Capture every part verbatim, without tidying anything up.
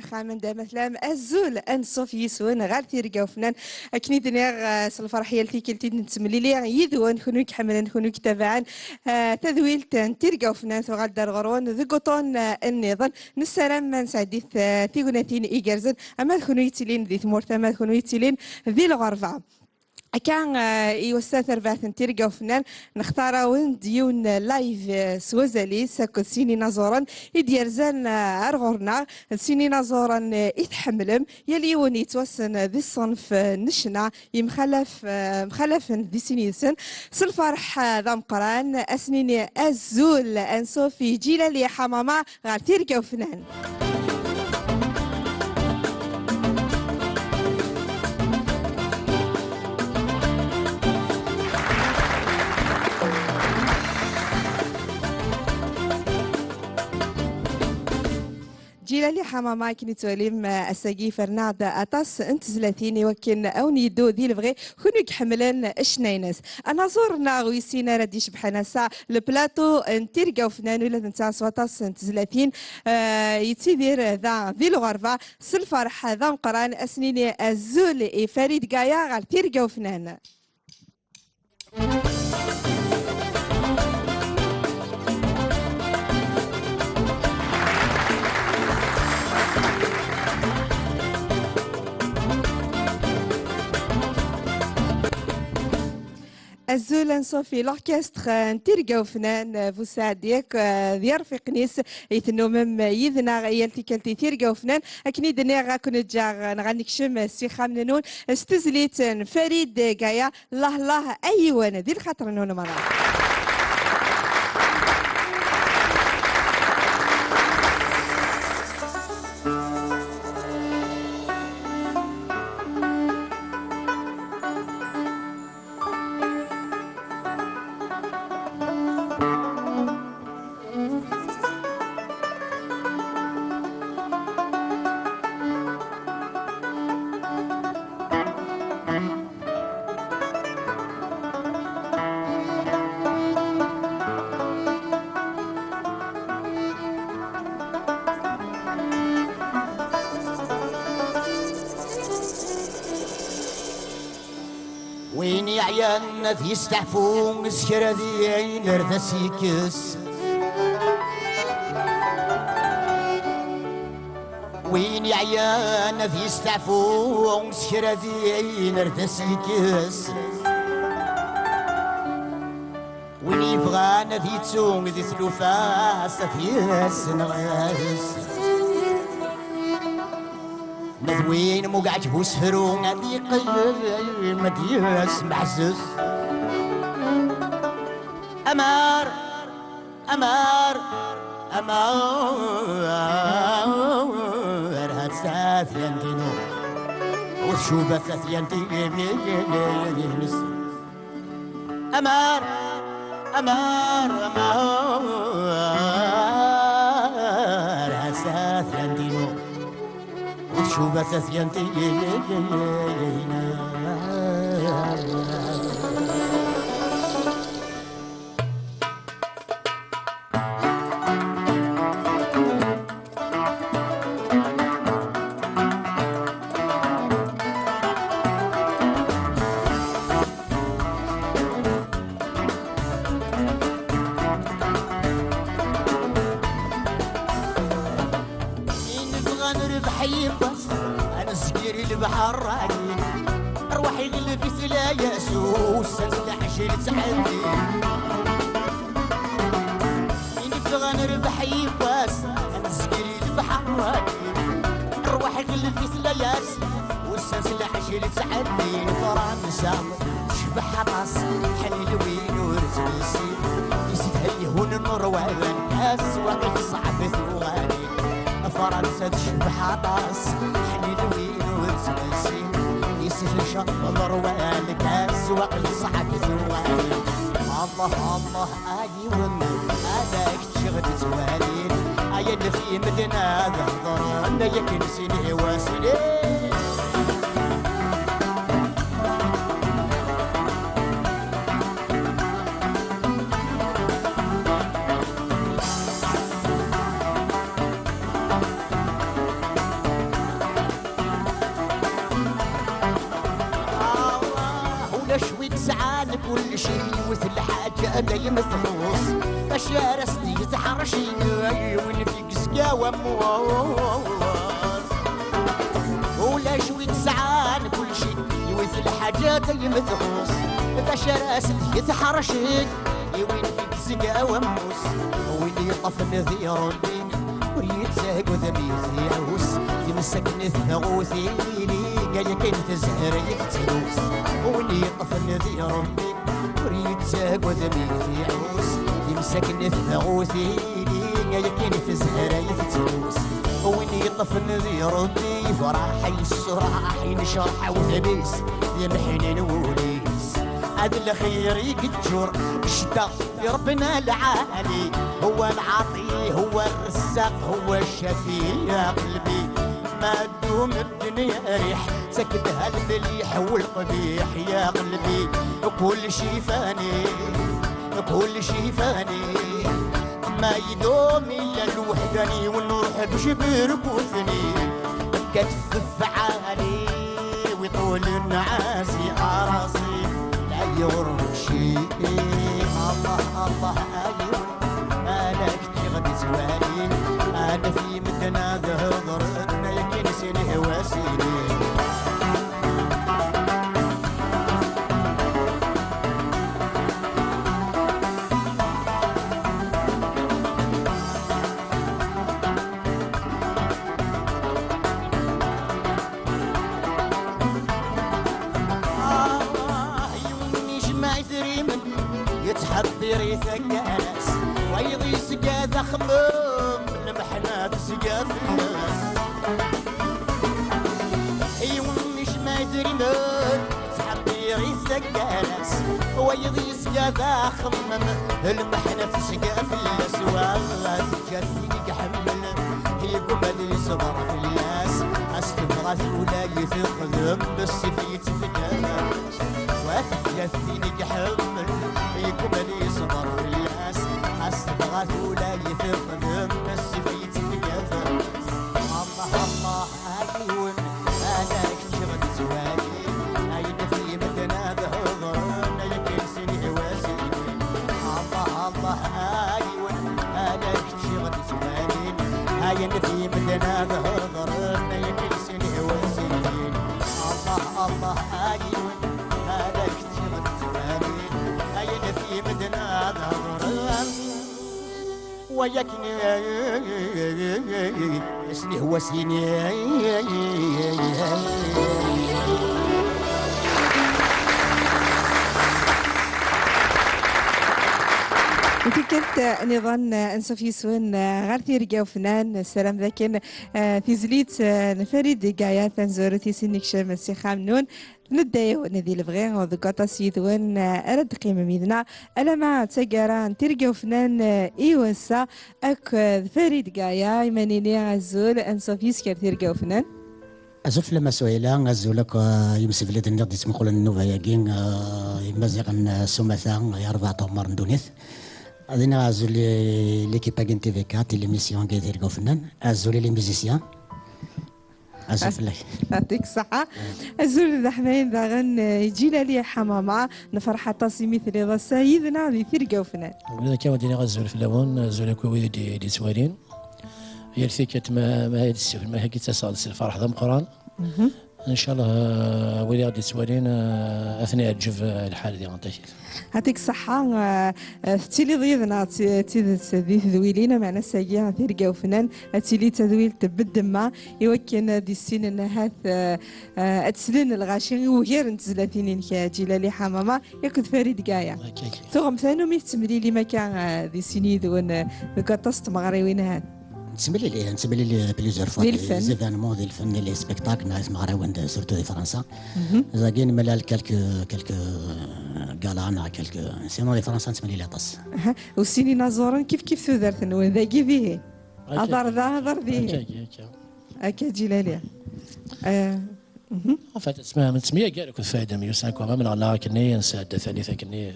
Xamen d amatlam, azul, anṣuf yis-wen ɣer Tirga Ufnan. Akken i d-nniɣ, eh, s lferḥ yal tikkelt i d-nettemlili yid-wen, kunwi i iḥemmlen, kunwi i itabaɛen, eh, tadwilt n Tirga Ufnan tuɣal-d ar ɣur-wen deg uṭun, eh, nniḍen. Nessaram ma nesɛeddi-t, eh, tignatin igerrzen, ama d kunwi yettilin di tmurt, ama d kunwi yettilin di lɣerba. Akka, eh, i wass-a tarbaɛt n Tirga Ufnan, nextar-awen-d yiwen n live, eh, s wazal-is akked sin inaẓuren i d-yerzan, eh, ar ɣur-neɣ, d sin inaẓuren, eh, i tḥemmlem, yal yiwen yettwassen di ṣṣenf, eh, n ccna, yemxalaf, eh, mxalafen di sin yid-sen. S lferḥ, eh, d ameqqran, ad s-nini azul, anṣuf i Ǧilali Ḥamama ɣer Tirga Ufnan. Ǧilali Ḥamama, akken i ttwalim, eh, ass-agi ferneɣ-d aṭas n tezlatin i wakken ad wen-yeddu di lebɣi, kunwi i iḥemmlen ccna-ines. Anaẓur-nneɣ wis sin ara d-icebḥen ass-a le plateau n Tirga Ufnan, ula d netta s waṭas n tezlatin, eh, yettidir da di lɣerba. S lferḥ d ameqqran, ad s-nini azul i Farid Gaya ɣer Tirga Ufnan. Azul anṣuf i l'orchestre n Tirga Ufnan, Bu Saɛdi, eh, d yirfiqen-is i tennumem yid-neɣ yal tikkelt i Tirga Ufnan. Akken i d-nniɣ, ad ken-ǧǧeɣ neɣ ad nekcem s ixxamen-nwen s tezlit n Farid Gaya, Llah llah ay yiwen, di lxaṭer-nwen merra. Win yeɛyan ad yesteɛfu s kra din ar d as-yekkes. Win yeɛyan ad yesteɛfu s kra din ar d as-yekkes. Win yebɣan ad yettu di tlufa-s ad t-yessenɣes. Ma d win mu yeɛǧeb usefru ad yeqqim ad yesmeḥzez. Amar, amar, amar, hat tatyant-inu. Ur tcuba tatyant-ines. Amar, amar, amar, hat tatyant-inu. Ur tcuba tatyant-ines. I nebɣa nerbeḥ yiwwas, ad nezgir i lebḥer-agi. Rrwaḥ iɣleb-it layas, ussan s leɛjel ttɛeddi. I nebɣa nerbeḥ yiwwas, ad nezgir i lebḥer-agi. Rrwaḥ iɣleb-it layas, ussan s leɛjel ttɛeddin. Fransa tecbeḥ aṭas, ḥnin win ur tnessin. Yessedha yiwen n ṛwan, aswaq yeṣɛeb tuɣalin. Fransa tecbeḥ aṭas, ḥnin win ur tnessin. Yessedha ṛwan, aswaq yeṣɛeb tuɣalin. Allah, Allah, ay yiwen, ad ak-ččiɣ di ttwalin. Ay anef i medden ad hedṛen, ay akken sin iwasin. Dayem txuṣ, acu ara s-d-yetḥerci, win fi yezga wammus. Ulac win sɛan kulci, yiwet lḥaǧa dayem txuṣ, acu ara s-d-yetḥerci, win fi yezga wammus. Win yeṭṭfen di Ṛebbi, ur yettagad mi t-iɛus, yemsaknet tɣutin, ay akken tezher i tettrus. Win yeṭṭfen di Ṛebbi, ur yettagad mi t-iɛus, yemsaknet tɣutin, ay akken tezher i tettrus. Win yeṭṭfen di Ṛebbi, yefṛeḥ, yesraḥ, yennecraḥ udem-is, d imḥinin wul-is. Ad lxir i yeččur, ccdeɣ في ربنا العالي، هو العاطي، هو الرزاق، هو الشافي يا قلبي. ما تدوم الدنيا ريح، سكتها المليح والقبيح يا قلبي. كل شي فاني، كل شي فاني، ما يدوم إلا الوحداني، ونروح بجبر كوفني. كتف عالي ويطول النعاس يا راسي، لا يغرك شي. الله الله، أيون، مالك تغدي زوالين، أنا في مدنا ظهر، أنا يكين سيني هواسيني. آه، يوم يجمع يدريمن، يتحضر يتقاس، ويضي سقاد أخمم، المحنة تسقى في الناس. يوم يجمع يدريمن، يتحضر يتقاس، ويضي سقاد أخمم، المحنة تسقى في الناس. والله جاتني يحمل، يقوم اللي يصبر في الناس. أستفرغ ولا يتخدم، بس في يتفكر. وفي جاتني يحمل، يقوم اللي يصبر في الناس. أستفرغ ولا يتخدم، بس في يتفكر. الله الله عيون، أنا كتشغل زوالي. أين في مدنا ظهر، أنا يكسني واسيني. الله الله عيون، أنا شغل زمانين، هاي نفي مدنا ظهر، ما يكلسني وزين. الله الله عيون، هذا شغل زمانين، هاي نفي مدنا ظهر، وياك اسني هو سيني. Tikkelt niḍen, ansuf yes-wen ɣer Tirga Ufennan. Nessaram dakken, eh, tizlit, eh, n Farid Gaya, tanzurut i s-innekcem Si Xamnun, tnedda-yawen di lebɣi, u deg waṭas yid-wen, eh, ara d-teqqimem yid-neɣ alamma d taggara n Tirga Ufennan, eh, i wass-a, akked Farid Gaya. Imanini azul, ansuf yes-k ar Tirga Ufennan. Azul fell-am a Suhayla, azul akk, eh, imsebladen-nneɣ d-yettmuqulen nnuba-agi, eh, imaziɣen, eh, s umata, eh, i rebɛa tɣemmar n ddunit. Ad iniɣ azul i l'équipe-agi n T V quatre, i l'émission-agi Tirga Ufennan, azul i les musiciens. Azul fell-ak. Yɛṭik ṣṣeḥḥa. Azul d aḥmayan daɣen, eh, i Ǧilali Ḥamama, nferḥ aṭas imi telliḍ ass-a yid-neɣ di Tirga Ufennan. Wid akka ad iniɣ azul fell-awen, azul akk i wid i d-, i d-yettwalin. Yal tikkelt ma, ma ad d-ssifren, ma akka d-ttaseɣ-d s lferḥ d ameqqran. Ncallah, eh, wid i ɣ-d-yettwalin, eh, ad ten-iɛǧeb, eh, lḥal diɣen takit. Yɛṭik ṣṣeḥḥa, eh, eh, tettiliḍ yid-neɣ d ti-, d tidet di tedwilin, ameɛna ass-agi Tirga Ufennan ad tili d tadwilt n ddemma, i wakken ad issinen ahat, eh, eh, ad slen lɣaci i wugar n tezlatin-inek, eh, Ǧilali Ḥamama. Akked Farid Gaya. Akka, akka. Tuɣem tanumi tettemlilim akka, eh, di sin yid-wen, eh, deg waṭas n tmeɣriwin ahat? Nettemlili, nettemlili plusieurs fois. Di lfen. Des événements, di lfen, les spectacles, neɣ timeɣriwin, de, surtout di Fransa. Dagi nemlal quelques, quelques galas, neɣ quelques, sinon di Fransa nettemlili aṭas. Aha. U sin inaẓuren kif kif tudert-nwen, dagi dihin. Akka, aḍar da, aḍar dihin. Akka, akka, akka. Akka, Ǧilali. Eh, Mhm. En fait, nettemyagar akked Farid Amyus, nekk am neɣ neɣ akkenni, nesɛedda tallit akkenni.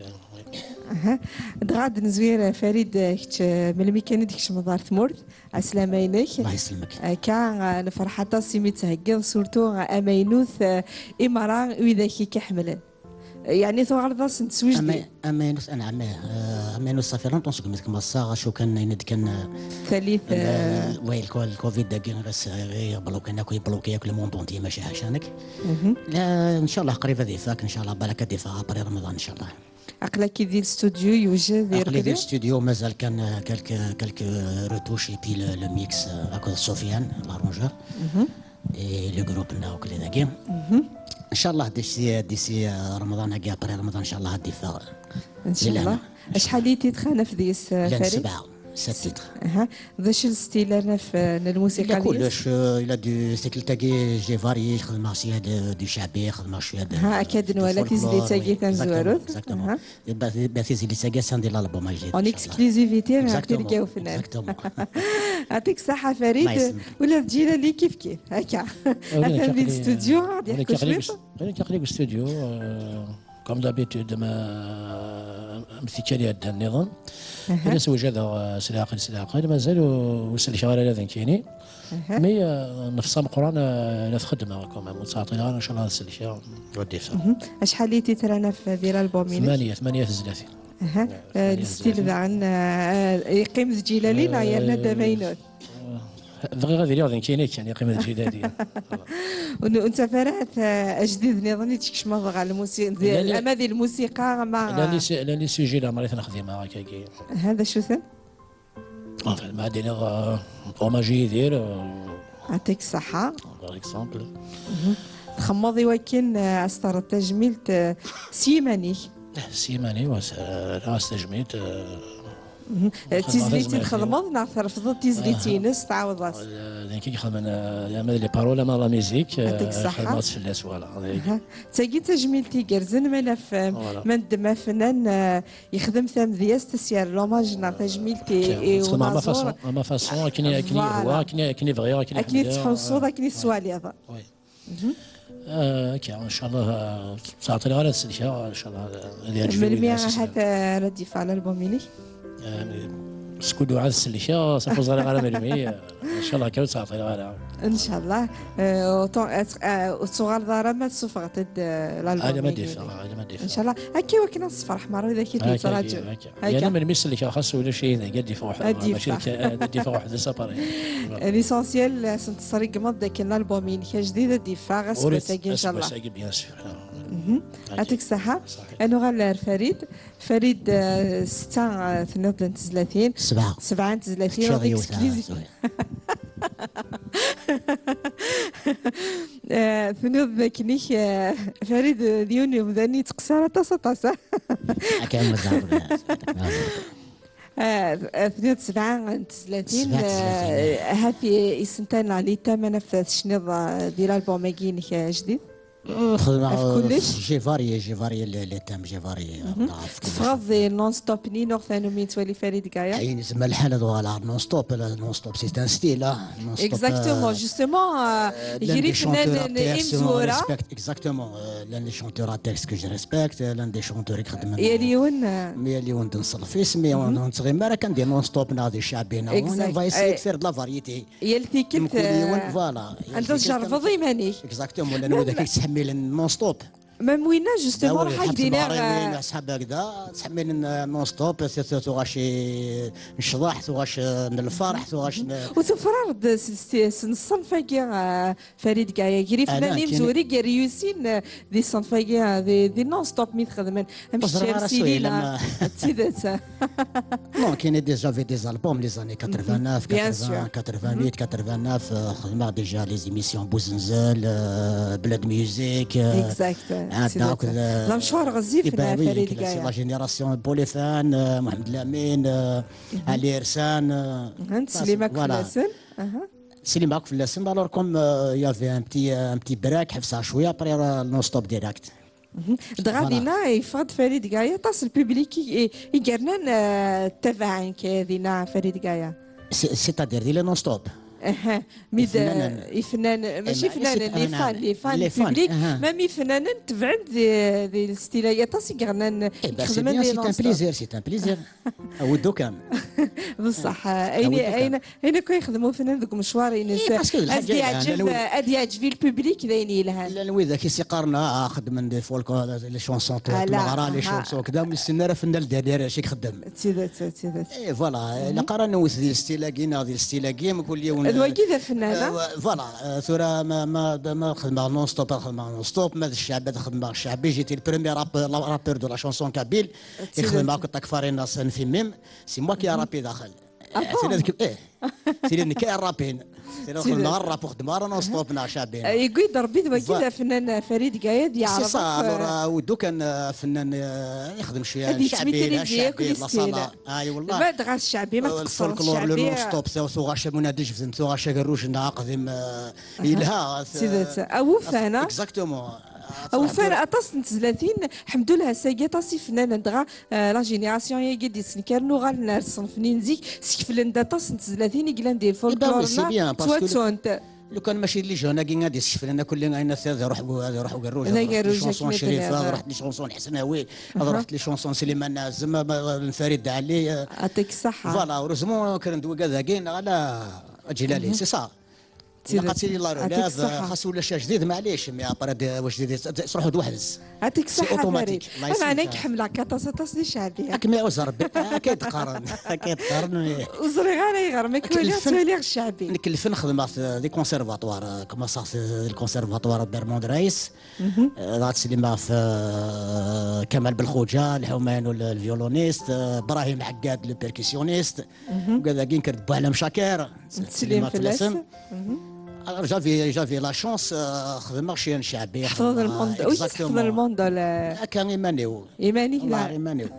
Aha. Dɣa ad nezwir, eh, Farid, eh, kečč, eh, melmi kan i d-tkecmeḍ ɣer tmurt, ɛeslama-inek. Allah yesselmek. Akka, eh, nefreḥ aṭas imi d-theggiḍ, surtout, eh, amaynut, eh, i merra widak i k-iḥemmlen. Yeɛni tuɣaleḍ-asent s wejdi? Ama-, amaynut, anɛam, ih. Eh, amaynut, ça fait longtemps segmi tkemeṣṣaɣ, acu kan, ayen d kan, eh, talit, eh, eh, way, lko-, lkovid dagi, ɣas, eh, yeblukin akk, yebluki akk le monde entier, mačči ḥaca nekk. Mhm. La, ncallah qrib ad ifak, ncallah, balak ad ifak après Ramadan, ncallah. Aql-ak di lstudio, yewjed, aql-i di irqed? Lstudio, mazal kan, eh, quelques, quelques retouches, et puis le, le mix, eh, akked Sofiane, l'arrangeur. Mhm. Et le groupe-nneɣ akk dagi. Mhm. Ncallah, d'ici, d'ici, euh, Ramadan-agi, après Ramadan, ncallah, ad d-iffeɣ. Ncallah. Di lehna. Acḥal i titres ara naf deg-s, euh, llan Farid? Sebɛa, sept titres. Aha. D acu n style ara naf, euh, n lmusiqa deg-s? Il a kullec, euh, il a du, tikkelt-agi, j'ai varié, xedmeɣ cwiya d, du ceɛbi, xedmeɣ cwiya d, ha, akka d-nwala du folklore, tizlit-agi, oui, tamezwarut. Exactement, exactement. Aha. Ba-, ba-, tizlit-agi, attan di l'album ajdid, en inchallah. Exclusivité ɣer Tirga Ufnan. Exactement. Exactement. Yɛṭik ṣṣeḥḥa, Farid. Allah yesselmek. Ula d Ǧilali kif kif, akka. Atan di studio, ɣad yeḥku cwiṭ. Aql-i deg studio, euh, comme d'habitude, ma, am tikkal iɛeddan nniḍen. Aha. Ad as-wjadeɣ, euh, s leɛqel, s leɛqel, mazal ur, ur sellkeɣ ara ala d nekkini. Aha. Mi, euh, nefsa meqqran, euh, la t-xeddmeɣ quand même, ur ttɛeṭṭileɣ ara, inchallah ad sellkeɣ, ad d-iffeɣ. Mhm. Acḥal i titres ara naf di l'album-inek? Tmanya, tmanya tezlatin. Aha. Yeah, eh, tmanya stil tezlatin. Daɣen, eh, yeqqim d Ǧilali neɣ yerna-d amaynut? Eh, bɣiɣ ad iliɣ d nekkini kan, yeqqim d Ǧilali. Ur n-, ur nettaf ara, eh, ajdid nniḍen i d-tkecmeḍ ɣer lmusi-, di-, lali-, ama di lmusiqa, ama la, les, les sujets leɛmer i ten-xdimeɣ akkagi. Aha, d acu-ten? Enfin, ma ad iniɣ, euh, hommage i Yidir, euh, yɛṭik ṣṣeḥḥa. Par exemple. Mhm. Txemmeḍ i wakken, euh, ad s-terreḍ tajmilt, euh, s yiman-ik? Eh, s yiman-iw, as-, euh, rriɣ-as tajmilt, euh, mhm. Xedmeɣ tizlit i tajmilt-iw. Txedmeḍ neɣ trefdeḍ tizlit-ines, aha, tɛawdeḍ-as? Euh, d nekk i ixedmen, euh, ama d les paroles, ama la musique, euh, yɛṭik ṣṣeḥḥa. Xedmeɣ-tt fell-as, voilà. Aha. Tagi d tajmilt igerrzen, ma naf, euh, voilà, ma neddem afennan, euh, yexdem tamedyazt, s yer l'hommage neɣ tajmilt i, i unaẓur. Ama façon, ama façon, akken i, akken i yehwa, voilà, akken i, akken i bɣiɣ, akken i ḥemmleɣ, akken i tettḥussuḍ, akken i tettwaliḍ. Oui. Mhm. Euh, akka, inchallah, euh, ur ttɛeṭṭileɣ ara ad sellkeɣ, inchallah, euh, ad yeɛǧeb i wid ara s-islen. Melmi ahat, euh, ara d-yeffeɣ l'album-inek? Euh, skud ur ad sellkeɣ, safi ur ẓriɣ ara melmi, euh, inchallah, akka ur ttɛeṭṭileɣ ara. Inchallah. Euh, ur tu-, euh, ur tuɣaleḍ ara ma tessufɣeḍ-d, euh, l'album-inek. Ala ma d-iffeɣ, ala ma d-iffeɣ. Inchallah. Akka i wakken ad nessefreḥ merra widak i d-yettraǧun. Akka, akka. Akka. Yerna melmi sellkeɣ, xas ulac-iyi dagi, ad d-iffeɣ weḥ-, ad d-iffeɣ. Mačči akka, ad d-iffeɣ weḥd-s, appareil. Voilà. L'essentiel, euh, ad-nessarigmeḍ d akken l'album-inek ajdid ad d-iffeɣ aseggas-agi, inchallah. Aseggas-agi, bien sûr. Mhm. Yɛṭik ṣṣeḥḥa. Ṣaḥit. Ad nuɣal ar Farid. Farid, euh, setta, euh, tenniḍ-d n tezlatin. Sebɛa. Sebɛa n tezlatin, teččiḍ yiwet, exclusive. Ah, sorry. Eh, tenniḍ d akken-ik, eh, Farid, eh, d yiwen n umdan yettqeṣṣir aṭas, aṭas, ah. Akka mazal, eh, eh, tenniḍ sebɛa n tezlatin, sebɛa n tezlatin, eh, ahat i-, isental neɣ litam ad naf tecniḍ, eh, di l'album-agi-inek, eh, ajdid? Eh, xedmeɣ, ɣef kullec? J'ai varié, j'ai varié les, les thèmes, j'ai varié, mhm, xedmeɣ ɣef kullec. Teffɣeḍ di non-stop-nni neɣ tanumi nettwali Farid Gaya? Ayen yezmer lḥal ad uɣaleɣ ɣer non-stop, la, non-stop, c'est un style, ah, non-stop, exactement, euh, justement, euh, euh, llan des chanteurs à texte, on respecte, exactement, euh, llan des chanteurs à texte que je respecte, euh, llan des chanteurs i ixeddmen, yal yiwen, euh, mais yal yiwen d nself-is, mais on, mhm, ur nettɣimi ara kan des non-stop neɣ des ceɛbi, neɣ on va essayer de faire de la variété. Yal tikkelt, mkul yiwen, euh, voilà, yal tikkelt anda tjerrbeḍ iman-ik. Exactement, llan widak i yettḥemmilen non-stop. Même winna, justement, ah oui, raḥ ak-d-iniɣ, ḥemmleɣ, euh, aṣḥab hagda, ttḥemmilen, euh, non-stop, tu-, tu-, tuɣac, euh, n ccḍeḥ, tuɣac, euh, n lferḥ, tuɣac n... Ur tufrar-d s, s, s, s ṣṣenf-agi, euh, Farid Gaya, gar yifennanen imezwura i yerriyusin, euh, di ṣṣenf-agi, euh, di, di non-stop mi txedmen. Am Kečč, am Silina, d tidet. Non, كاين déjà في des albums les années quatre-vingt-neuf, bien sûr, quatre-vingts, quatre-vingt-huit, quatre-vingt-neuf, euh, خدمة déjà les émissions Bouzenzel, euh, Bled Music, euh, exact, c'est ça. عاد داك، euh, la مشوار غزيف، إباوي، Farid Gaya. La génération Bolefan, euh, محمد الأمين, euh, Ali Ersan, euh, نسلمك voilà. فلاس. أها. سليم معاك في اللسن، alors comme, euh, il y avait un petit, un petit break, حبسها شوية, après, euh, non-stop direct. Mhm. Dɣa dinna yeffeɣ-d Farid Gaya, aṭas n lpiblik i, i, i yernan, eh, ttabaɛen-k, eh, dinna Farid Gaya. C'est-, c'est-à-dire, di les non-stop. Aha, mi d- Ifennanen. Ifennanen, mačči maɛlic, ifennanen, les fans, les fans, les fans, public, aha. Même ifennanen tebɛen di, di lstila, aṭas i yeɣnan, eh ben, c'est bien, c'est un plaisir, c'est un plaisir. Awuddu kan. Bṣaḥ, ayen, ayen, ayen akk yexdem ufennan deg umecwar-ines, eh, parce que ad d-yeɛǧeb, ad d-yeɛǧeb i lpublik, d ayen yelhan. Llan widak i s-iqqaren, ah, xeddmen des folklore, les chansons, ah, la, neɣra les chansons, kda, ur nessin ara fenna le dernier acu i ixeddem. D tidet, d tidet. Eh, voilà, ilaq ara newwet di lstil-agi neɣ di lstil-agi, mkul yiwen. D wagi d afennan, eh, ah? Voilà, eh, tura ma, ma, ma xedmeɣ non-stop, ad xedmeɣ non-stop, ma d cceɛbi, ad xedmeɣ cceɛbi. J'étais le premier rappeur, rappeur de la chanson kabyle. I xedmeɣ akked Takfarinas Nfimim, c'est moi qui a rappé daxel. Ah bon? Tili d-, eh, tili d nekk i rapin. Tili xedmeɣ ara rap, ur xedmeɣ ara non-stop neɣ cceɛbi. Eh, yewwi-d Rebbi d wagi d afennan Farid Gayad yeɛreḍ. C'est ça, alors, euh, awuddu kan, euh, afennan, euh, yexdem cwiya n cceɛbi, la cceɛbi, la sala. Ay, wallah. Ma dɣa cceɛbi, ma tqeṣṣreḍ cceɛbi. Le folklore, le non-stop, tuɣac, amuna d-ijebden, tuɣac agerruj-nneɣ aqdim, euh, yelha. Tidet. Awufan, ah? Exactement. Awufan, aṭas n tezlatin, ḥemdullah, ass-agi aṭas ifennanen, dɣa, euh, la génération-agi d-yessenkaren uɣalen ar ṣṣenf-nni n zik, skeflen-d aṭas n tezlatin i yellan di folklore-nneɣ, ttwattunt. Lukan mačči d les jeunes-agi ad iskeflen akk, ad iruḥ, ad iruḥ ugerruj, ad ruḥent les chansons n Crifa, ad ruḥent les chansons n Ḥesnawi, ad ruḥent les chansons n Sliman Ɛazem, n Farid Ɛli, euh, voilà, heureusement kkren-d wigad-agi, neɣ ala, Ǧilali, c'est ça. Ilaq ad tili la relève, xas ulac ajdid, maɛlic, mais après, wajdid yesruḥ-d weḥd-s. Atik ṣṣeḥḥa, Farid. Ameɛna i k-ḥemmleɣ aṭas, aṭas di cceɛbi. Ad kem-iɛuzz Rebbi. Akka i d-qqaren. Akka i d-qqaren, mais ur ẓriɣ ara ayɣer, ma k-waliɣ, ttwaliɣ cceɛbi. Nekk lfen xedmeɣ-t di conservatoire, euh, commenceɣ-t di conservatoire Bermond Rais. Euh, dɣa ttsellimeɣ ɣef, euh, Kamal Belxuǧa, Lḥumaynu, le violoniste, euh, Brahim Ḥeggad, le percussionniste. Ugad-agi nekk d Buɛlam Cakir. Nettsellim fell-asen. Alors, j'avais, j'avais la chance, euh, xedmeɣ cwiya n cceɛbi. Ḥefḍeḍ lmundo. Wi tḥefḍeḍ lmundo? Akka iman-iw. Iman-ik? Wallah, iman-iw.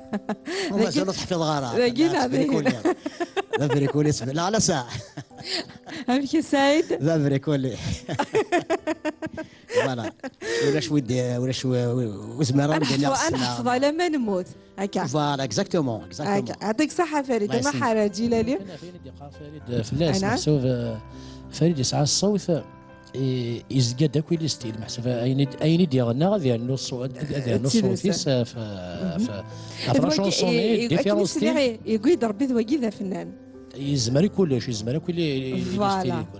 Mazal ur teḥfiḍeɣ ara. Dagi neɣ dagi? D abrikuli. D abrikuli, la, la, saɛ. Amek a Saɛid? D abrikuli. Voilà. Ulac wi d-, ulac wi, wi, wi zemreɣ ad d-iniɣ ssneɣ. Ad neḥfeḍ alamma nemmut. Akka. Voilà, exactement, exactement. Akka. Yeɛṭik ṣṣeḥḥa, Farid. Ma ḥara Ǧilali. Ayen i d-yeqqar Farid fell-as, meḥsub, eh, Farid yesɛa ṣṣut, eh, yezga-d akk i listil, meḥsub ayen i d-, ayen i d-yeɣna ad yernu ṣṣu-, ad, ad yernu ṣṣut-is, eh, f-, f-, ɣef la chanson-nni, différents styles. Yewwi-d Rebbi d wagi d afennan. Yezmer i kullec, yezmer akk i li-, i listil i kul.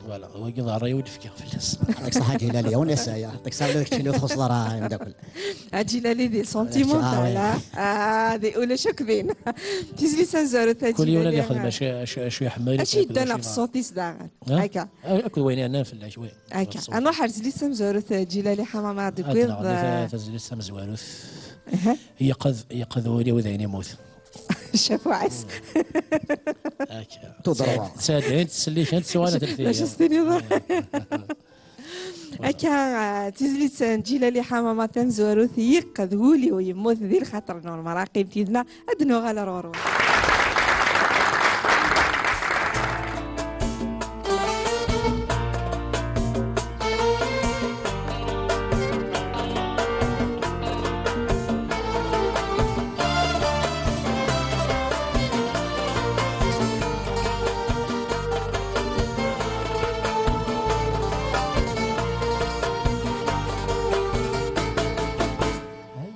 Voilà, wagi d ṛṛay i d-fkiɣ fell-as. Yeɛṭik ṣṣeḥḥa Ǧilali, on essaye. Yeɛṭik ṣṣeḥḥa, ula d keččini ur txuṣṣeḍ ara, ameddakel. A Ǧilali di sentimental, ah, ah, di ulac akk din. Tizlit tamezwarut a Ǧilali. Kul yiwen ad ixdem acu, acu, acu iḥemmel. Acu yeddan ɣef ṣṣut-is daɣen. Akka. Akked wayen yernan fell-ak, wi. Akka. Ad nruḥ ar tizlit tamezwarut a Ǧilali Ḥamama deg wiḍ. Tazlit tamezwarut. Yeqqed, yeqqed wul-iw d ayen yemmut. Ccafuɛ-is. Akka. Tout droit. Sɛeddayen tsellikan, ttuɣal ad d-tili. D acu s-tiniḍ? Akka, ah, tizlit n Ǧilali Ḥamama tamezwarut, yeqqed wul-iw yemmut di lxaṭer n umraqib tidna, ad nuɣal ar ɣur-wen.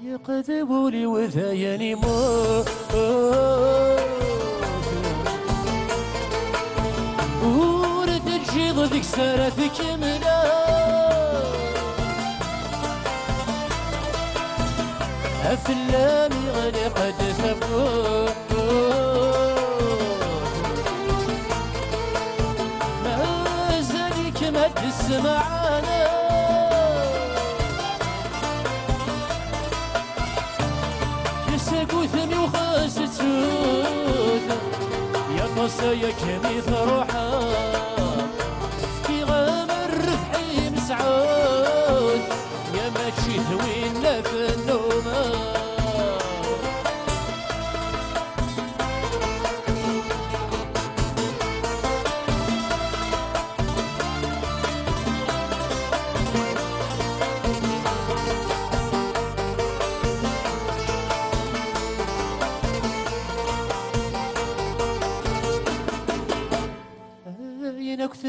Yeqdeb ul-iw d ayen immut. Ur teǧǧiḍ deg-s ara tkemmel. Fell-am yeɣleq-d tawwurt. Mazal-ikem ad d-tessemɛaneḍ. Yesguten yuxes ttut, yaṭas aya kem i truḥeḍ. Fkiɣ-am rrbeḥ i Mesɛud, ya mačči d winna f nnumeɣ.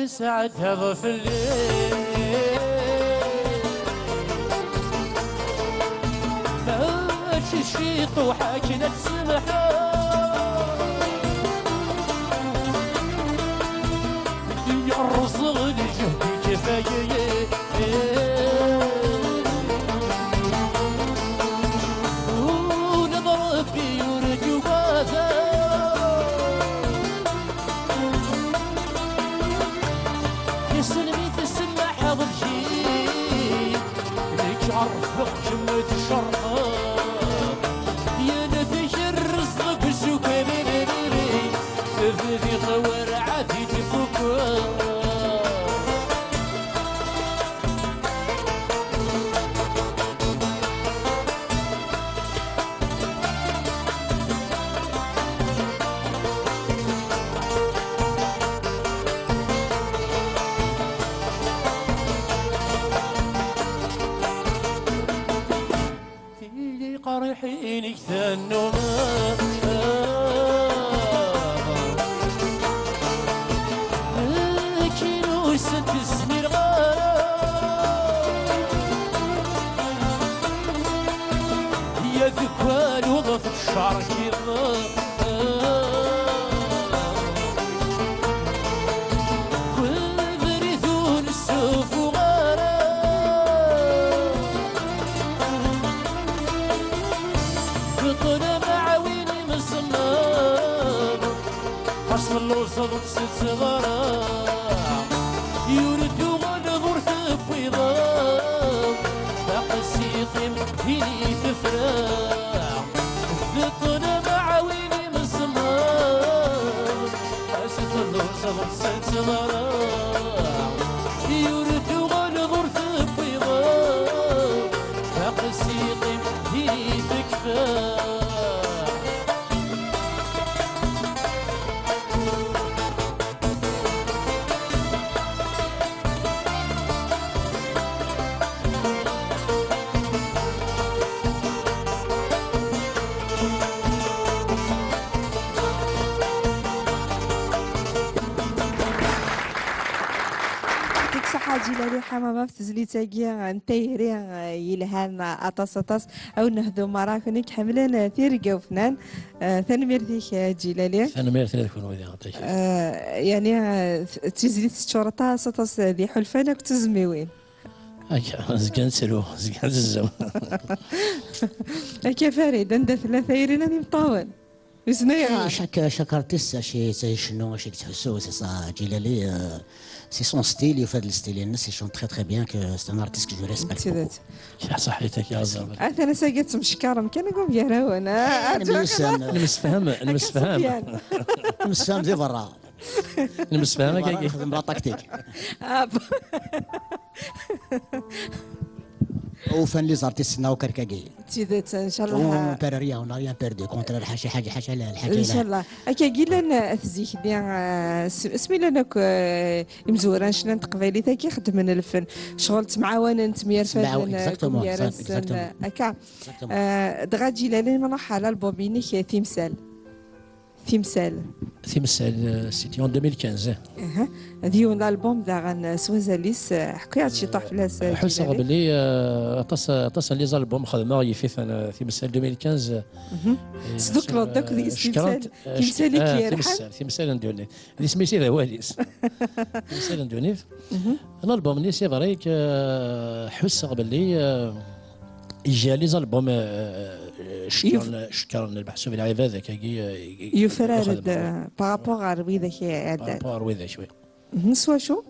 Tesɛeddaḍ fell-i. Mačči ciṭuḥ akken ad tsemḥeḍ. Yerẓeɣ lǧehd-ik fayyi. Ula d Ṛebbi ur d-yuɣal. Isem-is tsemmaḥeḍ lǧid, nekk ɛerfeɣ kemm tcerḥeḍ. Yal tikerrez deg usukan, tebdiḍ werɛad i tfukkeḍ. Tili qerriḥin-ik tannum. Akin ur sent-zmireɣ ara. Ya deg waluɣ teccerkiḍ. Abrid ur nessufuɣ ara. Beṭṭel amɛawin imẓemmer. Xas telluẓeḍ ur tsetteḍ ara. Yur d-tuɣaleḍ ur tewwiḍeḍ. Baqi s-yeqqim din i tefra. Beṭṭel amɛawin imẓemmer. Xas telluẓeḍ ur tsetteḍ ara. Yur d-tuɣaleḍ ur tewwiḍeḍ. Baqi s-yeqqim din i tekfa. Yeɛṭik ṣṣeḥḥa Ǧilali Ḥamama ɣef tezlit-agi n tayri, eh, yelhan aṭas, aṭas. Awen nehdu merra, kunwi k-ḥemmlen, eh, tirga ufnan. Eh, tanemmirt-ik, eh, Ǧilali. Tanemmirt-nni d kunwi, d aɣaṭak. Eh, yani, eh, t-, d tizlit teččur aṭas, aṭas d iḥulfan akked tuzmiwin. Akka, zgan ttru, zgan zzem. Akka Farid, anda tella tayri-nni n imeṭṭawen? Wissen ayɣer? Chaque, chaque artiste, acu i yettcennu, acu i yettḥussu, c'est ça, Ǧilali, euh, c'est son style, yufa-d le style-ines, il chante très, très bien, que c'est un artiste que je respecte beaucoup. D tidet. Ṣaḥit-ak, ya Ẓaben. Atan ass-agi ttmeckarem kan deg umgarawen, ah, nemyussan. Nemsefham, nemsefham. Nemsefham di berra. Nemsefham, di berra akka. Nexdem la tactique. Ah, bon. Ufan les artistes-nneɣ akk akka-agi. D tidet, ncallah. On perd rien, on n'a rien perdu. Au contraire, ḥaca, ḥaca, ḥaca, lḥaǧa yelhan. Ncallah. Akkagi llan, eh, at zik di, eh, s-, asmi llan akk, eh, imezwura n ccna n teqbaylit-agi xeddmen lfen. Ccɣel ttemɛawanen, ttemyerfaden, eh, exactement, gar-asen, exactement, eh, akka. Exactement. Eh, dɣa Ǧilali, nruḥ ɣer l'album-inek, eh, Timsal. Timsal. Timsal, euh, c'était en deux mille quinze. Aha. D yiwen l'album daɣen, euh, s wazal-is, euh, ḥkiɣ-d ciṭuḥ fell-as, euh, ḥusseɣ Ǧilali. Belli, euh, aṭas, aṭas n les albums xedmeɣ yif-iten, euh, Timsal deux mille quinze. Mhm. Et tesdukleḍ-d akk deg-s, euh, timsal, euh, timsal i k-yerḥan? Timsal, timsal n ddunit. D isem-is i d awal-is. Timsal n ddunit. Mhm. L'album-nni, c'est vrai que, euh, ḥusseɣ belli, euh, iga les albums, euh, euh, cekkren, cekkren lmeḥsub lɛibad akkagi, euh, i, i, yufrar-d, euh, par rapport ɣer widak iɛeddan. Par rapport ɣer widak, oui. Mhm, s wacu?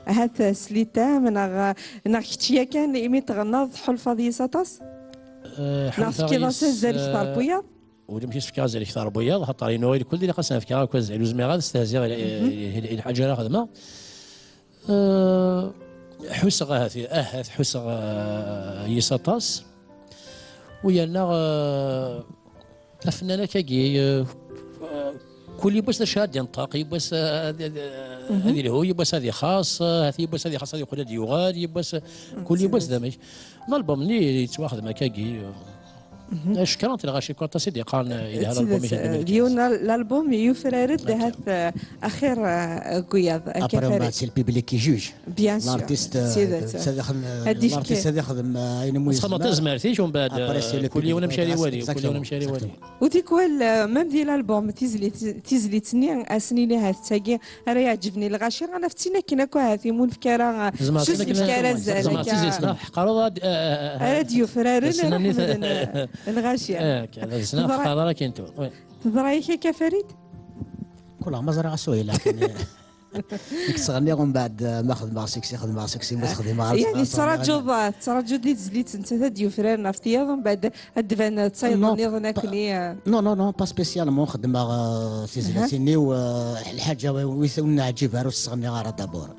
Ahat, euh, s litam, neɣ, neɣ kečč yakan imi tɣennaḍ tḥulfaḍ yis aṭas? Euh, neɣ tefkiḍ-as azal kter n wiyaḍ? Ulamek i s-fkiɣ azal kter n wiyaḍ, xaṭer inu i lkul ilaq ad sen-fkeɣ akk azal. Ur zmireɣ ad stehziɣ i, i, i, i lḥaǧa ara xedmeɣ. Euh, ḥusseɣ ahat, ahat ḥusseɣ, euh, yis aṭas. U yerna, euh, afennan akkagi, euh, euh, kul yiwwas d acu ad d-inṭeq, yiwwas, euh, ad, ad, ad ilhu, yiwwas ad ixaṣ, euh, ahat yiwwas ad ixaṣ ad yeqqel ad d-yuɣal, yiwwas, euh, kul yiwwas d amek. L'album-nni yettwaxdem akkagi, euh, Cekran-t lɣaci, aṭas i d-yeqqaren, eh, yelha l'album-ik n deux mille quinze. D yiwen l'album yufraren d ahat, eh, axir, eh, deg wiyaḍ, akka. Après, c'est le public qui juge. Bien sûr. L'artiste, euh, ad ixdem, euh, ayen umi yezmer. Txedmeḍ tazmert-ik, umbeɛd, après, c'est le public, kul yiwen amek ara iwali, kul yiwen amek ara iwali. U tikwal, eh, même di l'album, tizlit, tizlit-nni, ad s-nini ahat d tagi ara iɛeǧben i lɣaci, ad naf d tin akken akk ahat imi ur nefki ara, eh, s usefk ara azal akka. Tzemreḍ tizlit, ḥeqreḍ ad, eh, eh, eh, ara d-yufraren, ara ḥemmlen, eh, lɣaci. Teḍra-yak akka, Farid? Kul ma ẓriɣ asuɣil, lakin, eh, nekk ttɣenniɣ, umbeɛd, eh, ma xedmeɣ sexy, xedmeɣ sexy, ma xedmeɣ ara. Yeɛni tettraǧuḍ, tettraǧuḍ di tezlit nettat ad d-yufraren ɣef tiyaḍ, umbeɛd ad d-tban d tayeḍ nniḍen akkenni, eh. Non, non, non, pas spécialement. Xedmeɣ, eh, tizlatin-iw, eh, lḥaǧa wi, wi neɛǧib ara ur tt-ttɣenniɣ ara d'abord.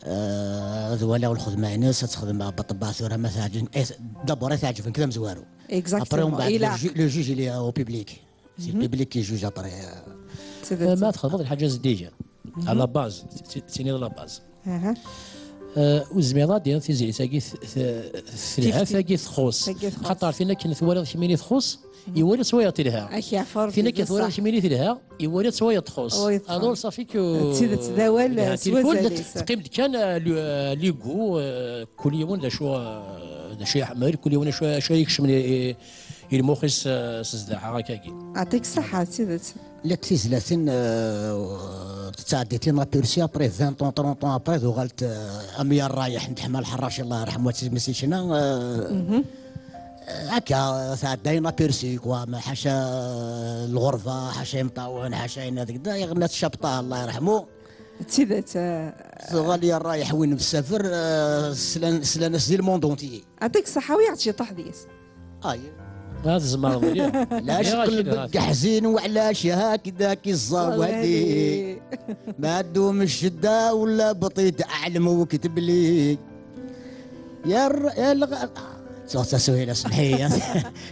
Eh, ad waliɣ lxedma-ines, ad tt-xedmeɣ beṭṭba tura ma teɛǧeb, eh, d'abord ad teɛǧeb nekk d amezwaru. Après, umbeɛd, le ju-, le juge, il est au public. C'est le public qui juge après, euh. Eh, ma txedmeḍ lḥaǧa zeddigen, à la base, ti-, ti-, tiniḍ la base. Eh, ur tezmireḍ ad d-tiniḍ tizlit-agi t-, t-, telha, tagi txuṣ. Xaṭer tin akken twalaḍ kemmini txuṣ, iwala-tt wayeḍ telha. Tin akken twalaḍ kemmini telha, iwala-tt wayeḍ txuṣ. Alors, safi que d tidet, d awal s wazal-is. Teqqim-d kan, euh, le, euh, l'ego, euh, kul yiwen d acu, euh, d acu iḥemmel, kul yiwen acu, acu ara yekcmen i, i, i lmux-is, euh, s zdaḥa akkagi. Aɛṭik ṣṣeḥḥa, d tidet. Llant tizlatin, euh, tettɛeddi inaperçu, après vingt ans, trente ans après, tuɣal-d, euh, am Ya Rrayeḥ n Ḥemma Lḥerrac, Allah yerḥem, wa d tisem-is yecna, euh, euh, akka, tɛedda inaperçu, quoi, ma ḥaca, euh, lɣerba, ḥaca imeṭṭawen, ḥaca ayen deg da, yeɣna-t Cabṭa, Allah yerḥmu. D tidet, euh. Tuɣal Ya Rrayeḥ win msafer, euh, slan, slan-as di le monde entier. Aɛṭik ṣṣeḥḥa, wi aɣ-d ciṭuḥ deg-s. Ay. Ad tzemreḍ mliḥ. Lɛecq lbeqq ḥzin, weɛlac hakdak iẓẓawali. Ma ddum ccedda wala bṭit, ɛlem u ketbli. Yer, yelɣa. Tuɣ tasuhila, semḥ-iyi.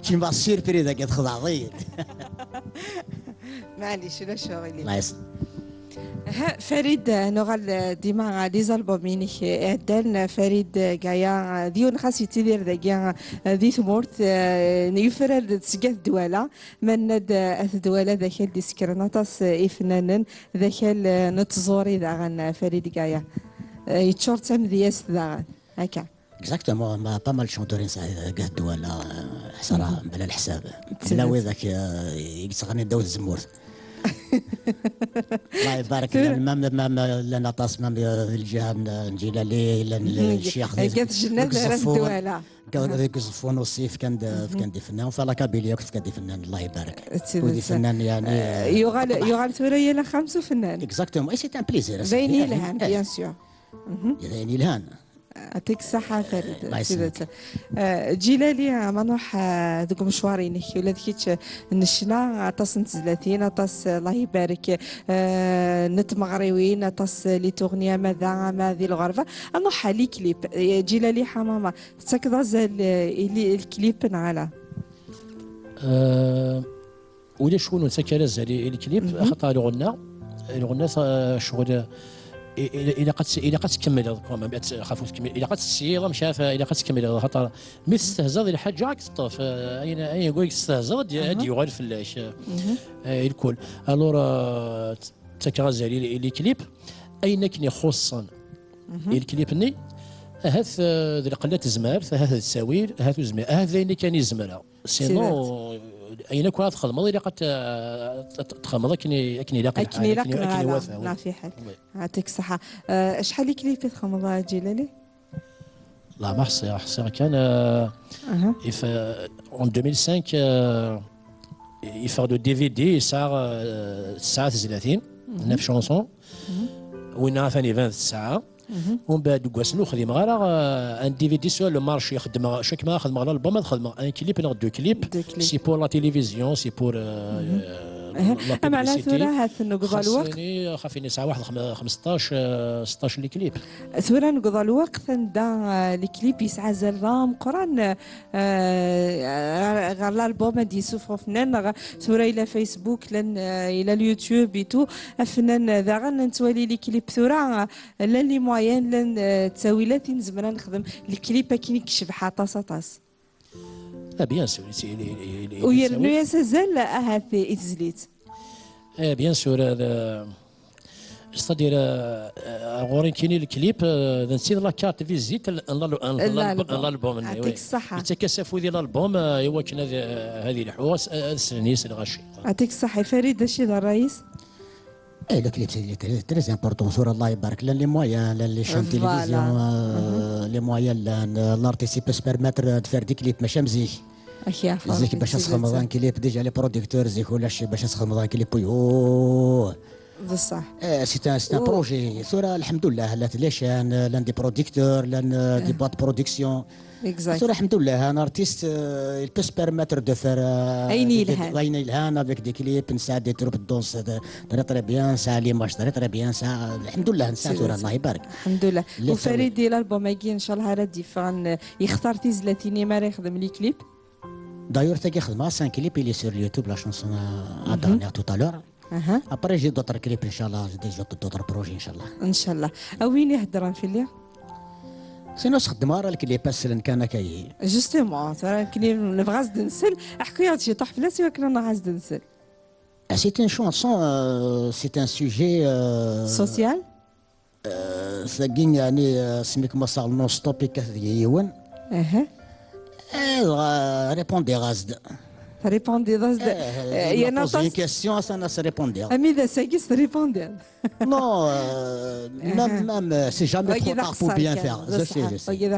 Kemma surprise dagi, txedɛeḍ-iyi. Maɛlic, ulac aɣilif. Nice. Ha, Farid, eh, nuɣal, eh, dima ɣer les albums-inek, eh, iɛeddan, eh, Farid, eh, Gaya, eh, d yiwen xas yettidir dagi, eh, di tmurt, eh, yufrar-d seg At Dwala, ma nenna-d, eh, At Dwala d akal d-isekren aṭas, eh, ifennanen, d akal, eh, n tẓuri daɣen, eh, Farid Gaya. Eh, yeččur d tamedyazt daɣen, akka. Exactement, ma pas mal de chanteurs i nesɛa deg At Dwala, eh, ḥṣara, mebla leḥsab. Mebla widak, eh, i yettɣennin ddaw tzemmurt. Allah ibarek, llan, mam, mam, llan aṭas, mam, eh, di lǧiha n, n Ǧilali, llan ccix, deg At Jennad, deg At Dwala. Deg Uẓeffun aussi, fkan-d, fkan-d ifennan. Enfin, la Kabylie akk tefka-d ifennan, Allah ibarek. U d ifennan, yani, eh, yuɣal, yuɣal tura yal axxam s ufennan. Exactement, et c'est un plaisir. D ayen yelhan, bien sûr. D ayen yelhan. Aɛṭik ṣṣeḥḥa, Farid, eh, s tidet. Eh, Ǧilali, eh, ma nruḥ, eh, deg umecwar-inek, ula d kečč, eh, n ccna, aṭas n tezlatin, aṭas, eh, Allah ibarek, eh, n tmeɣriwin, aṭas, eh, les tournées, ama da, ama di lɣerba. Ad nruḥ ɣer les clips. Eh, Ǧilali Ḥamama, tettakeḍ azal, eh, i li-, i les clips neɣ ala? Eh, Ulac win ur nettak ara azal i, i leklip, axaṭer lɣenna, lɣenna ta-, ccɣel, i, i, ilaq ad tt-, ilaq ad tkemmleḍ, quand même, ad tt-, xaf ur tkemmel-, ilaq ad tessiyiḍ, amek ara t-, ilaq ad tkemmleḍ, axaṭer mi testehzaḍ i lḥaǧa ad k-teṭṭef, eh, ayen, ayen i testehzaḍ ad d-, ad d-yuɣal fell-ak, eh, eh, i lkul. Alors, eh, tt-, ttakeɣ azal i, i leklip, ayen akken ixuṣṣen i leklip-nni, ahat, eh, d lqella n tezmert, ahat d ttawil, ahat ur zmireɣ, ahat d ayen kan i zemreɣ. Sinon, ayen akk ara txedmeḍ, ilaq ad t-, ad t-, ad t-txedmeḍ akken i, akken ilaq lḥal, akken ilaq akken, akken lḥal, iwata, wi. Neɣ fiḥel. Wi. Yeɛṭik ṣṣeḥḥa. Eh, acḥal n clip i txedmeḍ, a Ǧilali? La, ma ḥṣiɣ, ḥṣiɣ kan, eh, if, eh, en deux mille cinq, eh, yeffeɣ-d D V D, yesɛa, eh, tesɛa tezlatin, neuf chansons. Winna atan iban d tesɛa. Umbeɛd deg wass-nni ur xdimeɣ ara, euh, un D V D sur le marché, xedmeɣ, chaque ma xedmeɣ l'album ad xedmeɣ un clip neɣ deux clips. Deux clips. C'est pour la télévision, c'est pour, euh, euh, la publicité. Ameɛna tura ha-t-en, newweḍ lweqt. Xas ini, xaf ini sɛa waḥed xam-, xmesṭac, euh, seṭṭac n clip. Tura newweḍ lweqt anda, euh, les clips yesɛa azal d ameqqran, euh, ɣer, ɣer l'album ad d-yessufeɣ ufennan, neɣ tura yella Facebook, llan, euh, yella YouTube et tout. Afennan, euh, daɣen nettwali les clips tura, euh, Llan les moyens, llan, euh, ttawilat i nezmer ad nexdem leklip akken i yecbeḥ aṭas, aṭas. Ah, bien sûr, il, il, il, il, u yernu-yas azal ahat i tezlit. Eh, bien sûr, euh, c'est-à-dire, euh, euh, ɣur-i nekkini lklip, euh, d netta i d la carte visite n, n, n, n l'album-nni, oui. Yettak-as afud i l'album, euh, i wakken ad, euh, ad ilḥu, ad, ad slen yes lɣaci. Ɛṭik ṣṣeḥḥa, Farid, d acu i d ṛṛay-is? Eh, le clip, c'est très, très important. Tura, Allah ibarak, llan les moyens, llan les chaînes de télévision, euh, les moyens, llan, euh, l'artiste, il peut se permettre de faire des clips, mačči am zik. Zik, bac ad txedmeḍ un clip, déjà les producteurs, zik ulac, bac ad txedmeḍ un clip, uyuu. D ṣṣeḥ. Eh, c'est un, c'est un projet. Tura, lḥemdullah, llant les chaînes, llan des producteurs, llan, euh, des boîtes de production. Exact. Tura, lḥemdullah, un artiste, euh, il peut se permettre de faire, euh, ayen yelhan, avec des clips, nesɛa des troupes de danse, euh, très, très bien, nesɛa l'image, très, très bien, nesɛa, lḥemdullah, nesɛa tura, Allah ibarak. Lḥemdullah. U Farid, l'album-agi, ncallah, ara d-yeffɣen, euh, yextar tizlatin-im ara yexdem les clips. D'ailleurs, tagi xedmeɣ-as un clip, il est sur YouTube, la chanson, euh, la dernière tout à l'heure. Après, j'ai d'autres clips, inchallah, j'ai d'autres, d'autres projets, inchallah. Inchallah. A win iheddren fell-i? Sinon, ur s-xeddmeɣ ara lklip, aslen kan akka-yi. Justement, tura nekkni nebɣa ad s-d-nsel, ḥku-yaɣ-d ciṭuḥ fell-as i wakken ad nruḥ ad s-d-nsel. Ah, c'est une chanson, euh, c'est un sujet, euh, social? Euh, tagi, yeɛni, euh, asmi kmaṣaɣ non-stop yekkat deg-i yiwen. Eh, dɣa, répondiɣ-as-d. Répondiɣ-as-d. Eh, il m'a posé une question, atan as-répondiɣ. Ami d ass-agi s-répondiɣ. Non, euh, même, même, euh, c'est jamais trop tard pour bien faire.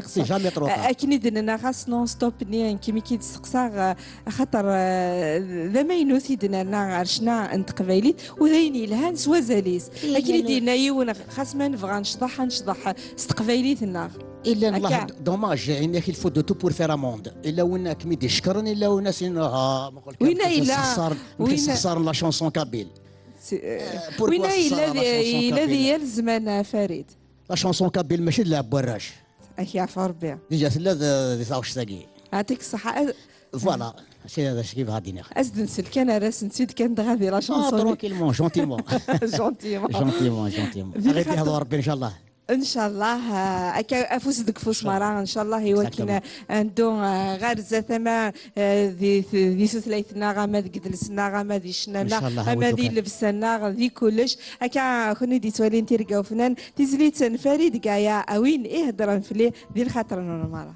C'est jamais trop tard. Akken i d-nenna, ɣas non-stop-nni, nekk mi k-id-steqsaɣ, euh, axaṭer, euh, d amaynut i d-nerna ɣer ccna n teqbaylit, u d ayen yelhan s wazal-is. Akken i d-yenna yiwen, xas ma nebɣa necḍeḥ, ad necḍeḥ s teqbaylit-nneɣ. Illan, dommage, il faut de tout pour faire un monde. Illa win ad kem-id-icekkren, illa win ad s-yini, ah, ma qqel kan, win yella, win yessexṣaren la chanson kabyle. Winna yella di yal zzman, a Farid. La chanson kabyle mačči d lɛeb warrac. Ad k-yeɛfu Rebbi. Déjà tella di taɣect-agi. Ɛṭik ṣṣeḥḥa. Voilà, c'est ce qui va dire. As-d-nsel kan, ar asen-tt-id kan dɣa di la chanson. Tranquillement, gentiment. Gentiment. Gentiment, gentiment. Ad ɣ-id-ihḍer Rebbi, inchallah. Inchallah, euh, akka afus deg ufus mara, inchallah, i wakken ad neddu, euh, ɣer zdat ama, euh, di, di tutlayt-nneɣ, ama deg idles-nneɣ, ama di ccna-nneɣ, ama di llebsa-nneɣ, di kullec. Akka, kunwi d-yettwalin tirga ufnan, tizlit n Farid Gaya, a win iheddren fell-i di lxaṭer-nwen mara.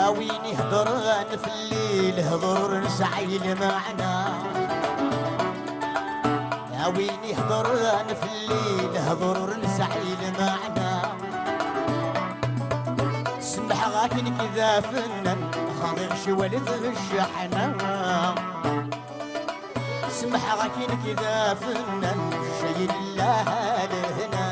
A win iheddren fell-i lehdur ur nesɛi lmeɛna. A win iheddren fell-i lehdur ur nesɛi lmeɛna. Semmḥeɣ-ak nekk d afennan, xḍiɣ cwal d cceḥna. Semmḥeɣ-ak nekk d afennan, ccayen llah lehna.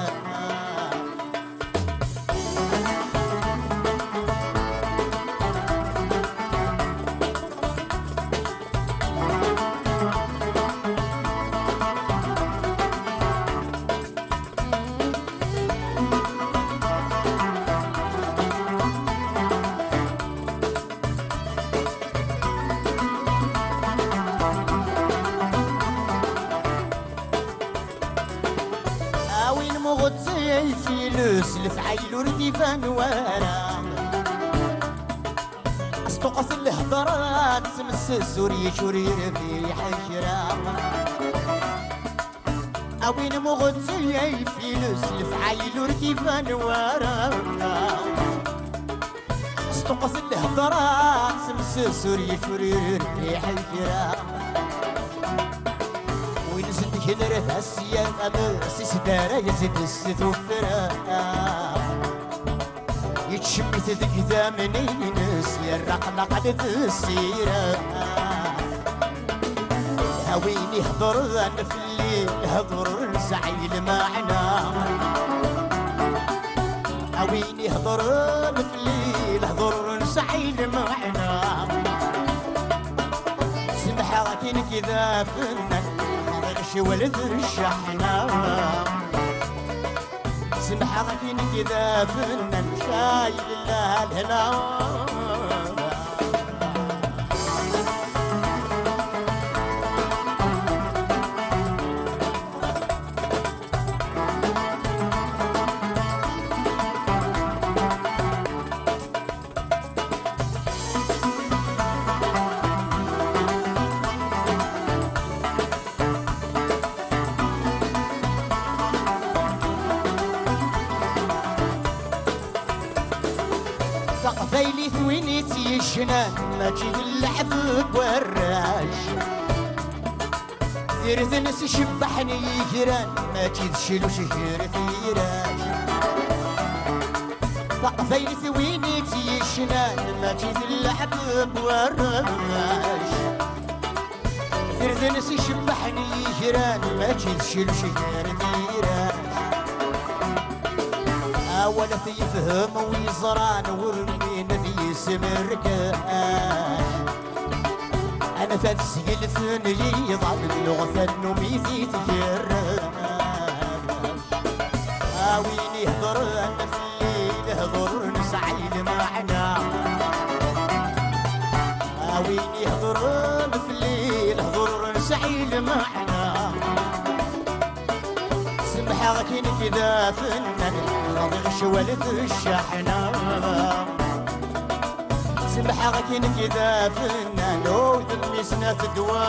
A win muɣetti ay files, lefɛayel ur d-iban wara. Asṭuqet lhedra, tsemses ur yečč ur yerbiḥ kra. A win muɣetti ay files, lefɛayel ur d-iban wara. Sṭuqqet lhedra, semses ur yečč ur yerbiḥ kra. Win zedgen ar tasya, amersi s dara yezd s tuffra. Yettcemmit deg idammen-ines, yerra aqlaqal d ssira. A win iheddren fell-i, lhedr ur nesɛi lmeɛna. A win iheddren fell-i, D afennan, ɣriɣ cwal d cceḥna. Semḥeɣ-ak i nekk d afennan, cay llah lehna. Taqbaylit win i tt-yecnan, mačči d lɛeb n warrac. Irden s icebbaḥen yigran, mačči d ccluc gar tirac. Taqbaylit win i tt-yecnan, mačči d lɛeb n warrac. Irden s icebbaḥen yigran, mačči d ccluc gar tirac. Awal ad t-yefhem wi ẓran, ur min ad yesmerkac. Anef ad sgelfen yiḍan, nuɣ tannumi di tgerrac. A win iheddren fell-i lehdur ur nesɛi lmeɛna. A win iheddren fell-i lehdur ur nesɛi lmeɛna. Semḥeɣ-ak i nekk d afennan, ɣriɣ cwal d cceḥna. Semḥeɣ-ak i nekk d afennan, udem-is n at ddwa.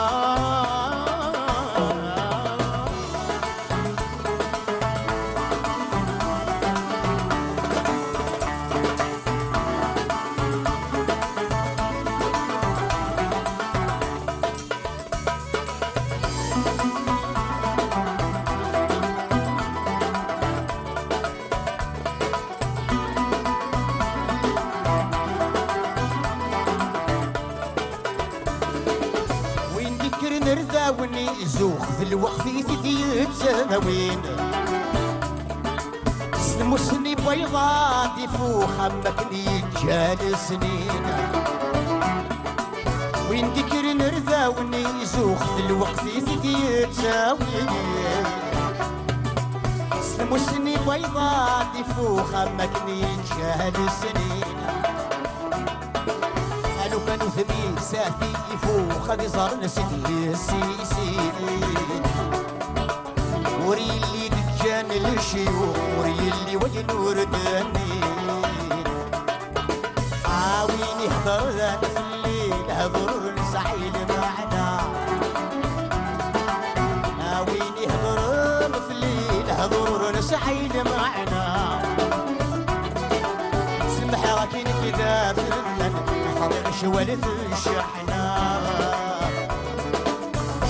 Win d-ikkren rdawen i zux, d lweqt i t-id-yettawin. S tmussni n wayeḍ ad ifux am wakken yeǧǧa lesnin. Win d-ikkren rdawen i zux, d lweqt i t-id-yettawin. S tmussni n wayeḍ ad ifux am wakken yeǧǧa lesnin. Alukan udem-is ad ifux, ad iẓer nesdi yessisin. Ur yelli d-ǧǧan lecyux, ur yelli wayen ur d-nnin. A win iheddren fell-i lehdur ur nesɛi lmeɛna. A win iheddren fell-i lehdur ur nesɛi lmeɛna. Semḥeɣ-ak i nekk d afennan, xḍiɣ cwal d cceḥna.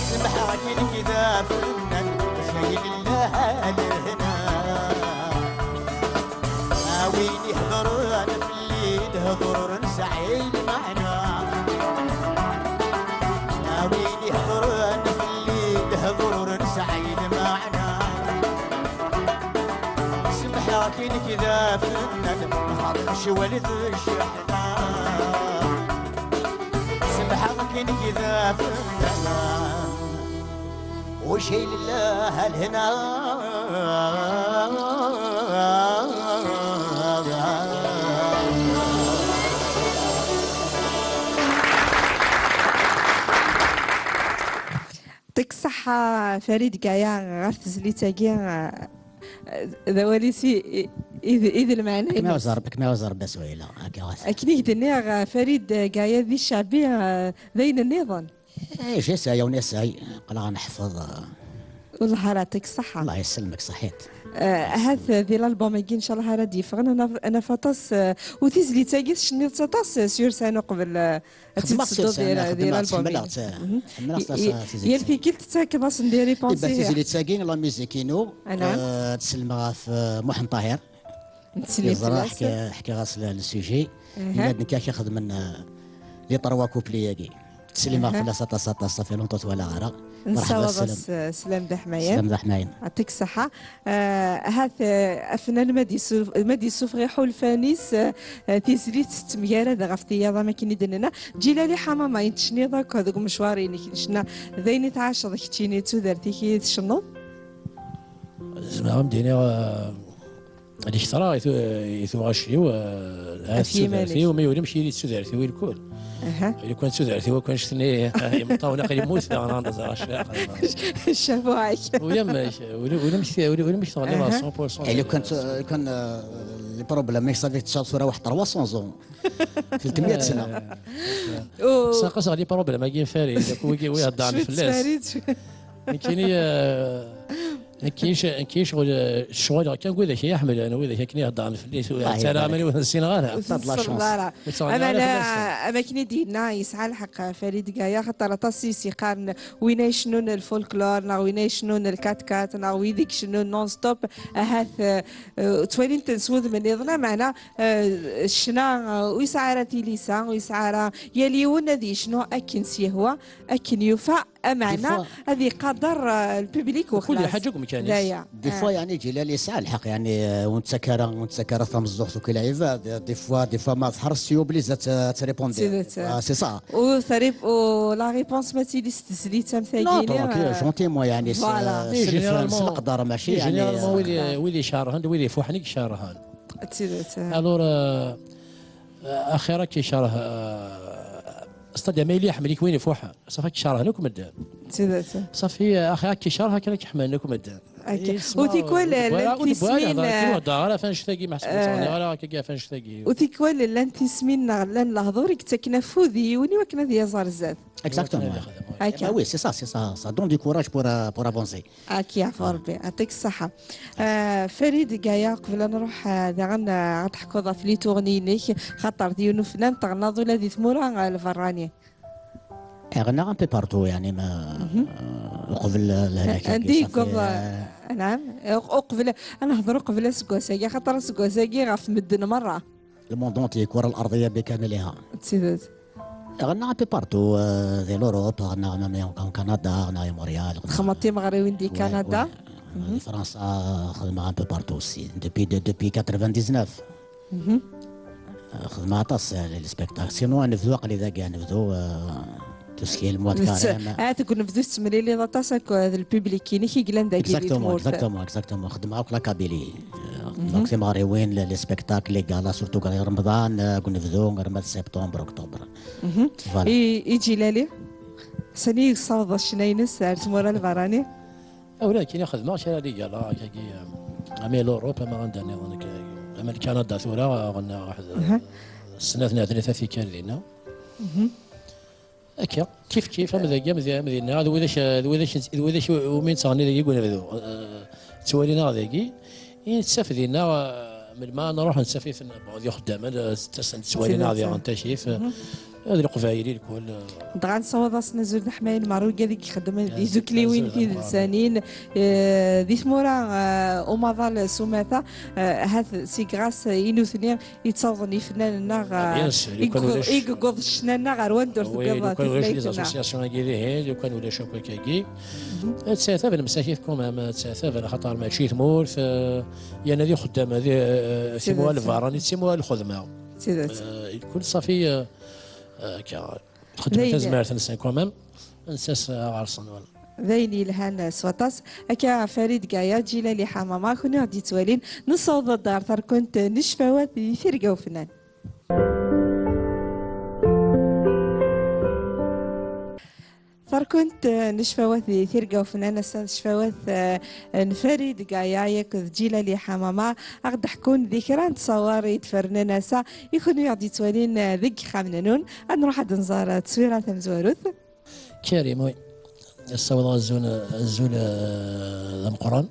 Semḥeɣ-ak i nekk d afennan, cay llah lehna. A win iheddren fell-i lehdur ur nesɛi lmeɛna. A win iheddren fell-i lehdur ur nesɛi lmeɛna. Semḥeɣ-ak i nekk d afennan, xaṭer cwal d cceḥna. Semḥeɣ-ak i nekk d afennan, u cay llah lehna. Ṭik ṣṣeḥḥa, Farid Gaya, ɣef tezlit-agi, d awal-is i, i, i d, i d lmeɛna-ines. Akken iɛuzar, akken iɛuzar Bas Wayla, akka ɣas. Akken i k-d-nniɣ, Farid Gaya di cceɛbi, d ayen nniḍen. Eh, j'essaye, on essaye. Aql-aɣ neḥfeḍ, eh. Wellah ara ṭik ṣṣeḥḥa. Allah yesselmek, ṣaḥit. Eh, ahat di l'album-agi, ncallah, ara d-yeffɣen, ad naf, ad naf aṭas, eh, u tizlit-agi tcenniḍ-tt aṭas, eh, s Yursan uqbel, eh, ad tt-id-tsedduḍ di, di l'album-agi. Ḥemmleɣ-tt, ḥemmleɣ-tt aṭas, eh, tizlit. Yal tikkelt tettakeḍ-asen des réponses. Iba tizlit-agi, la musique-inu, eh, ad tt-sellmeɣ ɣef, eh, Muḥend Ṭahir. Yeẓra, ḥkiɣ-as le, le sujet. Yenna-d nekk ak ixedmen, eh, les trois couplets-agi. Slimeɣ fell-as aṭas, aṭas, ça fait longtemps ur t-walaɣ ara. Merḥba, nessaweḍ-as sslam. Sslam d aḥmayan. Sslam d aḥmayan. Yeɛṭik ṣṣeḥḥa. Ah, ahat, ah, afnan ma d-yessuf-, ma d-yessufeɣ iḥulfan-is, ah, ah, tizlit tettemgarad ɣef tiyaḍ am akken i d-nenna. Ǧilali Ḥamama, i tecniḍ akk deg umecwar-inek n ccna, d ayen i tɛaceḍ keččini d tudert-ik i tcennuḍ? Zemreɣ ad m-d-iniɣ, ah, Ad kettreɣ i tu-, i tuɣac-iw, eh, ahat d tudert-iw, ma ulamek yili d tudert-iw i lkul. Aha. Lukan d tudert-iw, akk annect-nni, imeṭṭawen aql-i mmuteɣ, neɣ neẓra acu ara xedmeɣ. Ccafeɛ-ik. Ulamek, ula-, ulamek, ula-, ulamek teɣliḍ à cent pour cent. Et lukan, lukan, euh, les problèmes, ça fait que ça sera واحد trois cents ans. Tlettmeyya sna. Saqas ɣer les problèmes-agi n Farid, akk wigi wi heddren fell-as. Nekkini, eh, nekkini c-, nekkini ccɣel, eh, ccɣel kan n widak i yi-ḥemmlen, widak akken i heddren fell-i, ur ttaraɣ iman-iw ur ten-ssineɣ ara. Ur ten-tessneḍ ara. Ur ttɣenniɣ ara fell-asen. Am akken i d-yenna, yesɛa lḥeqq Farid Gaya, axaṭer aṭas i s-yeqqaren win ay icennun lfolklor, neɣ win ay icennun lkatkat, neɣ wid i icennun non-stop, ahat, eh, eh, ttwalin-ten s wudem nniḍen, meɛna Eh, ccna, eh, ur yesɛi ara tilisa, ur yesɛi ara, yal yiwen ad yecnu akken s-yehwa, akken yufa, ameɛna ad iqader, eh, lpiblik u xlas. Kul lḥaǧa deg umkan-is. Des fois, yeɛni, Ǧilal yesɛa lḥeqq, yeɛni, eh, ur nettak ara, ur nettak ara tameẓẓuɣt akk i lɛibad, eh, des fois, des fois ma tḥerṣ, tu es obligé ad t-, ad tṛipundi. C'est ça. U trip-, u la réponse ma tili s tezlit am tagi. Non, tranquille, gentiment, yeɛni, s, voilà, s lfehd, s leqder, mačči, yeɛni, généralement, wid i, wid icerhen, d wid ifuḥen i icerhen. D tidet, ah. Alors, euh, axir ad k-icerh, euh, c'est-à-dire, ma yella iḥemmel-ik win ifuḥen, safi ad k-cerhen akk medden. D tidet. Safi, axir ad k-icerh akken ad k-ḥemmlen akk medden. Akka. U tikwal llant tismin, ur heddreɣ ara ɣef annect-agi, meḥsub ur ttɣenniɣ ara akkagi ɣef annect-agi. U tikwal llant tismin neɣ llan lehdur i yettakken afud i yiwen i wakken ad yaẓ ar zdat. Exactement. Akka. Ah oui, c'est ça, c'est ça. Ça donne du courage pour, euh, pour avancer. Ad k-yeɛfu Rebbi, yeɛṭik ṣṣeḥḥa. Ah, Farid Gaya, qbel ad nruḥ, ah, daɣen, ah, ad teḥkuḍ ɣef les tournées-inek, xaṭer d yiwen ufnan teɣnaḍ ula di tmura, ah, lberrani. Ɣniɣ un peu partout, yeɛni, ma, ah, uqbel, ah, lehlak-agi, anda i yewweḍ, ah, anɛam, uq-, uqbel, ad nehder uqbel aseggas-agi, axaṭer aseggas-agi ɣef medden merra. Le monde entier, الكرة الأرضية بكاملها. D tidet. Ɣennaɣ un peu partout, euh, di l'Europe, ɣennaɣ même en, en Canada, ɣennaɣ i Montréal, ɣennaɣ. Txedmeḍ timeɣriwin di Canada? Ouais. Di Fransa, xedmeɣ un peu partout aussi. Depuis de, depuis quatre-vingt-dix-neuf. Euh, xedmeɣ aṭas, euh, les spectacles. Sinon, anebdu aql-i dagi, anebdu, euh, tout ce qui est le mois de carême. Ah, deg unebdu tettemliliḍ aṭas akked lpiblik-inek i yellan dagi di tmurt. Exactement, exactement, exactement. Xedmeɣ akk la Kabylie. Euh, xedmeɣ akk timeɣriwin, les, les spectacles, les galas, surtout ɣer Remḍan, euh, deg unebdu, ɣer mois de septembre, octobre. Voilà. I, i Ǧilali? Sani yessaweḍ ccna-ines ar tmura n lberrani? Ah, ula d nekkini xedmeɣ kra n les galas, akkagi, euh, ama l'Europe, ama anda nniḍen, akka, ama Lkanada tura, ɣennaɣ waḥed, snat neɣ tlata tikkal dinna. Akka, kif kif, am dagi, am di-, am dinna, d widak, d widak, d widak umi nettɣenni dagi deg unebdu. Eh, ttwalin-aɣ dagi, i nettaf dinna, eh, melmi ara nruḥ nettaf-iten, bon, d ixeddamen, eh, ttasen-d ttwalin-aɣ diɣen takit, eh, d Leqbayel i lkul, eh. Dɣa nessawaḍ-asen azul d aḥmayan merra i wigad i ixeddmen di tdukliwin tidelsanin, eh, di tmura, eh, umaḍal s umata, eh, ahat si grâce i nutni i ttawḍen yifennanen-nneɣ, ah, bien sûr, i lukan yeggu-, ulac, i yegguḍ ccna-nneɣ ɣer wanda ur tewwiḍ tutlayt-nneɣ. Lukan ulac les associations-agi dihin, lukan ulac akk akkagi. Ad ttɛetab lemsakit quand même, ad ttɛetab, axaṭer mačči tmurt, eh, yerna d ixeddam, d, eh, timura n lberrani, d timura n lxedma. D tidet. Eh, kul safi, eh, eh, akka, txeddem tazmert-nsen quand même, ad nessers, eh, ɣer-sen, voilà. D ayen yelhan s waṭas. Akka Farid Gaya, Ǧilali Ḥamama, kunwi ɣ-d-yettwalin, nessaweḍ-d ɣer terkunt n ccfawat di tirga ufennan. Terkunt n ccfawat di tirga ufennan, ass-a d ccfawat, eh, n Farid Gaya akked Ǧilali Ḥamama, a ɣ-d-ḥkun di kra n ttṣawar i d-fernen ass-a i kunwi ɣ-d-yettwalin, eh, deg yixxamen-nnun. Ad nruḥ ad nẓer, eh, tteswira tamezwarut. Karim, oui. Ssawḍeɣ azul, azul, eh, d ameqqran.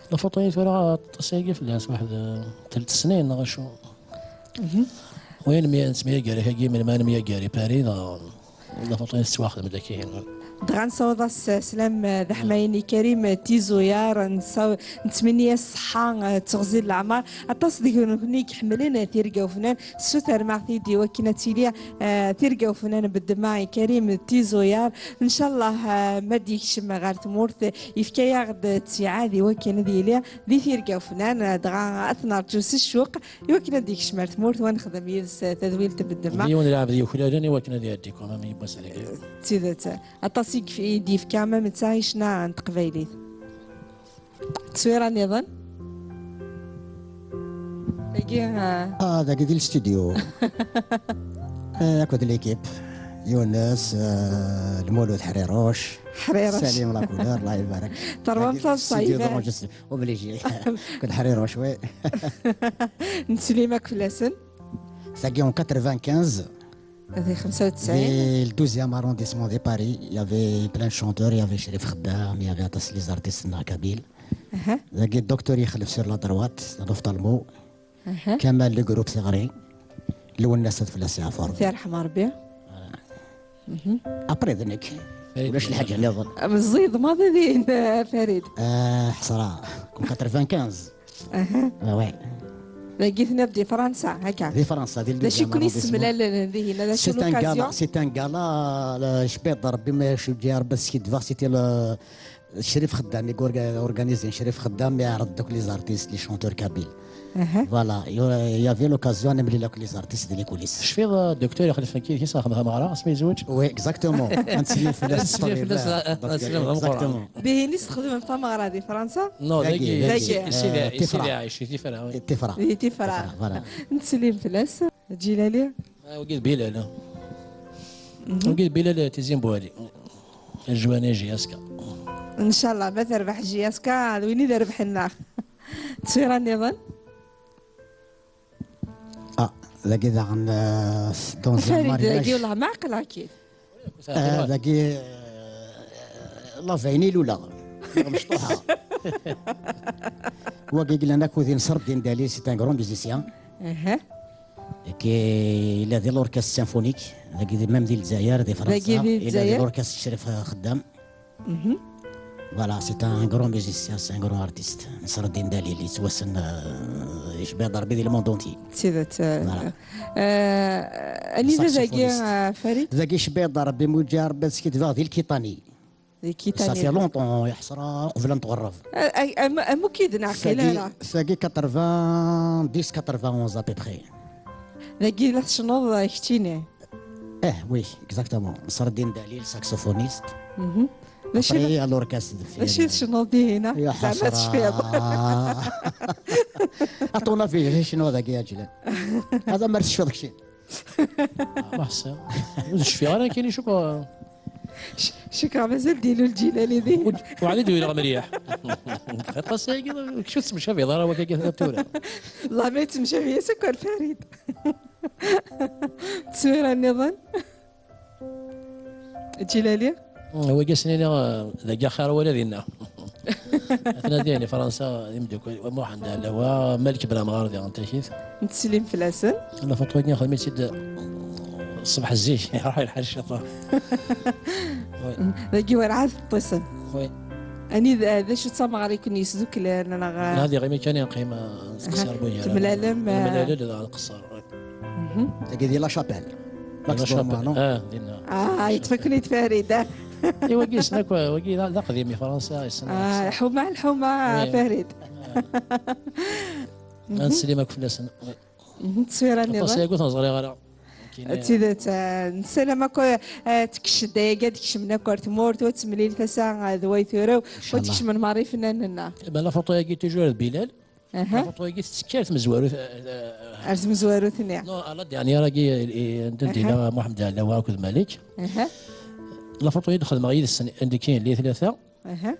La photo-yi tura aṭas ayagi fell-as, waḥed, eh, telt snin neɣ acu. Oui, nemya-, nettemyagar akagi, melmi ara nemyagar i Paris, neɣ la photo-yi tettwaxdem dagi. Dɣa nessaweḍ-as sslam, eh, d aḥmayen i Karim Tizuyaṛ, nessaw-, nettmenni-as ṣṣeḥḥa, eh, d teɣzi n leɛmer. Aṭas deg-nekkni i iḥemmlen, eh, tirga ufnan, ssutrem-aɣ-t-id i wakken ad tili, eh, tirga ufnan n ddemma i Karim Tizuyaṛ. Ncallah, eh, ma d-yekcem ɣer tmurt, yefka-yaɣ-d ttiɛad i wakken ad yili di tirga ufnan, eh, dɣa ad t-nerǧu s ccuq i wakken ad d-yekcem ar tmurt, wa nexdem yid-s, eh, tadwilt n ddemma. D yiwen n lɛebd yuklalen i wakken ad iɛeddi quand même yiwwas dagi. D tidet. Aṭas i yef-, i d-yefka, ma netta i ccna n teqbaylit. Ttwira nniḍen? Dagi, ah. Ah, dagi di l'studio. Eh, akked l'équipe. Younes, eh, Lmulud Ḥriruc. Ḥriruc. Salim la couleur, Allah ibarak. Terwam dagi di taḍsa, l'studio iban. D'enregistrement. Obligé. Akked Ḥriruc, oui. Neslim akk fell-asen. Dagi en quatre-vingt-quinze. Di xemsa u tesɛin. Di le douzième arrondissement de Paris, il y avait plein de chanteurs, il y avait Cherif Khaddam, il y avait aṭas les artistes n kabyles. Aha. Dagi docteur yexlef sur la droite, l'ophtalmo. Aha. Kamal le groupe Tiɣri. Lwennas ad fell-as yeɛfur. Tirḥem Rebbi. Après d nekk. Farid. Ulac lḥaǧa nniḍen. Meẓẓiyeḍ maḍi din, Farid. Ah, ḥesra. Comme quatre-vingt-quinze. Aha. Ah ouais. Dagi tenniḍ di Fransa, akka. Di Fransa, di le douzième arrondissement. D acu i ken-yessemlalen dihin? D acu l'occasion? C'est un gala, c'est un gala, la, je peux dire, Rebbi ma je dis, Rebbi, ce qui devait, c'était le Cherif Khaddam, i organisé Cherif Khaddam, iɛreḍ-d akk les artistes, les chanteurs kabyles. Aha. Voilà, il y a-, il y avait l'occasion, nemlil akk les artistes di les coulisses. Tecfiḍ, euh, docteur ixelfen kid-is ɣer tameɣra, asmi yezweǧ? Oui, exactement. Ad neslim fell-as. Ad neslim fell-as, ṭṭbib, ad neslim d ameqqran. Exactement. Dihin i s-txedmem tameɣra di Fransa? Non, dagi, dagi, dagi, euh, Sidi, Sidi Ɛic, di Tifra, oui. Tifra. Di Tifra. Tifra, voilà. Neslim fell-as. Ǧilali? Ah, wagi d Bilal, ah. Mhm. Wagi d Bilal, euh, Tizi n Buɛli. Lejwani J S K. Ncallah, ma terbeḥ J S K, d win i d rrbeḥ-nneɣ. Ttwira nniḍen? Ah, dagi daɣen, euh, dans un mariage. Farid, dagi wallah ma ɛqleɣ-k-id. Ah, dagi, euh, la veille i luleɣ. Mecṭuḥa. Wagi yellan akked-i Nserdin Dalil, c'est un grand musicien. Aha. Et que il a de l'orchestre symphonique, dagi di, même di Lezzayer, di Fransa, dagi di Lezzayer. Il a de l'orchestre Cherif Khaddam. Mhm. Voilà, c'est un grand musicien, c'est un grand artiste. Nserdin Dalil, yettwassen, euh, yecba-d Rebbi di le monde entier. D tidet, euh, voilà. Euh, anida dagi, saxophoniste. Euh, Farid? Dagi yecba-d Rebbi, muǧi Rebbi, ad skidbeɣ di Lkiṭani. Di Kitani. Ça fait longtemps, yeḥṣer qbel ad nɣerreb. A, a, am, am ukid neɣ qila ara? Tagi quatre-vingt-dix, quatre-vingt-onze à peu près. Dagi la tecnuḍ, eh, keččini? Eh, oui, exactement. Nserdin Dalil, saxophoniste. Mhm. Après, à l'orchestre de Fir. D acu i tecnuḍ dihina? Zeɛma tecfiḍ? Aṭuna fi, tecnuḍ dagi, a Ǧilal. Hada ma tecfiḍ keččini. Ah, ma ḥṣiɣ. Ur d-cfiɣ ara kan i cukkeɣ. Cukkeɣ mazal d-ilul Ǧilali din. Ur d-, ur ɛad i d-wileɣ mliḥ. Aṭas-agi, kečč ur tettemcabiḍ ara wakka tura. Wallah ma yettemcabi-as akk ar Farid. Ttwira nniḍen? Ǧilali? Mm, wagi asen-iniɣ, eh, dagi axir wala dinna. Atna dihin i Fransa, d imdukal, wa Muḥend Ɛlawa, Malik Blamɣar diɣen takit. Nettsellim fell-asen. La photo-agi xedmen-tt-id ṣṣbeḥ zik, iruḥ lḥal ciṭuḥ. Oui. Dagi werɛad ṭṭisen. Oui. Anida, d acu d tameɣra i ken-yesduklen, neɣ? Neɣ diɣ imi kan i neqqim, eh, nesteqsi Rebbi gar-aneɣ. Temlalem, eh, nemlal-d dɣa nqeṣṣer. Mhm. Tagi di la Chapelle. Di la Chapelle, ah, dinna. Ah, yeṭṭef-iken-id Farid, ah. I wagi yessen akk, wagi d, d aqdim i Fransa, yessen. Ah, lḥuma, lḥuma, oui, Farid. Ah. Mhm. Ad neslim akk fell-asen. Mhm, tteswira nniḍen. Aṭas-agi ur ten-ẓriɣ ara. D tidet, ah, nessaram akk, ah, tekkec-d ayagi ad kecmen akk ar tmurt, u ad temlil tasa, ah, d way turew, u ad kecmen merra ifennanen-nneɣ. Inchallah. Ben, la photo-agi toujours d Bilal. Aha. La photo-agi tettekka ar tmezwarut, eh, eh, ar tmezwarut-nni. Non, à la dernière-agi, eh, eh, anda d-yella Muḥemmed Ɛlawa akked Malik. Aha. La photo-agi d-xedmeɣ yid-sen, anda kan yella tlata. Aha.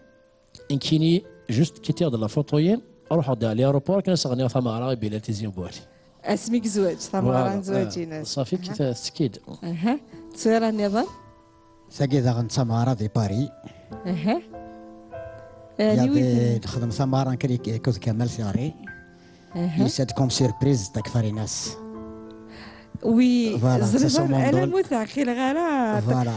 Nekkini, juste quitter-d la photo-yi, ruḥeɣ-d à l'aéroport, kan as-ɣniɣ tameɣra i Bilal Tizi n Buɛli. Asmi yezweǧ, tameɣra n zzwaǧ-ines. Voilà, eh, ṣafi, aha, tettekki-d. Aha. Ttwira nniḍen? Tagi daɣen d tameɣra di Paris. Aha. Yaḍ-, nexdem tameɣra nekk akked Kamal Tiɣri. Aha. Yusa-d comme surprise, takfarinas. Oui, voilà, ẓriɣ, ala ma ur teɛqileɣ ara. Voilà.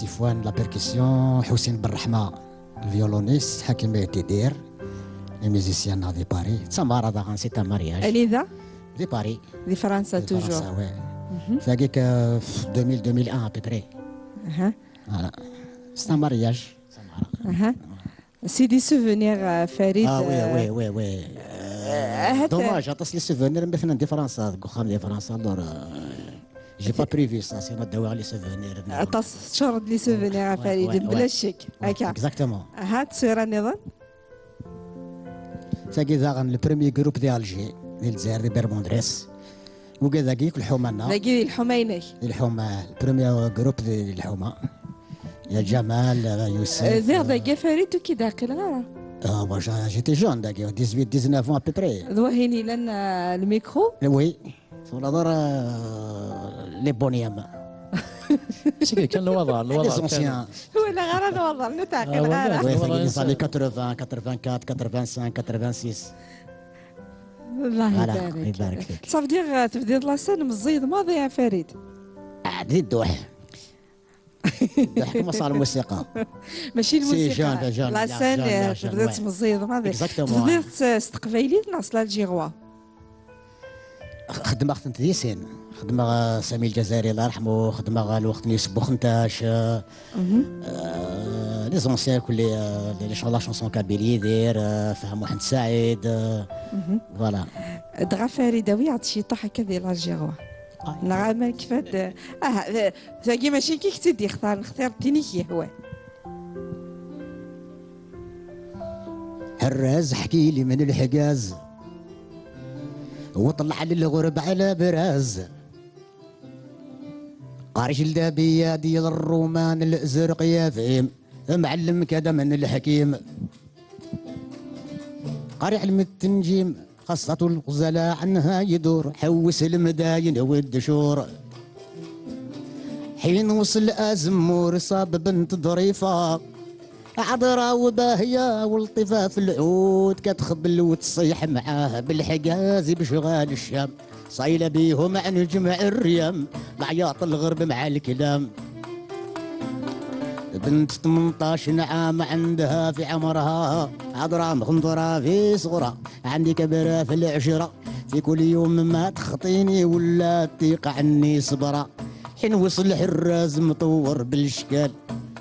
Sifwan, la percussion, Ḥusin Berreḥma, le violoniste, Ḥakim Ayt Idir, les musiciens-nneɣ di Paris. D tameɣra daɣen, c'est un mariage. Anida? Di Paris. Di Fransa, toujours. Fransa, ouais. Tagi que deux mille, deux mille un à peu près. Voilà. C'est un mariage. C'est des souvenirs, euh, Farid. Ah oui, oui, oui, oui. Dommage, aṭas les souvenirs, mais di Fransa, deg uxxam di Fransa, alors, euh, j'ai pas prévu ça, sinon ad d-awiɣ les souvenirs. Aṭas, teččureḍ les souvenirs, a Farid, bla ccek. Exactement. Aha, ttira nniḍen. Tagi daɣen, le premier groupe di Alger, di Lezzayer, di Bermondres. Wigad-agi, lḥuma-nneɣ. Dagi di lḥuma-inek. Di lḥuma, le premier groupe di lḥuma. Ya Ǧamal, ya Yusef. Eh, ziɣ dagi a Farid ur k-id-ɛqileɣ ara. Ah, moi, j'ai- j'étais jeune, dagi, dix-huit, dix-neuf ans à peu près. D wahin ilan, eh, le micro? Oui. Tewlaḍ ara, eh, les bonièmes. Seg kan nwaḍar, nwaḍar. Les anciens. Walaɣ ara nwaḍar, ur t-ɛqileɣ ara. Oui, c'est les années quatre-vingts, quatre-vingt-quatre, quatre-vingt-cinq, quatre-vingt-six. Allah ibarik. Ibarik fik. Ça veut dire, euh, tebdiḍ la scène meẓẓiyeḍ maḍi a Farid. Ah, di dduḥ. Dduḥ, commence la musique. Mačči lmusiqa. La scène, euh, tebdiḍ meẓẓiyeḍ maḍi. Exactement. Tebdiḍ s, s teqbaylit neɣ s l'algérois? Xedmeɣ-tent di sin. Xedmeɣ, euh, Sami Lǧazayri, Allah yerḥmu, xedmeɣ, euh, lweqt n Yusef Buxentac, euh, euh, les anciens, كل, euh, les, les chants, la chanson kabyle, Yidir, euh, Fahem Muḥend Saɛid, euh, voilà. Dɣa Farid, awi-aɣ-d ciṭuḥ akka di l'algérois. Neɣ aman kfan-d, ah, euh, tagi mačči nekk i k-tt-id-yextaren, xtiṛ-d tin i k-yehwan. Herraz ḥkili min lḥegaz, وطلع للغرب على براز. قارش لدابية ديال الرومان الأزرق يا فيم، معلم كذا من الحكيم. قاري علم التنجيم، خاصة الغزالة عنها يدور، حوس المداين والدشور. حين وصل أزمور صاب بنت ظريفة، عذرا وباهية ولطيفة في العود، كتخبل وتصيح معاه بالحجاز بشغال الشام. صايلة بيهم عن جمع الريام، بعياط الغرب مع الكلام. بنت ثمنطاش عام عندها في عمرها، عذرا مخنطرة في صغرها، عندي كبرة في العشرة، في كل يوم ما تخطيني ولا تيق عني صبرة. حين وصل حراز مطور بالشكال،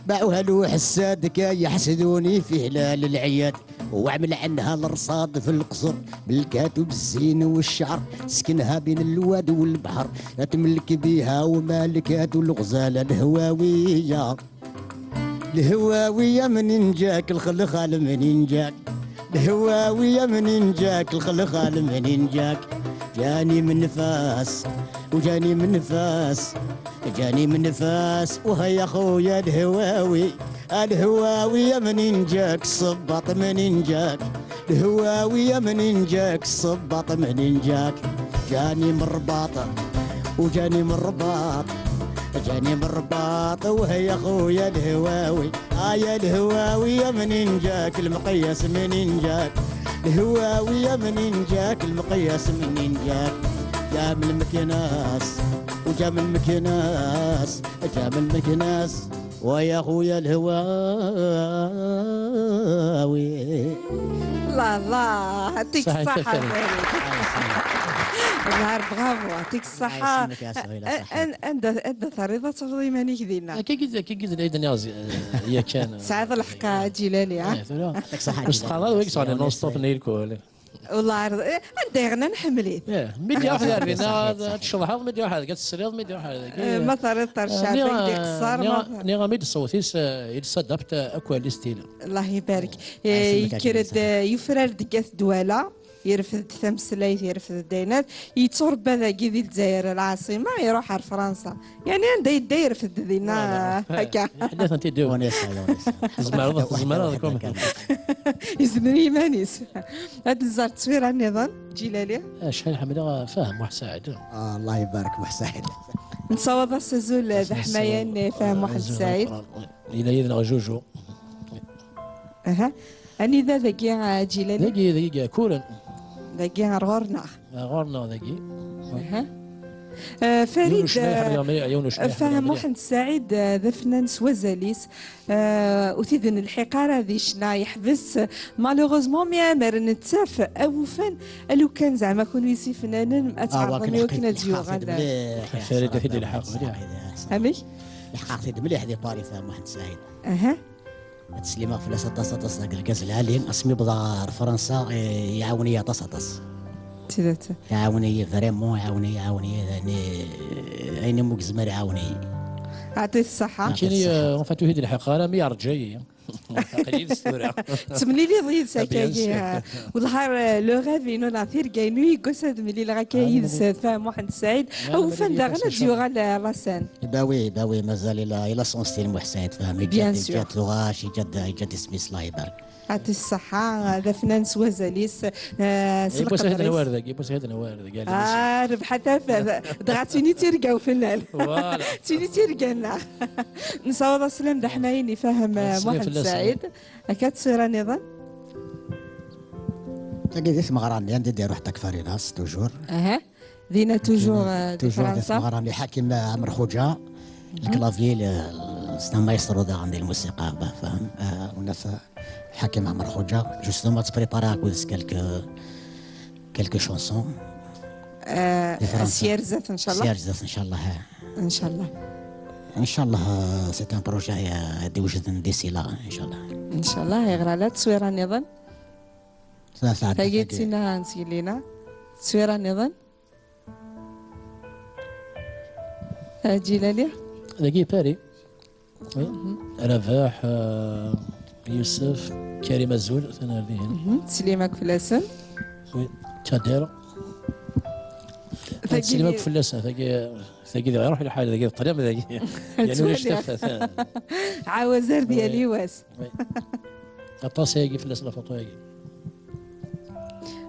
باعوها له حساد كي يحسدوني في هلال العيال. وعمل عنها الرصاد في القصر بالكات وبالزين والشعر، سكنها بين الواد والبحر، تملك بيها ومالكات الغزالة الهواوية. الهواوية منين جاك الخلخال منين جاك؟ الهواوية منين جاك الخلخال منين جاك؟ جاني من فاس وجاني من فاس، جاني من فاس وهيا خويا الهواوي. الهواوي يا منين جاك الصباط منين جاك؟ الهواوي يا منين جاك الصباط منين جاك؟ جاني من الرباط وجاني من الرباط، جاني من الرباط وهيا خويا الهواوي. آه يا الهواوي يا منين جاك المقياس منين جاك؟ الهواوي يا منين جاك المقياس منين جاك؟ جا من المكناس وجا من المكناس، جا من المكناس. ويا خويا الهواوي. لا، لا، يعطيك الصحة. الظاهر، برافو، يعطيك الصحة. الله يسلمك يا سهيلة، صحيت. أن-، أن-، أنت، أنت تريض تفضي مانيك دينا. كي قلت، كي قلت العيد نيازي، يا كان. سعيد الحق جيلاني، ها؟ إيه، ثورة. يعطيك الصحة، مستقبل جيلاني. وياك صار نون ستوب نيل كول. والله عرض، إيه، عندي غنى نحمليت. إيه، ميديا واحد يعرف هنا، تشرحه ميديا واحد، قد تسريض ميديا واحد. إيه، ما ثريت طرشات، نيغا، عندي قصار، نيغا، ما ثريت. نيغا ميد الصوتيس، آه، يتسادبت أكوال ستيل. الله يبارك. إيه، يسلمك، يكرد، آه، يفرار دقات دوالا. Yerfed-d tameslayt, yerfed-d ayenat, yetturebba dagi di Lezzayer, lɛaṣima, iruḥ ar Fransa. Yeɛni anda yedda yerfed dinna. Voilà. Akka. Ḥdathent-id. Unisa, unisa. Tzemreḍ, tzemreḍ, comme. Yezmer i yiman-is. Ad nẓer tteswira nniḍen, Ǧilali. Acḥal ḥemmleɣ Fahem Muḥ Saɛid. Ah, Allah ibarak, Muḥ Saɛid. Nessawaḍ-as azul d aḥmayan i Fahem Muḥ Saɛid. Yella yid-neɣ Juju. Aha. Anida dagi, a Ǧilali? Dagi, dagi, Kuren. Dagi, ar ɣur-neɣ. Ar ɣur-neɣ dagi. Aha. Eh, Farid, yiwen ucnayeḥ, eh, yiwen ucnayeḥ, Fahem Muḥend Saɛid, eh, d afennan s wazal-is, eh, ur t-id-nelḥiq ara di ccna, yeḥbes. Malheureusement, mi amer nettaf awufan, alukan zeɛma kunwi s ifennanen, ad tɛerḍem i wakken ad yuɣal. Farid, ad t-id-ilḥeq mliḥ. Amek? Lḥeqeɣ-t-id mliḥ di Paris, Fahem Muḥend Saɛid. Aha. Ad slimeɣ fell-as aṭas, aṭas deg urgaz lɛali. Asmi wwḍeɣ ɣer Fransa, eh, iɛawen-iyi aṭas, aṭas. D tidet. Iɛawen-iyi vraiment, iɛawen-iyi, iɛawen-iyi, yani, ayen umi yezmer iɛawen-iyi. Ɛṭi-t ṣṣeḥḥa. Nekkini, eh, en fait, ur t-id-lḥiqeɣ ara, mi yerǧa-yi. Aql-i yid-s tura. Temliliḍ yid-s akka-agi, ha. Wellah, eh, le rêve-inu neɣ tirga-inu, yeggas ad mlileɣ akka yid-s, Fahem Muḥend Saɛid. Awufan daɣen ad d-yuɣal, eh, Rasan. Bah oui, bah oui, mazal ila, ila son style Muḥ Saɛid, Fahem. Bien sûr. Yeǧǧa-d tuɣac, yeǧǧa-d, yeǧǧa-d isem-is, Allah ibarak. Ɛṭi-t ṣṣeḥḥa, d afennan s wazal-is, eh, s leqder-is. Yiwwas ad nwar dagi, yiwwas ad nwar dagi. Ah, rbeḥ a tafat. Dɣa d tin i d tirga ufennan. Voilà. D tin i d tirga-nneɣ. Nessawaḍ-as sslam d aḥmayen i Fahem, eh, Muḥend Saɛid. Akka tteswira nniḍen? Tagi di tmeɣra-nni, anda i d-iruḥ Takfarinas, toujours. Aha. Dina toujours, euh, di Fransa. Toujours di tmeɣra n Ḥakim Ɛmer Xuǧa, le clavier, le, c'est un maestro daɣen di lmusiqa, bah, Fahem, euh, wnat Ḥakim Ɛmer Xuǧa, justement, ttprépariɣ akked-s quelques, quelques chansons. Euh, di Fransa. S yir zdat, ncallah. S yir zdat, ncallah, ha. Ncallah. Ncallah, euh, c'est un projet, euh, ad d-iwejden d'ici là, ncallah. Ncallah, yeɣra la tteswira nniḍen. Tagi d tina n Sgelina. Tteswira nniḍen. Ah, Ǧilali? Dagi Paris. Oui. Rabaḥ, euh, Yusef, Karim Azul, tanerdihin. Mhm. Ttsellim akk fell-asen. Oui, Kader. Ttsellim akk fell-asen, tagi, tagi dɣa iruḥ lḥal, dagi d ṭṭlam, dagi. Yeɛni ulac tafat. Ɛawaz ar di yal yiwet. Oui. Aṭas ayagi fell-as la photo-agi.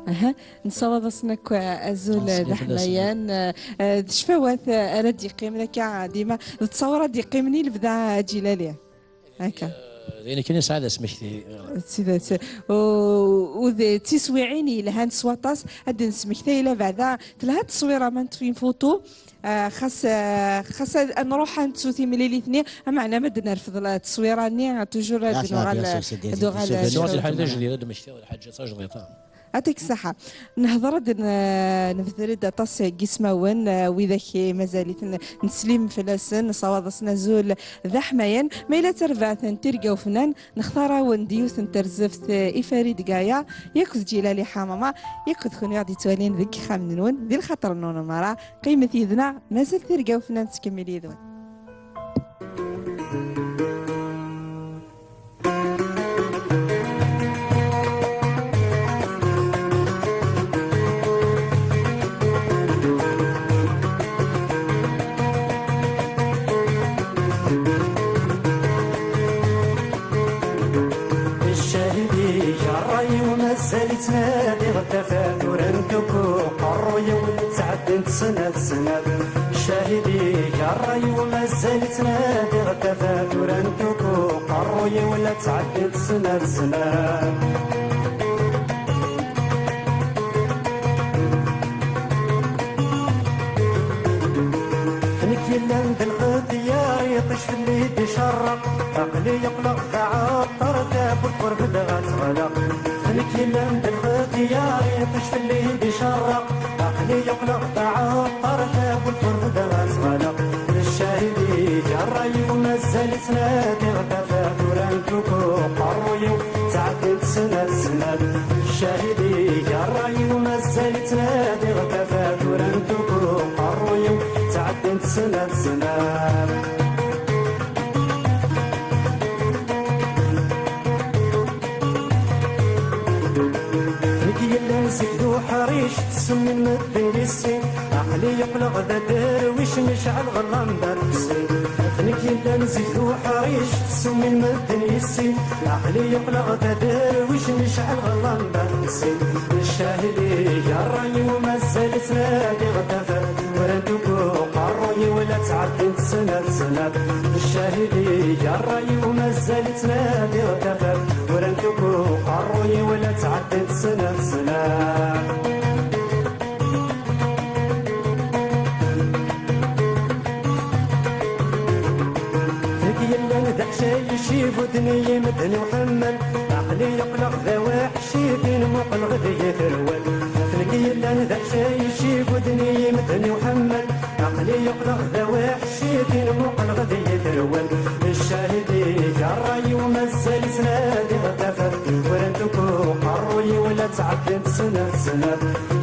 Aha, nessawaḍ-asen akk azul d aḥmayan, eh, d ccfawat, eh, ara d-yeqqimen akka dima, d ttawra d-yeqqimen i lebda Ǧilali. Akka. Eh, d ayen kan yesɛa d asmekti. D tidet. U, u d tiswiɛin yelhan s waṭas, ad d-nesmektay la beɛda, telha tteswira ma n photo, Ah, xas, ah, xas ad, ad nruḥ ad nettu timlilit-nni, ameɛna ma d-nerfed la, tteswira-nni, ah, toujours ad nuɣal, ad nuɣal, ah, surat lḥal d ajdid, ad d-mmektiɣ lḥaǧa tajdiṭ, ah. Ɛṭik ṣṣeḥḥa. Nehḍer-d, n-, nebder-d aṭas n yismawen, ah, widak i mazal-iten neslim fell-asen, nessawaḍ-asen azul d aḥmayan. Ma yella d tarbaɛt n tirga ufennan, nextar-awen-d yiwet n terzebt, eh, i Farid Gaya, yakk d Ǧilali Ḥamama, yakk d kunwi i ɣ-d-yettwalin deg yixxamen-nwen, di lxaṭer-nwen merra. Qqimet yid-neɣ, mazal tirga ufennan tettkemmil yid-wen. Ccahid-ik ṛṛay-iw mazal ittnadi ɣer tafat ur ntuku uqerruy-iw ttɛeddint snat snat. Ccahid-ik ṛṛay-iw mazal ittnadi ɣer tafat ur ntuku uqerruy-iw la ttɛeddint snat snat. Nekk yellan d lxedya, iṭij fell-i d-icerreq. Aql-i yeqleɣ d aɛeṭṭer, tawwurt ur beddeɣ ad teɣleq. Nekk yellan d lxedya, iṭij fell-i d-icerreq. Aql-i yeqleɣ d aɛeṭṭer, tawwurt ur beddeɣ ad teɣleq. Ccahid-ik ṛṛay-iw mazal ittnadi ɣer tafat ur ntuku uqerruy-iw ttɛeddint snat snat. Ccahid-ik ṛṛay-iw mazal ittnadi ɣer tafat ur ntuku uqerruy-iw ttɛeddint snat snat. Nekk yellan seg Ttsemmin medden yessi, aql-i yeqleɣ d aderwic, necɛel ɣellan d aṭebsi. Ɣef nekk yellan zik d uḥric, ttsemmin medden yessi, aql-i yeqleɣ d aderwic, necɛel ɣellan d aṭebsi. Ccahid iga ṛṛay-iw, mazal ittnadi ɣer tafat, ur rant akk uqerruy-iw, la ttɛeddint snat snat. Ccahid iga ṛṛay-iw, mazal ittnadi ɣer tafat, ur rant akk uqerruy-iw, la ttɛeddint snat snat. Deg yellan d aḥcayec, ibudden-iyi medden i uḥemmel. Aql-i yeqleɣ d awaḥci, tin muqleɣ d yiterwel. Deg yellan d aḥcayec, ibudden-iyi medden i uḥemmel. Aql-i yeqleɣ d awaḥci, tin muqleɣ d yiterwel. Ccahid iga ṛṛay-iw, mazal ittnadi ɣer tafat, ur rant akk uqerruy-iw, la ttɛeddint snat snat.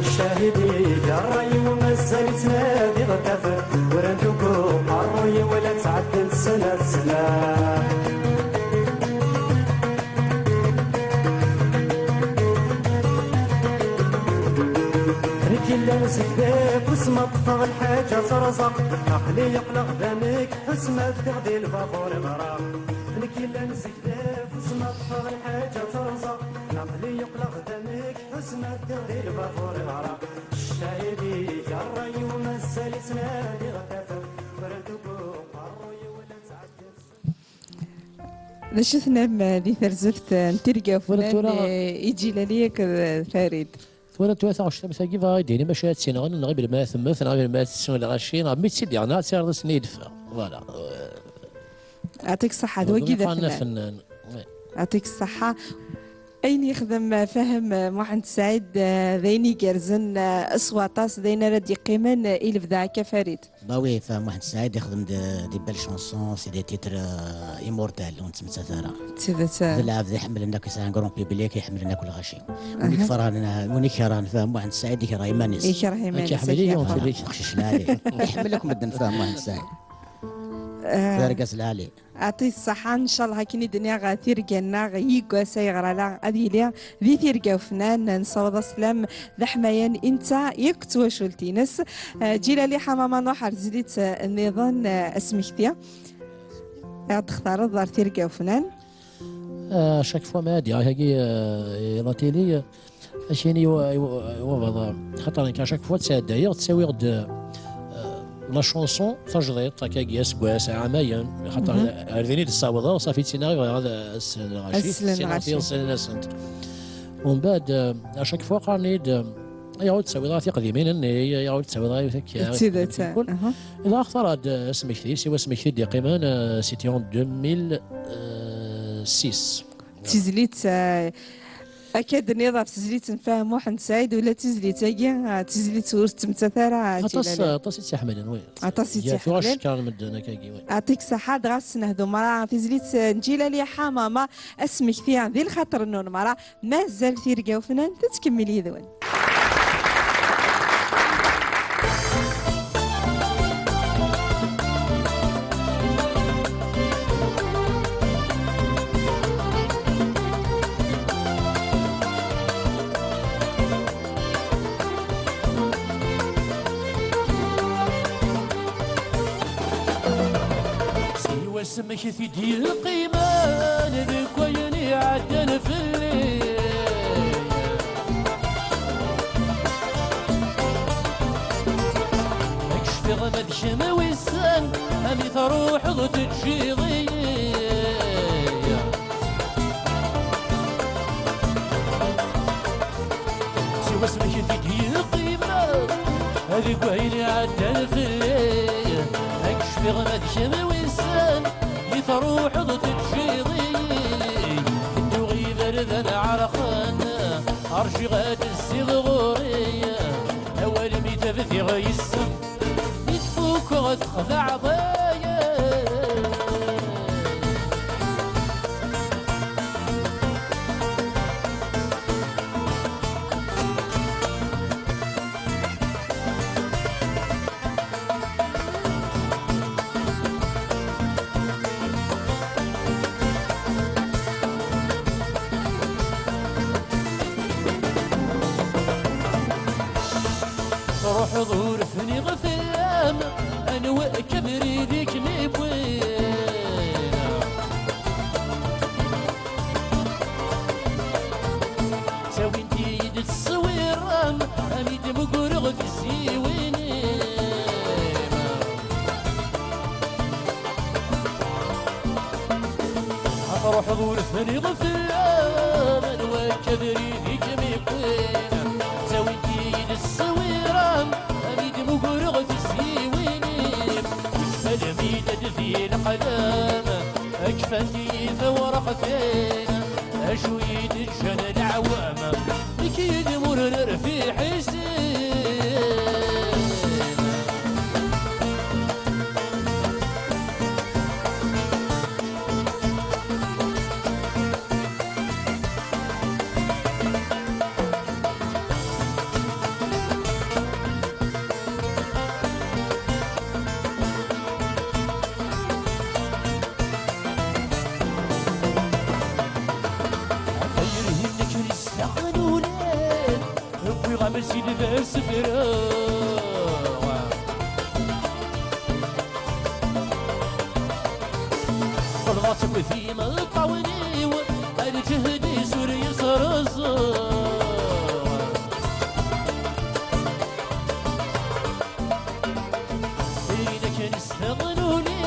Ccahid iga ṛṛay-iw, mazal ittnadi ɣer tafat, ur rant akk uqerruy-iw, la ttɛeddint snat snat. Nekk yellan seg deg usma ṭṭfeɣ lḥaǧa terẓeq, aql-i yeqleɣ d amek ḥusma ddiɣ di lbabur iɣraq. Nekk yellan seg deg usma ṭṭfeɣ lḥaǧa terẓeq, aql-i yeqleɣ d amek ḥusma ddiɣ di lbabur iɣraq. Ccahid iga ṛṛay-iw, mazal ittnadi ɣer tafat, ur rant akk uqerruy-iw, la ttɛeddint. D acu tennam di terzuft n tirga ufnan, tura, eh, i Ǧilali akked, eh, Farid? Tura, tura taɣect am tagi, bɣa i d-yini maca ad tt-inɣen, neɣ iblem ad temmet, neɣ iblem ad tessu lɣaci, neɣ mi tt-id-iɣna ad tt-irreḍ ass-nni i d-teffeɣ. Voilà. Yeɛṭik ṣṣeḥḥa, d wagi d afennan. Yeɛṭik ṣṣeḥḥa. Ayen yexdem Fahim Muḥend Saɛid, eh, d ayen igerrzen, eh, s waṭas, d ayen ara d-yeqqimen, eh, i lebda akka, Farid. Bah oui, Fahim Muḥend Saɛid yexdem de, de belles chansons, c'est des titres, euh, immortels, ur nettmettat ara. D tidet. D lɛebd iḥemmlen akk, c'est un grand public, iḥemmlen akk lɣaci. Win ikerhen, win ikerhen Fahim Muḥend Saɛid, ikerh iman-is. Ikerh iman-is, ikerh. Leqcic lɛali. Iḥemmel akk medden Fahim Muḥend Saɛid. Eh. D argaz lɛali. Yeɛṭi-k ṣṣeḥḥa, ncallah akken i d-nniɣ, tirga-nneɣ yeggas ayɣer ala ad yili di tirga ufnan, nessaweḍ-as sslam d aḥmayan i netta yakk d twacult-ines. Eh, Ǧilali Ḥamama, nruḥ ar tezlit, eh, nniḍen, eh, asmekti i ɣ-d-textareḍ ar tirga ufnan. Eh, à chaque fois ma ad yaɣ-agi, eh, i la télé, eh, Akini i wa-, i wa-, i wabeḍ, xaṭer nekk, à chaque fois ttɛeddayeɣ, ttawiɣ-d, euh, la chanson tajdiṭ, akkagi, aseggas, ɛamayen, xaṭer ar din i d-ssawḍeɣ, ṣafi ttiniɣ i bɣiɣ ad as-slen lɣaci, ttiniɣ-t-id, slen-asent. Umbeɛd, euh, à chaque fois qqaren-iyi-d, euh, ayɣer ur d-ttawiḍ ara tiqdimin-nni, ayɣer ur d-ttawiḍ ara yiwet akka, d tidet, tiqdimin tikkul. Dɣa xtareɣ-d, euh, asmekti, siwa asmekti d-iqqimen, euh, c'était en deux mille six. D tizlit, euh, Akka d-tenniḍ ɣef tezlit n Fahim Muḥend Saɛid, ula d tizlit-agi, ah, d tizlit ur tettmettat ara, ah, aṭas, Ǧilali. Aṭas i tt-iḥemmlen, wi. Aṭas i tt-iḥemmlen. Tura cekkren medden akkagi, wi. Yeɛṭik ṣṣeḥḥa, dɣa s nehdu merra tizlit n Ǧilali Ḥamama, asmekti di lxaṭer-nwen merra, mazal tirga ufnan tettkemmil yid-wen. Siwa asmek i t-id-yeqqimen deg wayen iɛeddan fell-i. Nekk cfiɣ ma d kemm wissen, ami truḥeḍ teǧǧiḍ-iyi. Siwa asmek i t-id-yeqqimen deg wayen iɛeddan fell-i. Nekk cfiɣ ma d kemm wissen, mi truḥeḍ teǧǧiḍ-iyi. Tedduɣ iberdan ɛerqen, rjiɣ ad d-tezziḍ ɣur-i. Awal mi t-bdiɣ yes-m, mi tfukkeḍ texdaɛeḍ-iyi. Ruḥeḍ ur fniɣ fell-am, anwa akka abrid i kem-iwwin? Ttawint-iyi-d tteswiṛ-am, am i d-mmugreɣ tiziwin-im. Ma truḥeḍ ur fniɣ fell-am, anwa akka abrid i kem-iwwin? Ttawint-iyi-d tteswiṛ-am, am i d-mmugreɣ tiziwin-im. Almi d-adef i leqlam, kfant-iyi tawraqtin, acu i d-ǧǧan leɛwam, nekk yid-m ur nerfiḥ i sin. Tayri-inek ur yesteqnulin, wwiɣ-am-tt-id d asefru. Ḍelbeɣ-tt akked timeṭṭawen-iw, lǧehd-is ur yesreẓ. Ayen akken steɣnuli,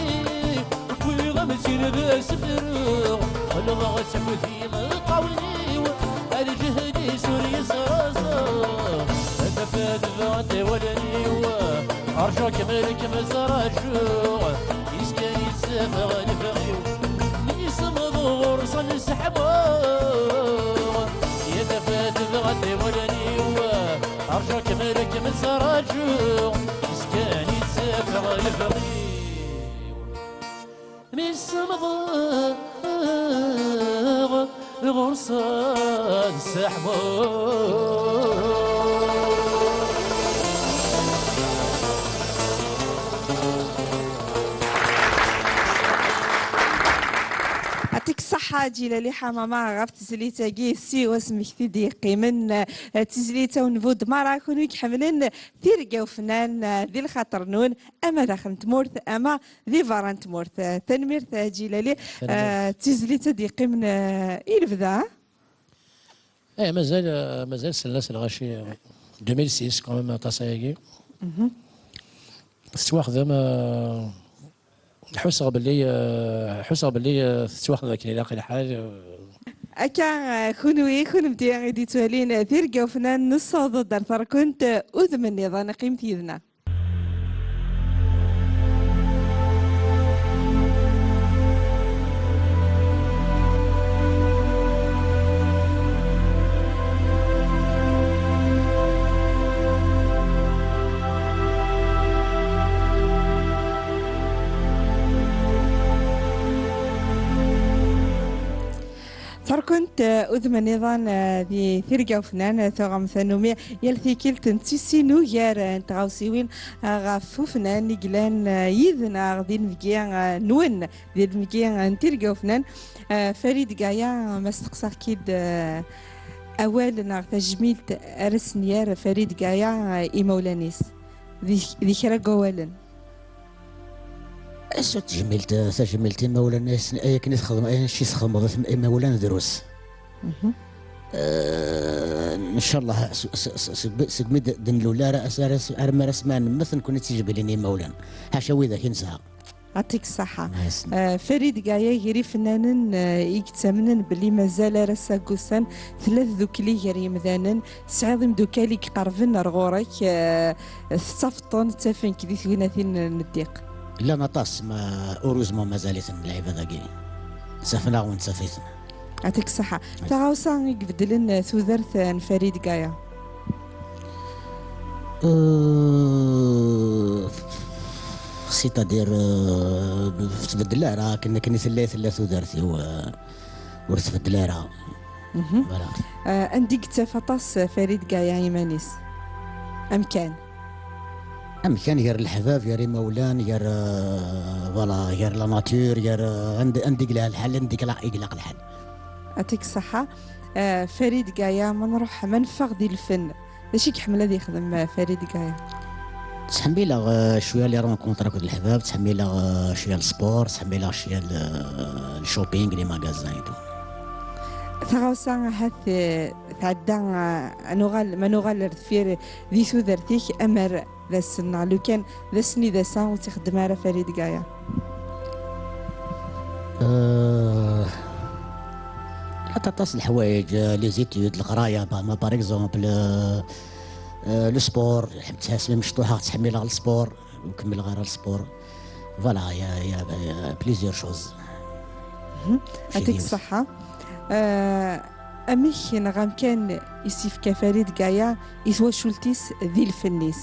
wwiɣ-am-tt-in d asefru. Ɣelḍeɣ-tt akked timeṭṭawen-iw, lǧehd-is ur yesreẓ. A tafat bɣant iwalen-iw, rǧuɣ-kem, la kem-ttṛaǧuɣ. Iskan yettafeɣ lefɣ-iw, mi semḍeɣ ɣur-sen seḥmuɣ. Ya tafat bɣant iwalen-iw, rǧuɣ-kem, la kem-ttṛaǧuɣ. Iskan yettafeɣ lefɣ-iw, mi semḍeɣ ɣur-sen seḥmuɣ. Atik ṣṣeḥḥa, Ǧilali Ḥamama, ɣef tezlit-agi, si wasmekti d-yeqqimen, eh, tizlit-a n Budmara, kunwi iḥemmlen tirga ufnan, eh, di lxaṭer-nwen, ama daxel n tmurt, ama di berra n tmurt. Eh, tanemmirt, eh, Ǧilali. Tanemmirt. Eh, d tizlit ad d-yeqqimen, eh, i lebda. Eh, mazal, eh, mazal sella s lɣaci, deux mille six, quand même, aṭas ayagi. Mhm. Tettwaxdem, eh, ḥusseɣ belli, eh, ḥusseɣ belli, eh, tettwaxdem akken ilaq lḥal, eh. Akka, eh, kunwi, kunemti i d-yettwalin, eh, tirga ufnan, nessaweḍ-d ar terkunt, eh, udem nniḍen, qqimet yid-neɣ. Terkunt, eh, udem nniḍen, eh, di tirga ufnan, eh, tuɣem tannumi yal tikkelt n tissin ugar, eh, n tɣawsiwin, eh, ɣef ufnan i yellan, eh, yid-neɣ di lemgi, eh, nwen, di lemgi, eh, n tirga ufnan. Eh, Farid Gaya, ma steqsaɣ-k-id, eh, awal neɣ tajmilt ara s-n-yerr Farid Gaya, eh, imawlan-is, di, di kra n wawalen? Acu tajmilt, tajmilt imawlan, ayen akken i txedmeḍ, ayen i txedmeḍ imawlan drus. Mhm. Eh, ncallah, s-, s-, s-, seg, segmi d-, d-nlul ara, ara, ara, armi ara s-, ma nemmet, nekkni d tijbilin imawlan. Ḥaca widak i nesɛa. Atik ṣṣaḥa. Yes. Eh, Farid Gaya, gar ifennanen, eh, i yettamnen belli mazal ar ass-a deg ussan tella tdukli gar yimdanen, tesɛiḍ imdukal i iqerben ar ɣur-k, eh, tettafeḍ-ten, ttafen-k di tegnatin n ddiq. Llan aṭas, ma heureusement mazal-iten lɛibad-agi. Ttafen-aɣ-, ur nettaf-iten. Atik ṣṣaḥa. Taɣawsa i ibeddlen, eh, tudert, eh, n Farid Gaya. Euh, c'est-à-dire, euh, ur tbeddel ara, akken, akken i tella, i tella tudert-iw, euh, ur tbeddel ara. Mhm. Voilà. Euh, anda i yettaf aṭas, euh, Farid Gaya iman-is? Amkan? Amkan gar leḥbab, gar imawlan, gar, euh, voilà, gar la nature, gar, euh, anda, anda i yelha lḥal, anda i yelha, i yelha lḥal. Atik ṣṣaḥa. Euh, Farid Gaya, ma nruḥ, ma neffeɣ di lfen, d acu i iḥemmel ad yexdem, eh, Farid Gaya? Ttḥemmileɣ, euh, cwiya les rencontres akked leḥbab, ttḥemmileɣ, euh, cwiya le sport, ttḥemmileɣ cwiya le, euh, le shopping, les magasins et tout. Taɣawsa ahat, euh, tɛedda, euh, ad nuɣal, ma nuɣal ar deffir di tudert-ik, amer d ass-nneɣ, lukan d ass-nni d ass-a ur tt-ixeddem ara Farid Gaya. Euh, lḥaṭa aṭas n leḥwayeǧ, euh, les études, leqraya, par, par exemple, euh, euh, le sport, ḥemmleɣ asmi mecṭuḥeɣ, ttḥemmileɣ le sport, ur kemmleɣ ara le sport. Voilà, il y a, il y a, il y a plusieurs choses. Mhm. Yɛṭik ṣṣeḥḥa. Euh, amek neɣ amkan i s-yefka Farid Gaya i twacult-is di lfenn-is?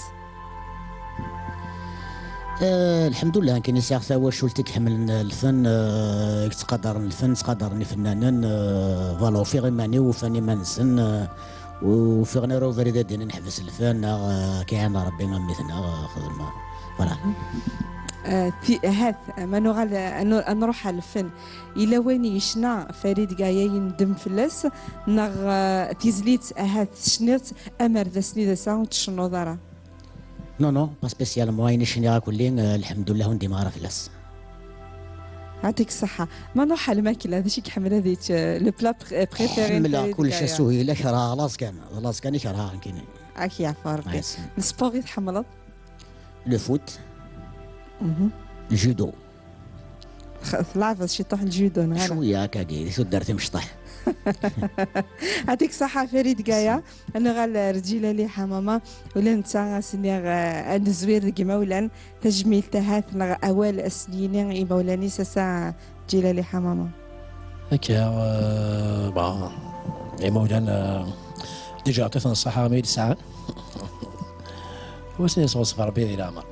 Eh, lḥemdullah, akken i sɛiɣ tawacult i iḥemmlen lfen, eh, i yettqadaren lfen, ttqadaren ifennanen, eh, voilà, ufiɣ iman-iw, ufan iman-nsen, eh, ur ufiɣen ara ubrid ad d-inin ḥbes lfen, neɣ, eh, ad k-iɛin Rebbi a mmi-tneɣ, eh, xdem, voilà. Eh, ti-, ahat, ma nuɣal, eh, ad nu-, ad nruḥ ɣer lfen, yella wayen yecna Farid Gaya yendem fell-as, neɣ, eh, tizlit ahat tecniḍ-tt amer d ass-nni d ass-a ur tcennuḍ ara? Non, non, pas spécialement. Ayen i cniɣ akk-nni, eh, lḥemdullah, ur ndimeɣ ara fell-as. Yɛṭik ṣṣeḥḥa. Ma nruḥ ɣer lmakla, d acu i iḥemmel ad yečč, eh, le plat pr-, préféré n Ḥemmleɣ Farid kullec Gaya? Asuhi, la kerheɣ laẓ kan. D laẓ kan i kerheɣ nekkini. Ad k-yeɛfu Rebbi. Merci. Le sport i tḥemmleḍ? Le foot. Mhm. Le judo. X-, tleɛbeḍ ciṭuḥ ljudo, neɣ ala? Cwiya akkagi, di tuddert imecṭaḥ. Yɛṭik ṣṣeḥḥa Farid Gaya, ad nuɣal ar Ǧilali Ḥamama, ula d netta ad s-nniɣ, eh, ad nezwir deg imawlan, tajmilt ahat neɣ awal ad s-yini i imawlan-is ass-a Ǧilali Ḥamama. Akka, eh, bon, imawlan, eh, déjà ɛṭit-ten ṣṣeḥḥa mi i d-sɛan. Ur sen-yesɣeṣṣeb Rebbi di leɛmer.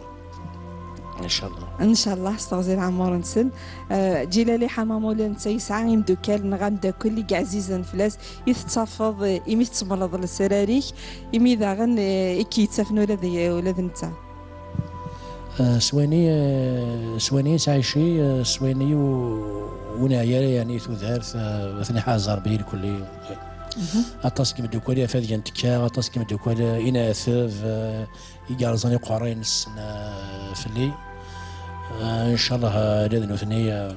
Ncallah. Ncallah, s teɣzi n leɛmer-nsen. Eh, Ǧilali Ḥamama ula d netta yesɛa imeddukal neɣ ameddakel i yeɛzizen fell-as, i tettafeḍ, eh, imi tettemleḍ lesrar-ik, imi daɣen, eh, i k-yettafen ula d, ula d netta. Eh, s wayen i, eh, s wayen i yettɛici, eh, s wayen i u-, ur neɛyi ara, yeɛni, tudert, eh, ad ten-iḥaz Rebbi irkelli. Mhm. Aṭas n yimeddukal i afad gen tekka, aṭas n yimeddukal, eh, i neɛteb, eh, i yerẓan iqerray-nsen, eh, fell-i. Eh, ncallah, eh, ala d nutni, eh,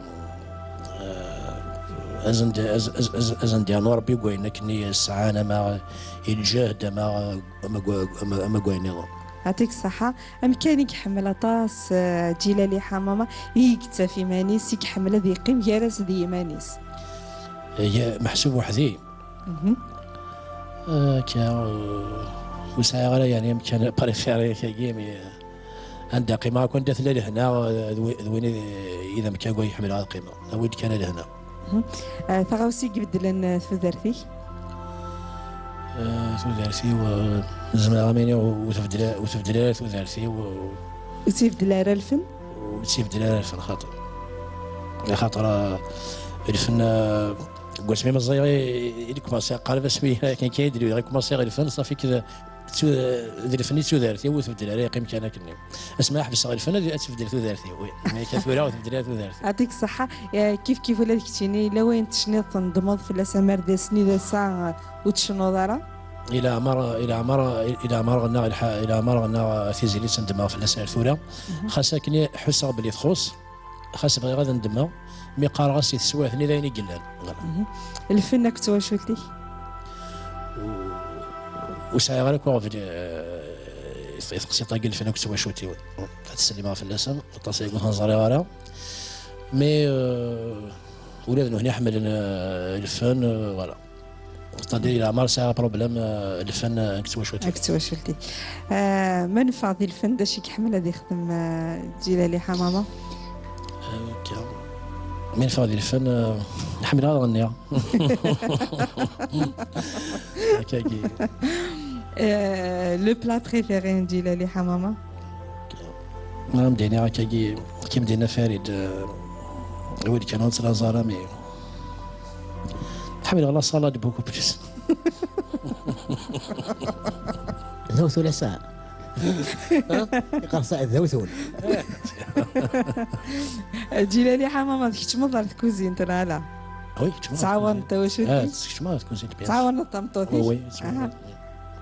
eh, ad sen-d-, ad, ad, ad, ad sen-d-yernu Rebbi deg wayen akken i sɛan, ama i lǧehd, ama, ama, ama, ama deg wayen nniḍen. Yɛṭik ṣṣeḥḥa. Amkan i iḥemmel aṭas, eh, Ǧilali Ḥamama, i yettaf iman-is, i iḥemmel ad yeqqim gar-as d yiman-is. Iga meḥsub weḥd-i. Mhm. Akka, ur sɛiɣ ara, yeɛni, amkan préféré akkagi, mais anda qqimeɣ akk, anda tella lehna, d wi-, d win i, i d amkan i ḥemmleɣ ad qqimeɣ. Awi-d kan lehna. Mhm. Eh, taɣawsa i ibeddlen, eh, tudert-ik? Eh, tudert-iw, eh, zemreɣ ad m-iniɣ ur tbeddel, ur tbeddel ara tudert-iw, eh, ur tt-ibeddel ara lfen? Ur tt-ibeddel ara lfen, xaṭer. Axaṭer, eh, lfen, eh, deg wasmi meẓẓiyeɣ i, i, i kumaṣiɣ, qrib asmi akken kan i d-luyeɣ i kumaṣiɣ lfen, ṣafi k-, d tu-, d lfen i d tudert-iw, ur tbeddel ara, yeqqim kan akken. Asmi ara ḥebseɣ lfen, ad, ad tbeddel tudert-iw, wi. Mais akka tura ur tbeddel ara tudert. Yɛṭik ṣṣeḥḥa. Eh, kif kif ula d keččini, yella wayen tecniḍ tendmeḍ fell-as, amer d ass-nni d ass-a, eh, ur tcennuḍ ara? I leɛmer, i leɛmer, i leɛmer ɣennaɣ lḥa-, i leɛmer ɣennaɣ tizlit ndemmeɣ fell-as ar tura. Mhm. Xas akken ḥusseɣ belli txuṣṣ, xas bɣiɣ ad ndemmeɣ, mi qqareɣ-as i teswiɛt-nni d ayen i yellan. Voilà. Mhm. Lfen akked twacult-ik? Ur, ur sɛiɣ ara akk aɣbel, eh, i teqsiṭ-agi, lfen akked twacult-iw. Ad ttsellimeɣ fell-asen, aṭas ay ur ten-ẓriɣ ara. Mais, euh, ula d nutni ḥemmlen, euh, lfen, euh, voilà. C'est-à-dire, leɛmer sɛiɣ problème, euh, lfen, euh, akked twacult-iw. Akked twacult-ik. Euh, ma neffeɣ di lfen, d acu i iḥemmel ad ixdem, euh, Ǧilali Ḥamama? Euh, ok. Ma neffeɣ di lfen, euh, ḥemmleɣ ad ɣenniɣ. Akkagi. Euh, le plat préféré n Ǧilali Ḥamama? Ma am-d-iniɣ akkagi, kim d-yenna Farid, euh, wid kan ur nettlaẓ ara, mais ḥemmleɣ la salade beaucoup plus. D awtul ass-a. Ha? Iqerṣa d awtul. Ǧilali Ḥamama, tkeččmeḍ ɣer tkuzint, neɣ ala? Oui, keččmeɣ ɣer tkuzint. Tɛawaneḍ tawacult-ik? Ah, keččmeɣ ɣer tkuzint, bien sûr. Tɛawaneḍ tameṭṭut-ik? Oui, oui, keččmeɣ. Aha.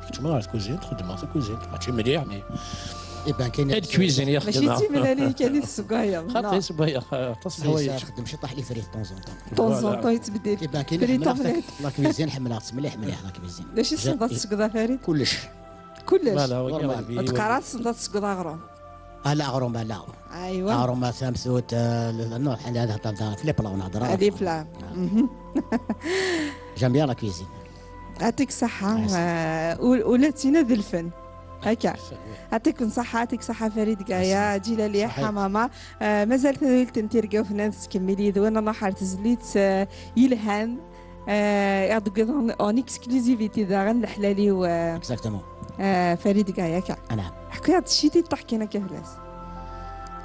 Keččmeɣ ɣer tkuzint, xeddmeɣ takuzint. Mačči mliḥ, mais Iban kan ad cuisine i mačči d timellalin kan i tessewwayeḍ, xaṭi neɣ? Tessewwayeɣ, eh, aṭas n ḥwayeǧ. Txeddem ciṭaḥ les frites de temps en temps. De temps en temps yettbeddil. Iban kan frites ḥemmleɣ omelette. La cuisine, ḥemmleɣ-tt mliḥ, mliḥ, la cuisine. D acu tessneḍ ad tessegged a Farid? Kullec. Kullec. Voilà, wagi. Ur teqqar ara tessneḍ ad tessegged aɣrum. Ala aɣrum, ala. Aywa. Aɣrum, a tamsut, eh, non, ḥala ad hedder da, flip la, nehder. Allez, flip. Ah. Mhm. J'aime bien la cuisine. Yɛṭik ṣṣeḥḥa, eh, ul-, ula d tina d lfen. Akka. Yɛṭikum ṣṣeḥḥa, yɛṭik ṣṣeḥḥa Farid Gaya, Ǧilali Ḥamama. Eh, mazal tadwilt n Tirga Ufnan tettkemmil yid-wen, ad nruḥ ar tezlit, eh, yelhan, eh, i aɣ-d-tewwiḍ en, en exclusivité daɣen, leḥlal-iw, eh, eh, Farid Gaya, akka. Ḥku-yaɣ-d ciṭiṭṭaḥ kan akka fell-as.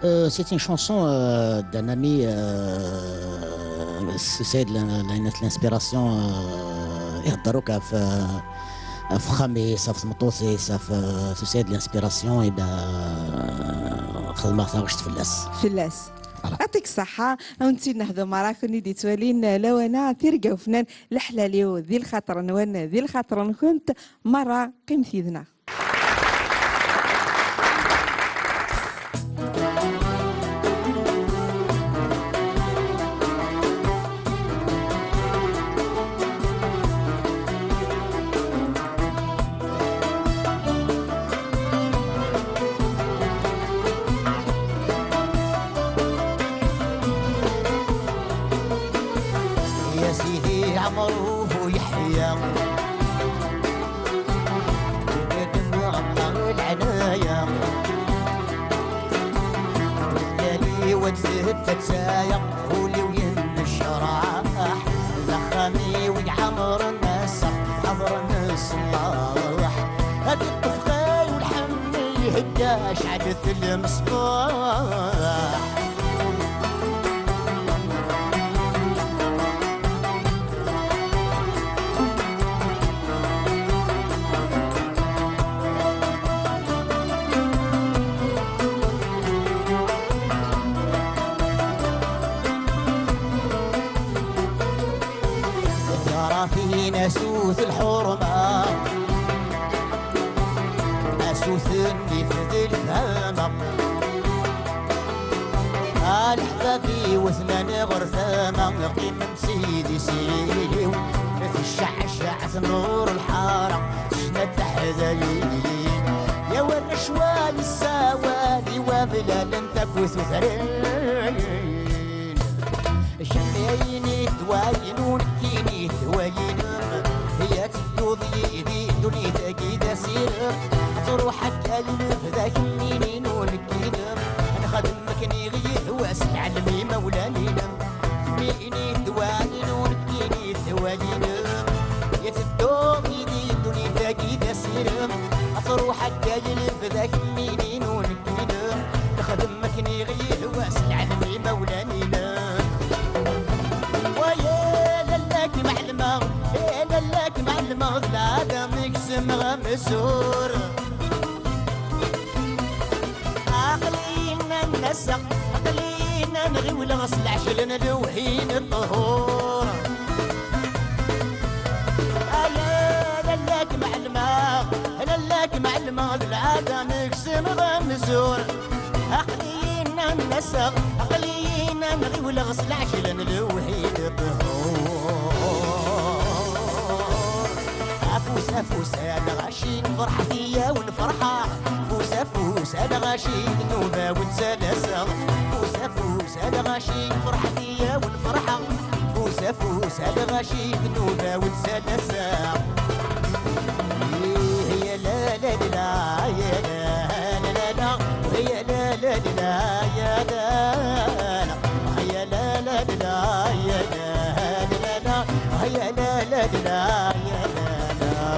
Euh, c'est une chanson, euh, d'un ami, euh, c'est de la, la, l'inspiration, euh, ihedder akk ɣef, ɣef uxxam-is, ɣef tmeṭṭut-is, ɣef, euh, c'est de l'inspiration, et ben, euh, xedmeɣ taɣect fell-as. Fell-as. Voilà. Yɛṭik ṣṣeḥḥa, ad wen-tt-id-nehdu merra, kunwi d-yettwalin lawan-a, Tirga Ufnan, leḥlal-iw, di lxaṭer-nwen, di lxaṭer-nkent, merra, qqimet yid-neɣ. يا سيدي عمرو يحيى، يقدم عمر العناية. ليالي وجدت تتسايق، ولي وين الشراح. لخامي ويعمر الناس، حضر الصلاح. هذه الطفقة والحمي هدا شعلت المصباح. ثرى فينا سوث الحرمة، أسوث النيف ذي الفهمة. الحبابي وثنان غرثامة، قيم سيدي سيدي، في الشعشع نور الحارة، شنا تحذايين. يا ورش والي السوالي، وبلال انت كوث وثرين. شميني دواين ونكيني دواين، يا تدوض يدي دنيتك إذا سير. تروح أكل فذاك منين ونكيني. نخدم كني غير واس العلمي مولانينا. ميني دوالين ونكيني دوالين. يتدو بيدي الدنيا تاقي ذا سيرم. أتروح الدايل فذاك مينين ونكيني. نخدم كني غير واس العلمي مولانينا. ويا للاك معلمة، يا للاك معلمة، لا دامك سمغة مسور. عقلينا النسق، عقلينا نغيو الغسل عشل نلوحين الطهور. أيا للاك معلمة، للاك معلمة، العادة نقسم غمزور. عقلينا النسق، عقلينا نغيو الغسل عشل نلوحين الطهور. أفوس أفوس يا الغشي، نفرح فيا ونفرحها. فوس أفوس الغشي، ذنوبة وتسلسل. فوس أفوس الغشي، نفرح فيا ونفرحها. فوس أفوس الغشي، ذنوبة وتسلسل. إيه يا لا لا لا، يا لا لا لا لا، وهي لا لا لا، يا لا لا، هي لا لا لا، يا لا لا لا، هي لا لا لا، يا لا لا.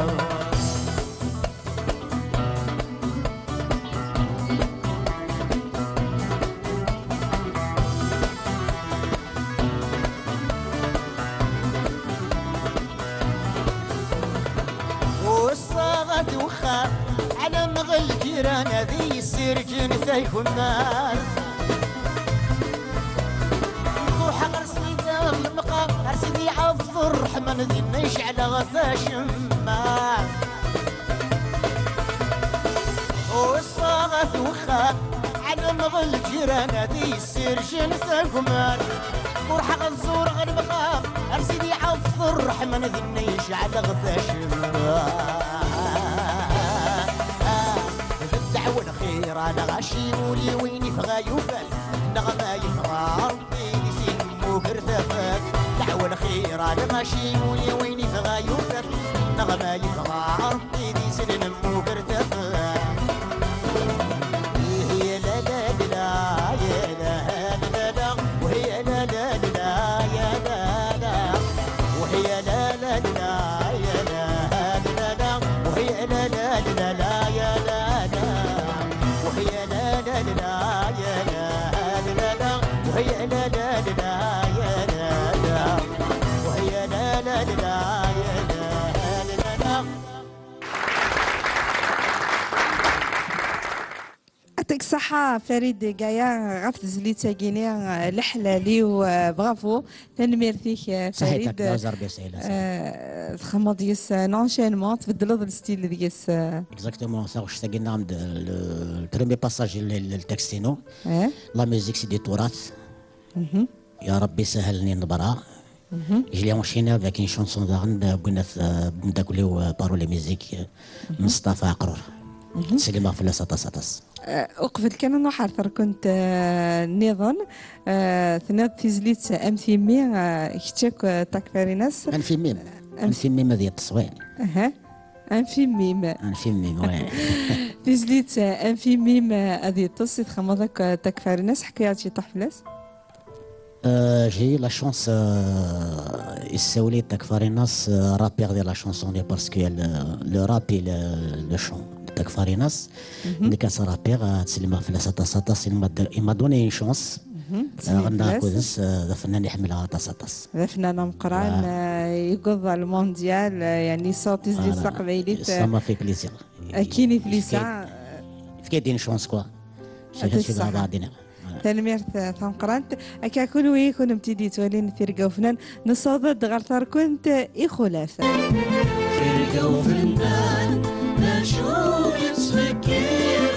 والصاغة وخا على مغل جيران ذي السرجن ثيكمات. روح غير سيدي المقا، غير سيدي عبد الرحمن ذي النيش على غفا شمات. والصاغة Wexxam, ɛelmeɣ lǧiran ad yessirjen tagmar. Ruḥeɣ ad ẓureɣ lemqam, ar Sidi Ɛebd Ṛṛeḥman dinna yecɛel ɣef acemma. D ddeɛwa lxir a lɣaci, uli win ifɣa yufan, neɣ ma yefɣa Ṛebbi di sin muger tafat. Ddeɛwa lxir a lɣaci, uli win ifɣa yufan, neɣ ma yefɣa Ṛebbi di sin muger tafat. Yeɛṭik ṣṣeḥḥa Farid Gaya ɣef tezlit-agi-ni, eh, leḥlal-iw, eh, bravo. Tanemmirt-ik, eh, Farid. Ṣaḥit-ak, d aẓar bi ṣaḥit. Eh, txedmeḍ deg-s, eh, un enchaînement, tbeddleḍ le style deg-s, eh. Exactement, taɣect-agi-nneɣ, le, le premier passage, le, le texte-inu. Eh? La musique, c'est du turath. Mhm. Ya Ṛebbi sahel-nni n lebra. Mhm. Je l'ai enchaîné avec une chanson daɣen, euh, n umeddakel-iw, euh, parole et musique, euh, Mustafa Aqrur. Mhm. Ttsellimeɣ fell-as aṭas, aṭas. Euh, uqbel kan ad nruḥ ar terkunt, euh, nniḍen, euh, tenniḍ tizlit am timmi, euh, kečč akk, euh, Takfarinas. Anef i mmi-m. Anef i mmi-m ad yeṭṭes, ouais. Aha. Anef i mmi-m. Anef i mmi-m, ouais. Tizlit, euh, anef i mmi-m, euh, ad yeṭṭes, i txedmeḍ akk, euh, Takfarinas, ḥku-yaɣ-d ciṭuḥ fell-as. Euh, j'ai eu la chance, euh, yessawel-iyi-d Takfarinas, euh, rappeɣ di la chanson-nni, parce que le, le rap et le, le chant de Takfarinas, mhm, nekk as rappeɣ, euh, ttsellimeɣ fell-as aṭas, aṭas, il m'a do-, il m'a donné une chance. Mhm. Euh, ɣennaɣ akked-s, euh, d afennan i ḥemmleɣ aṭas, aṭas. D afennan ameqqran, euh, yewweḍ ɣer le mondial, euh, yeɛni yessaweḍ tizlit s taqbaylit, ça m'a fait plaisir. Akin i tlisa. Yefka-d une chance, quoi. Ad tṣeḥḥa. Voilà. Tanemmirt, eh, tameqqrant. Akka kunwi, kunemti d-yettwalin Tirga Ufennan, nessaweḍ-d ɣer terkunt, eh, Ixulaf. Tirga Ufennan, d acu yettfekkir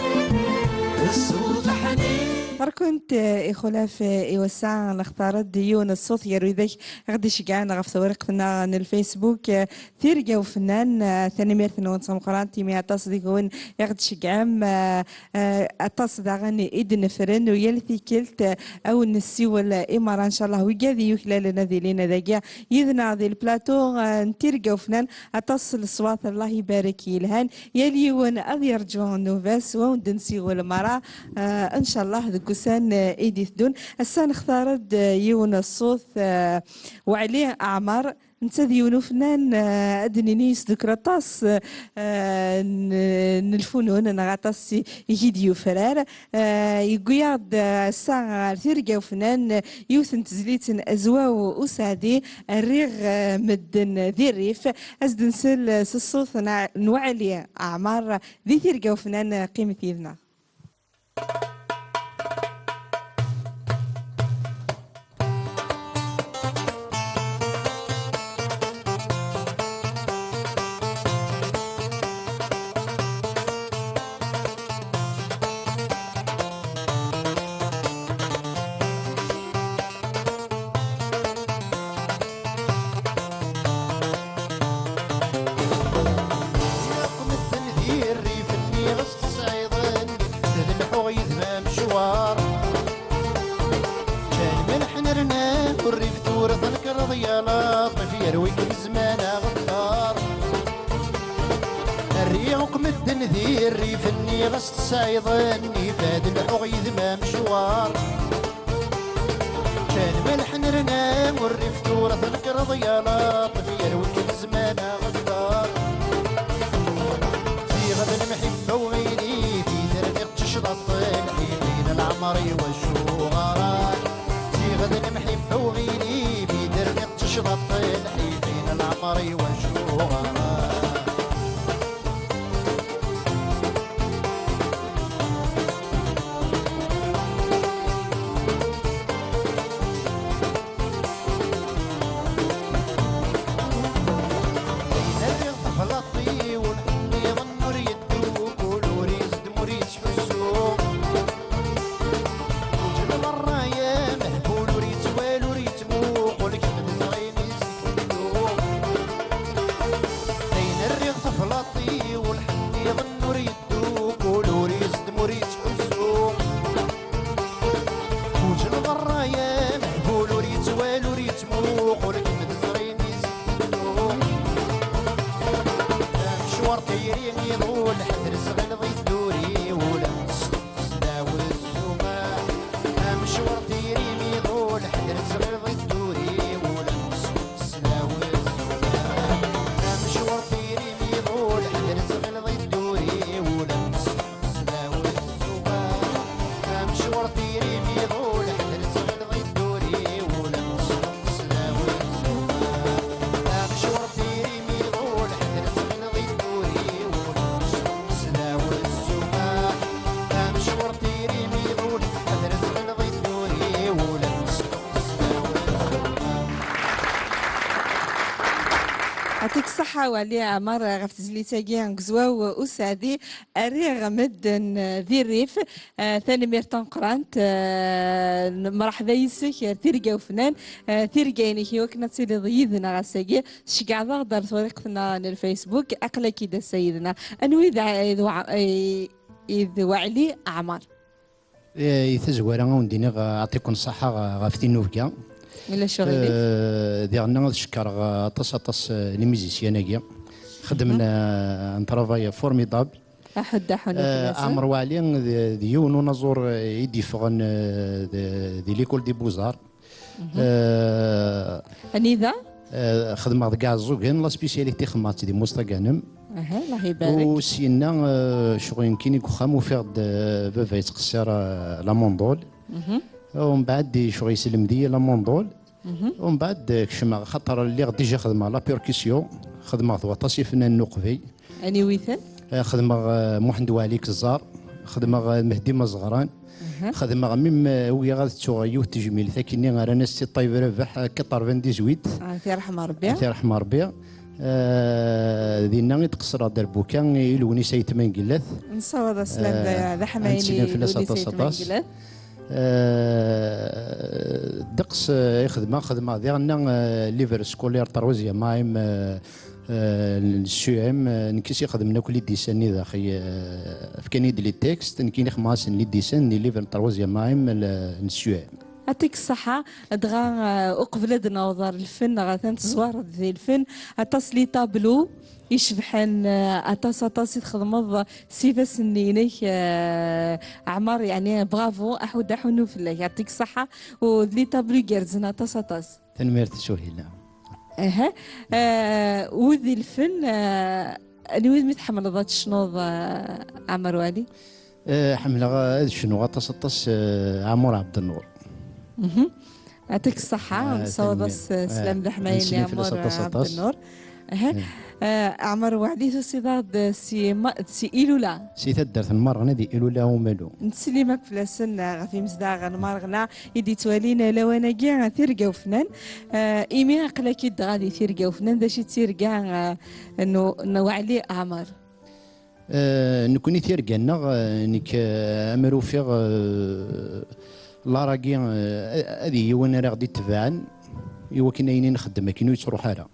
ṣṣut ḥnin. Terkunt, eh, Ixulaf, eh, i wass-a, nextar-d yiwen ṣṣut gar widak i ɣ-d-iceggɛen ɣef tewriqt-nneɣ n Facebook, eh, Tirga Ufennan, eh, tanemmirt-nwen tameqqrant, imi aṭas deg-wen i ɣ-d-tceggɛem, eh, eh, aṭas daɣen i d-nefren, u yal tikkelt, eh, a wen-nessiwel i merra, ncallah, wigad i yuklalen ad ilin dagi yid-neɣ di lplaṭu, eh, n Tirga Ufennan, aṭas n leṣwat, Allah ibarek, yelhan, yal yiwen ad yerǧu nnuba-s, u a wen-d-nsiwel merra, eh, ncallah, deg ussan, eh, i d-iteddun. Ass-a nextar-d, eh, yiwen ṣṣut, eh, Weɛli Ɛmer, netta d yiwen ufennan, eh, ad d-nini yesdukel aṭas, eh, n, n lfunun, neɣ aṭas i, i yi-d-yufrar. Eh, yewwi-yaɣ-d, eh, ass-a ɣer Tirga Ufennan, eh, yiwet n tezlit n Azwaw Useɛdi, Rriɣ, eh, medden di rrif. Ad s-d-nsel, eh, s ṣṣut n, n Weɛli Ɛmer di Tirga Ufennan, eh, qqimet yid-neɣ. Akk medden di rrif-nni ɣas tesɛiḍen, d lḥuɣ yid-m amecwar. Ččan melḥ nerna urrif tura tnekreḍ ya laṭif, yerwi-kem zzman aɣeṭṭar. Rriɣ akk medden di rrif-nni ɣas tesɛiḍen, ifad lḥuɣ yid-m amecwar. Ččan melḥ nerna urrif tura tnekreḍ ya laṭif, yerwi-kem zzman aɣeṭṭar. Ziɣ d lemḥibba uɣilif i terniɣ tecḍaṭ lḥibin leɛmer-iw acuɣer. Ziɣ d lemḥibba uɣilif i terniɣ tecḍaṭ lḥibin leɛmer-iw acuɣer. Ayen rriɣ teblaṭ-iw, nniḍen ur yeddukul, ur yezdem, ur yettḥussu. Waɛli Ɛmer, ɣef tezlit-agi n Gezwaw Useɛdi, rriɣ medden di rrif. Eh, tanemmirt tameqqrant, eh, mreḥba yis-k, eh, tirga ufnan, eh, tirga-inek i wakken ad tiliḍ yid-neɣ ass-agi. Tceggɛeḍ-aɣ-d ar turiqt-nneɣ n Facebook, aql-ak-id ass-a yid-neɣ. Anwa i d, i d, wa- i- i d Waɛli Ɛmer? Eh, i tazwara, a wen-d-iniɣ, eh, aɛṭiken ṣṣaḥa ɣ-, ɣef tinubga. Ulac aɣilif. Eh, diɣen ad cekkreɣ, eh, aṭas, aṭas, eh, les musiciens-agi. Xedmen, eh, un travail formidable. Aḥuddu, aḥunnu. Eh, fell-asen. Ɛmer Waɛli d, d yiwen unaẓur, eh, i d-yeffɣen, eh, d, di l'école des beaux-arts. Eh, Anida? Eh, xedmeɣ deg Iɛeẓẓugen, la spécialité xedmeɣ-tt di Mustaganem. Aha, Allah ibarek. U syenna, eh, ccɣel nekkini deg uxxam, ufiɣ-d, eh, baba yettqessir, eh, la mandole. U mbeɛd ccɣel yesselmed-iyi la mandole. U mbeɛd, eh, kecmeɣ, xaṭer lliɣ déjà xedmeɣ la percussion, xedmeɣ-t waṭas ifennanen n uqbel. Aniwi-ten? Eh, xedmeɣ, eh, Muḥend Waɛli Keẓẓar, xedmeɣ, eh, Mehdi Mazeɣran, xedmeɣ mim, eh, ugiɣ ad ttuɣ yiwet tejmilt akkenni rran-as-tt i Ṭṭayeb Rabeḥ, eh, quatre-vingt-dix-huit. Ah, tireḥma Rebbi. Ah, tireḥma Rebbi. Eh, dinna i d-qesreɣ derbuka i Lewnis Ayt Mengellat. Nessawaḍ aslem d, eh, d aḥmayan i Lewnis Ayt Mengellat. Eh, ddeqs, eh, i xedmeɣ, xedmeɣ diɣen, eh, livre scolaire troisième A M, eh, eh, n S U M, eh, nekk i s-ixedmen akk les dessins-nni daxi, eh, fkan-iyi-d les textes, nekkini xedmeɣ-asen les dessins n les livres n troisième A M n S U M. Atik ṣṣaḥa, dɣa, eh, uqbel ad naweḍ ar lfen, neɣ atan tezwareḍ di lfen, aṭas les tableaux icebḥen, eh, aṭas, aṭas i txedmeḍ s ifassen-nni-inek, eh, Ɛmer, yeɛni bravo, aḥuddu aḥunnu fell-ak, atik ṣṣaḥa, u d les tableaux igerrzen aṭas, aṭas. Tanemmirt, Suhila. Aha. Eh, wid ilfen, eh, anwa mi tḥemmleḍ ad tecnuḍ, eh, Ɛmer Waɛli? Eh, ḥemmleɣ ad cnuɣ aṭas, aṭas, eh, Ɛmur Ɛebdennur. Mhm. Atik ṣṣaḥa, ah, nessawaḍ-as, tanemmirt, eh, sslam d leḥmadi i Ɛmur Ɛebdennur. Aha. Eh, Ɛmer Waɛli, tusiḍ-aɣ-d si ma-, si Ilula. Si taddart n Merɣna di Ilula Umalu. Nettsellim akk fell-asen, eh, ɣef yimezdaɣ n Merɣna i d-yettwalin, eh, lawan-agi, eh, tirga ufnan. Eh, imi aql-ak-id dɣa di tirga ufnan, d acu i d tirga, eh, n, n Waɛli Ɛmer? Eh, nekkni tirga-nneɣ, eh, nekk, eh, amer ufiɣ, eh, lar-agi, eh, ad yiwen ara ɣ-d-itebɛen, i wakken ayen i nxeddem akken ur yettruḥ ara.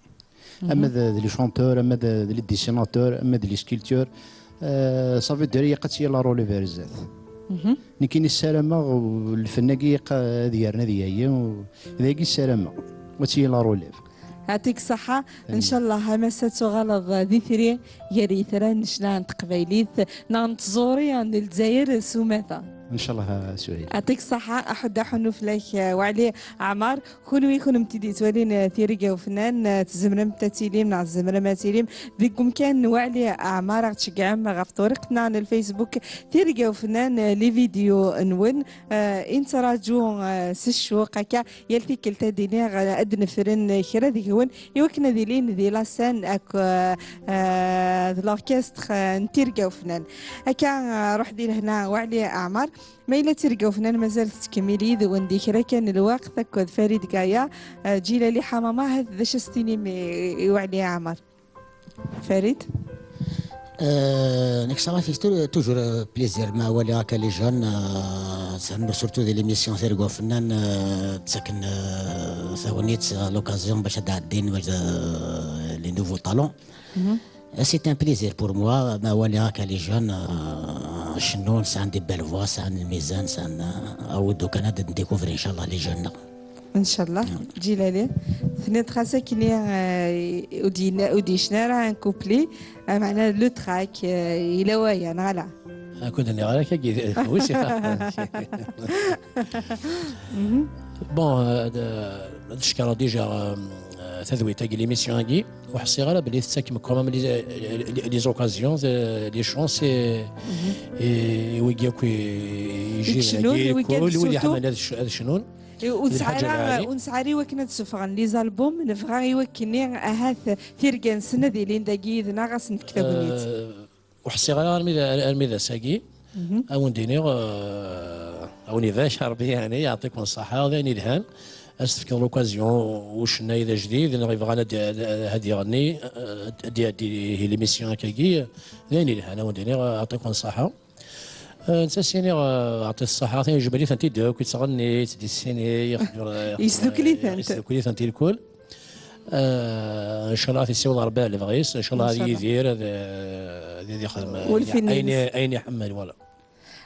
Mhm. Ama d, d les chanteurs, ama d, d les dessinateurs, ama d les sculpteurs. Euh, ça veut dire, ilaq ad tili la relève ar zdat. Mhm. Nekkini ssarameɣ, u lfen-agi ilaq ad yerna ad yali, u d agi ssarameɣ, u ad tili la relève. Yeɛṭik ṣṣeḥḥa. Amin. Ncallah, ama ass-a ad tuɣaleḍ d itri gar yitran n ccna n teqbaylit, neɣ n tẓuri n Lezzayer s umata. Ncallah, a Suhayl. Yeɛṭik ṣṣeḥḥa, aḥuddu aḥunnu fell-ak, Waɛli Ɛmar. Kunwi, kunemti d-yettwalin, eh, Tirga Ufennan, eh, tzemremt ad tilim neɣ tzemrem ad tilim deg umkan n Waɛli Ɛmar, ad ɣ-tceggɛem ɣef turiqt-nneɣ n Facebook, Tirga Ufennan, eh, les vidéos-nwen, eh, i nettraǧu, eh, s ccuq akka, yal tikkelt ad d-iniɣ, eh, ad d-nefren kra deg-wen, i wakken ad ilin di la scène ak, eh, eh, d l'orchestre, eh, n Tirga Ufennan. Akka, eh, ruḥ di lehna, Waɛli Ɛmar. Ma yella d Tirga Ufennan mazal tettkemmil yid-wen di kra kan n lweqt akked Farid Gaya, eh, Ǧilali Ḥamama, ahat d acu as-tinim i, i Waɛli Ɛmar? Farid? Euh, nekk ça m'a fait tou-, toujours, euh, plaisir ma waliɣ akka les jeunes, euh, surtout di l'émission Tirga Ufennan, euh, ttaken, euh, tagnit, euh, l'occasion bac ad ɛeddin, bac, euh, les nouveaux talents. Mhm. C'est un plaisir pour moi, ma waliɣ akka les jeunes, euh, cennun, sɛan des belles voix, sɛan lmizan, sɛan, euh, awi-d kan ad découvrir, inchallah, les jeunes. Inchallah. Mm. Ǧilali, tenniḍ xas akken, euh, ur d-yenna-, ur d-yecna ara un couplet, euh, meɛna le track, euh, yella waya, neɣ ala? Akud nniɣ ara akka, wi s-ixaqen. Mhm. Bon, euh, d-, ad cekkreɣ déjà, euh, tadwilt-agi, l'émission-agi. Ur ḥṣiɣ ara belli tettakem quand même les, les, les occasions, euh, les chances, et, mhm, et, i wigi akk i, i, i yecnun, i wigi kul, wid surtout yeḥman ad c-, ad cnun. Ur nesɛi ara, ur nesɛi ara i wakken ad ssufɣen les albums, nebɣa i wakken-nni ahat tirga-nsen ad ilin dagi yid-neɣ, ad sen-nefk tagnit. Euh, ur ḥṣiɣ ara armi d, armi d ass-agi. Mhm. A wen-d-iniɣ, euh, a wen-ibarek Rebbi, yeɛni, yeɛṭiken ṣṣeḥḥa, d ayen yelhan. Ad s-tefkeḍ l'occasion i ucennay d ajdid neɣ yebɣan ad, ad, ad iɣenni, ad, ad iɛeddi ihi l'émission akkagi, d ayen yelhan, ad wen-d-iniɣ, aɛṭiken ṣṣaḥa. Eh, netta s-iniɣ, eh, aɛṭi-t ṣṣaḥa, tin yejbel-itent-id akk, yettɣenni, yettdissini, ixdem, eh, Yesdukkel-itent. Yesdukkel-itent ilkul. Eh, ncallah ad t-yessiweḍ Rebbi ar lebɣi-s, ncallah ad Ncallah. Yidir, ad, eh, ad yexdem, eh, Walfin ayen, yid-s. Ayen iḥemmel, voilà.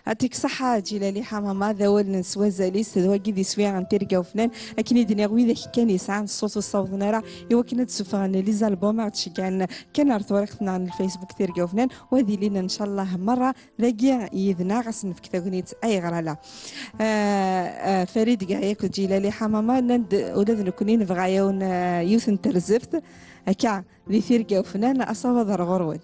Atik ṣaḥa Ǧilali Ḥamama, d awal-nnes s wazal-is, d wagi d iswi n tirga ufnan. Akken i d-nniɣ, widak kan yesɛan ṣṣut ur ssawḍen ara i wakken ad d-ssuffɣen les albums, ad d-ceggɛen kan ar tewriqt-nneɣ n Facebook Tirga Ufnan, u ad ilin ncallah merra dagi yid-neɣ, ad s-nefk tagnit ayɣer ala. Ah, ah, Farid Gaye akked Ǧilali Ḥamama nnan-d ula d nekkni nebɣa yawen, ah, yiwet n terzebt akka di Tirga Ufnan, asawaḍ ar ɣur-wen.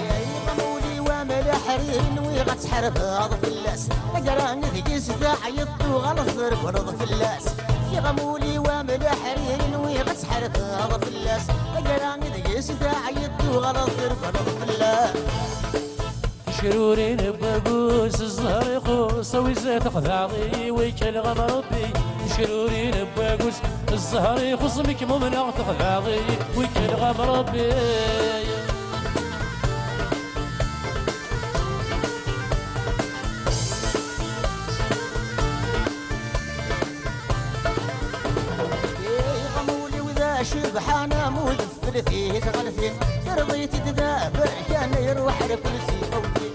Yiɣ amuli-w amel aḥrir, nwiɣ ad tḥerbeḍ fell-as. Taggara deg-s teɛyiḍ, tuɣaleḍ tregleḍ fell-as. Yiɣ amuli-w amel aḥrir, nwiɣ ad tḥerbeḍ fell-as. Taggara deg-s teɛyiḍ, tuɣaleḍ tregleḍ fell-as. Crurin n wagus, zzher ixuṣ, a wi zdat xdaɣ-iyi, wi kelɣem Rebbi. Crurin n wagus, zzher ixuṣ, mi kem-umneɣ texdaɣ-iyi, wi kelɣem Rebbi. Iɣ amuli-w d acebḥan am udfel di tɣaltin, terḍit-d d aberkan iruḥ rkul s ifawtin.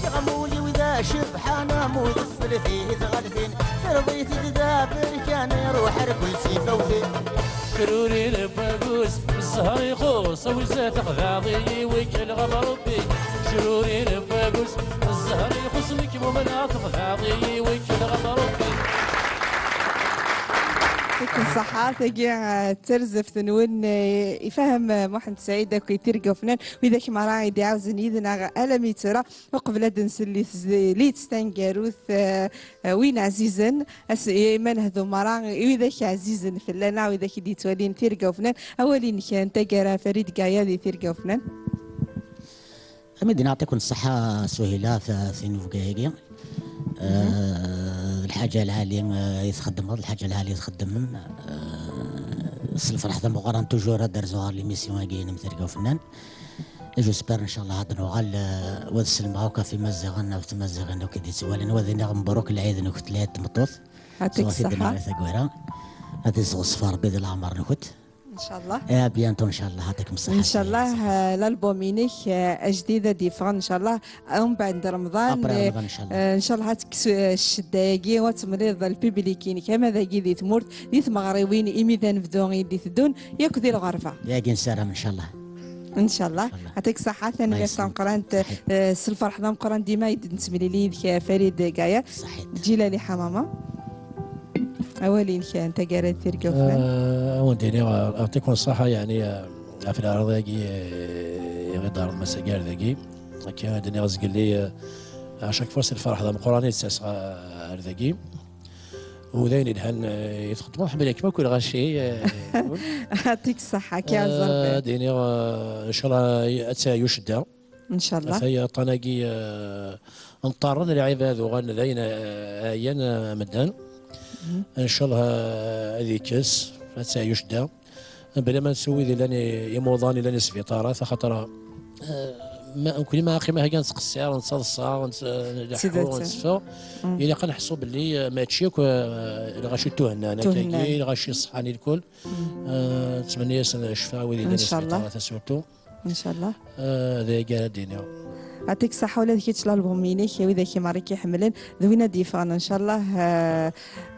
Iɣ amuli-w d acebḥan am udfel di tɣaltin, terḍit-d d aberkan iruḥ rkul s ifawtin. Crurin n wagus, zzher ixuṣ, a wi zdat xdaɣ-iyi, wi kelɣem Rebbi. Crurin n wagus, zzher ixuṣ, mi kem-umneɣ texdaɣ-iyi, wi kelɣem Rebbi. Akken ṣaḥa, tagi, eh, d tarzeft-nwen, eh, ifehhem, eh, Muḥend Saɛid akked Tirga Ufnan, widak merra i d-iɛawzen yid-neɣ alami tura, uqbel ad nsel li tez-, li taneggarut, eh, eh, win ɛzizen, as-, i ma nehdu merra, i widak ɛzizen fell-aneɣ, widak i d-yettwalin Tirga Ufnan, awal-inek n taggara Farid Gaye di Tirga Ufnan. Am i d-nniɣ, aɛṭiken ṣṣeḥḥa Suhila, ta-, tinubga-agi. Eh, d lḥaǧa lɛali, eh, i txeddmeḍ, lḥaǧa lɛali i txeddmem. Eh, s lferḥ d ameqqran toujours ad d-rzuɣ ɣer l'émission-agi-inem Tirga Ufnan. Et j'espère, ncallah, ad nuɣal, eh, u ad sellmeɣ akk ɣef Imaziɣen, ɣef Tmaziɣin akk i d-yettwalin, u ad iniɣ mebruk lɛid-nkent, lɛid n tmeṭṭut. Aɛṭik ṣṣeḥḥa. Ad iẓɣeṣṣef Rebbi di leɛmer-nkent. Ncallah. Et à bientôt, ncallah. Aɛṭikem ṣṣeḥḥa. Ncallah, eh, l'album-inek, eh, ajdid ad d-yeffeɣ, ncallah. Umbeɛd Remḍan, Après eh, Remḍan, ncallah. Eh, ncallah ad tekkes, eh, ccedda-agi, u ad temliḍ lpiblik-inek, ama dagi di tmurt, di tmeɣriwin, imi d anebdu i d-iteddun, yakk di lɣerba. Yagi nessaram, ncallah. Ncallah. Ncallah. Aɛṭik ṣṣeḥḥa, tanemmirt tameqqrant, eh, s lferḥ d ameqqran dima i d-nettemlili yid-k, eh, Farid Gaye. Ṣaḥit. Ǧilali Ḥamama. Awal-inek n taggara Tirga Ufnan. Eh, ad wen-d-iniɣ, eh, aɛṭiken ṣṣeḥḥa, yeɛni, eh, ɣef leɛraḍ-agi, eh, i ɣ-d-tɛerḍem ass-agi ar dagi. Akka ad d-iniɣ zgelli, eh, à chaque fois s lferḥ d ameqqran i d-ttaseɣ, eh, ar dagi. U d ayen yelhan, eh, i txeddmeḍ, ḥemmleɣ-kem akk lɣaci, eh, Aɛṭik ṣṣeḥḥa, akka ɛezz Rebbi. Eh, ad d-iniɣ, eh, ncallah ad teɛyu ccedda. Ncallah. Ataya aṭṭan-agi, eh, nṭerren lɛibad, uɣalen d ayen, eh, ɛyan, eh, medden. Ncallah, eh, ad ikkes, ad teɛyu ccedda. Bla ma nsew wid illan i, imuḍan illan i sbiṭarat, axaṭer, eh, ma, nekkni ma aqim-, ha-gan nettqeṣṣir, nettaḍsa, nleḥḥu, tidet, netteffeɣ, ilaq ad neḥṣu belli, eh, mačči akk, eh, lɣaci tuhennan, akkagi, lɣaci ṣeḥḥan ilkul. Eh, nettmenni-yasen ccfa i wid illan i sbiṭarat, surtout. Ncallah. Eh, d ayagi ara d-iniɣ. Aɛṭik ṣṣeḥḥa ula d kečč, l'album-inek, widak i merra i k-iḥemmlen, d win ad d-yeffɣen, ncallah, eh,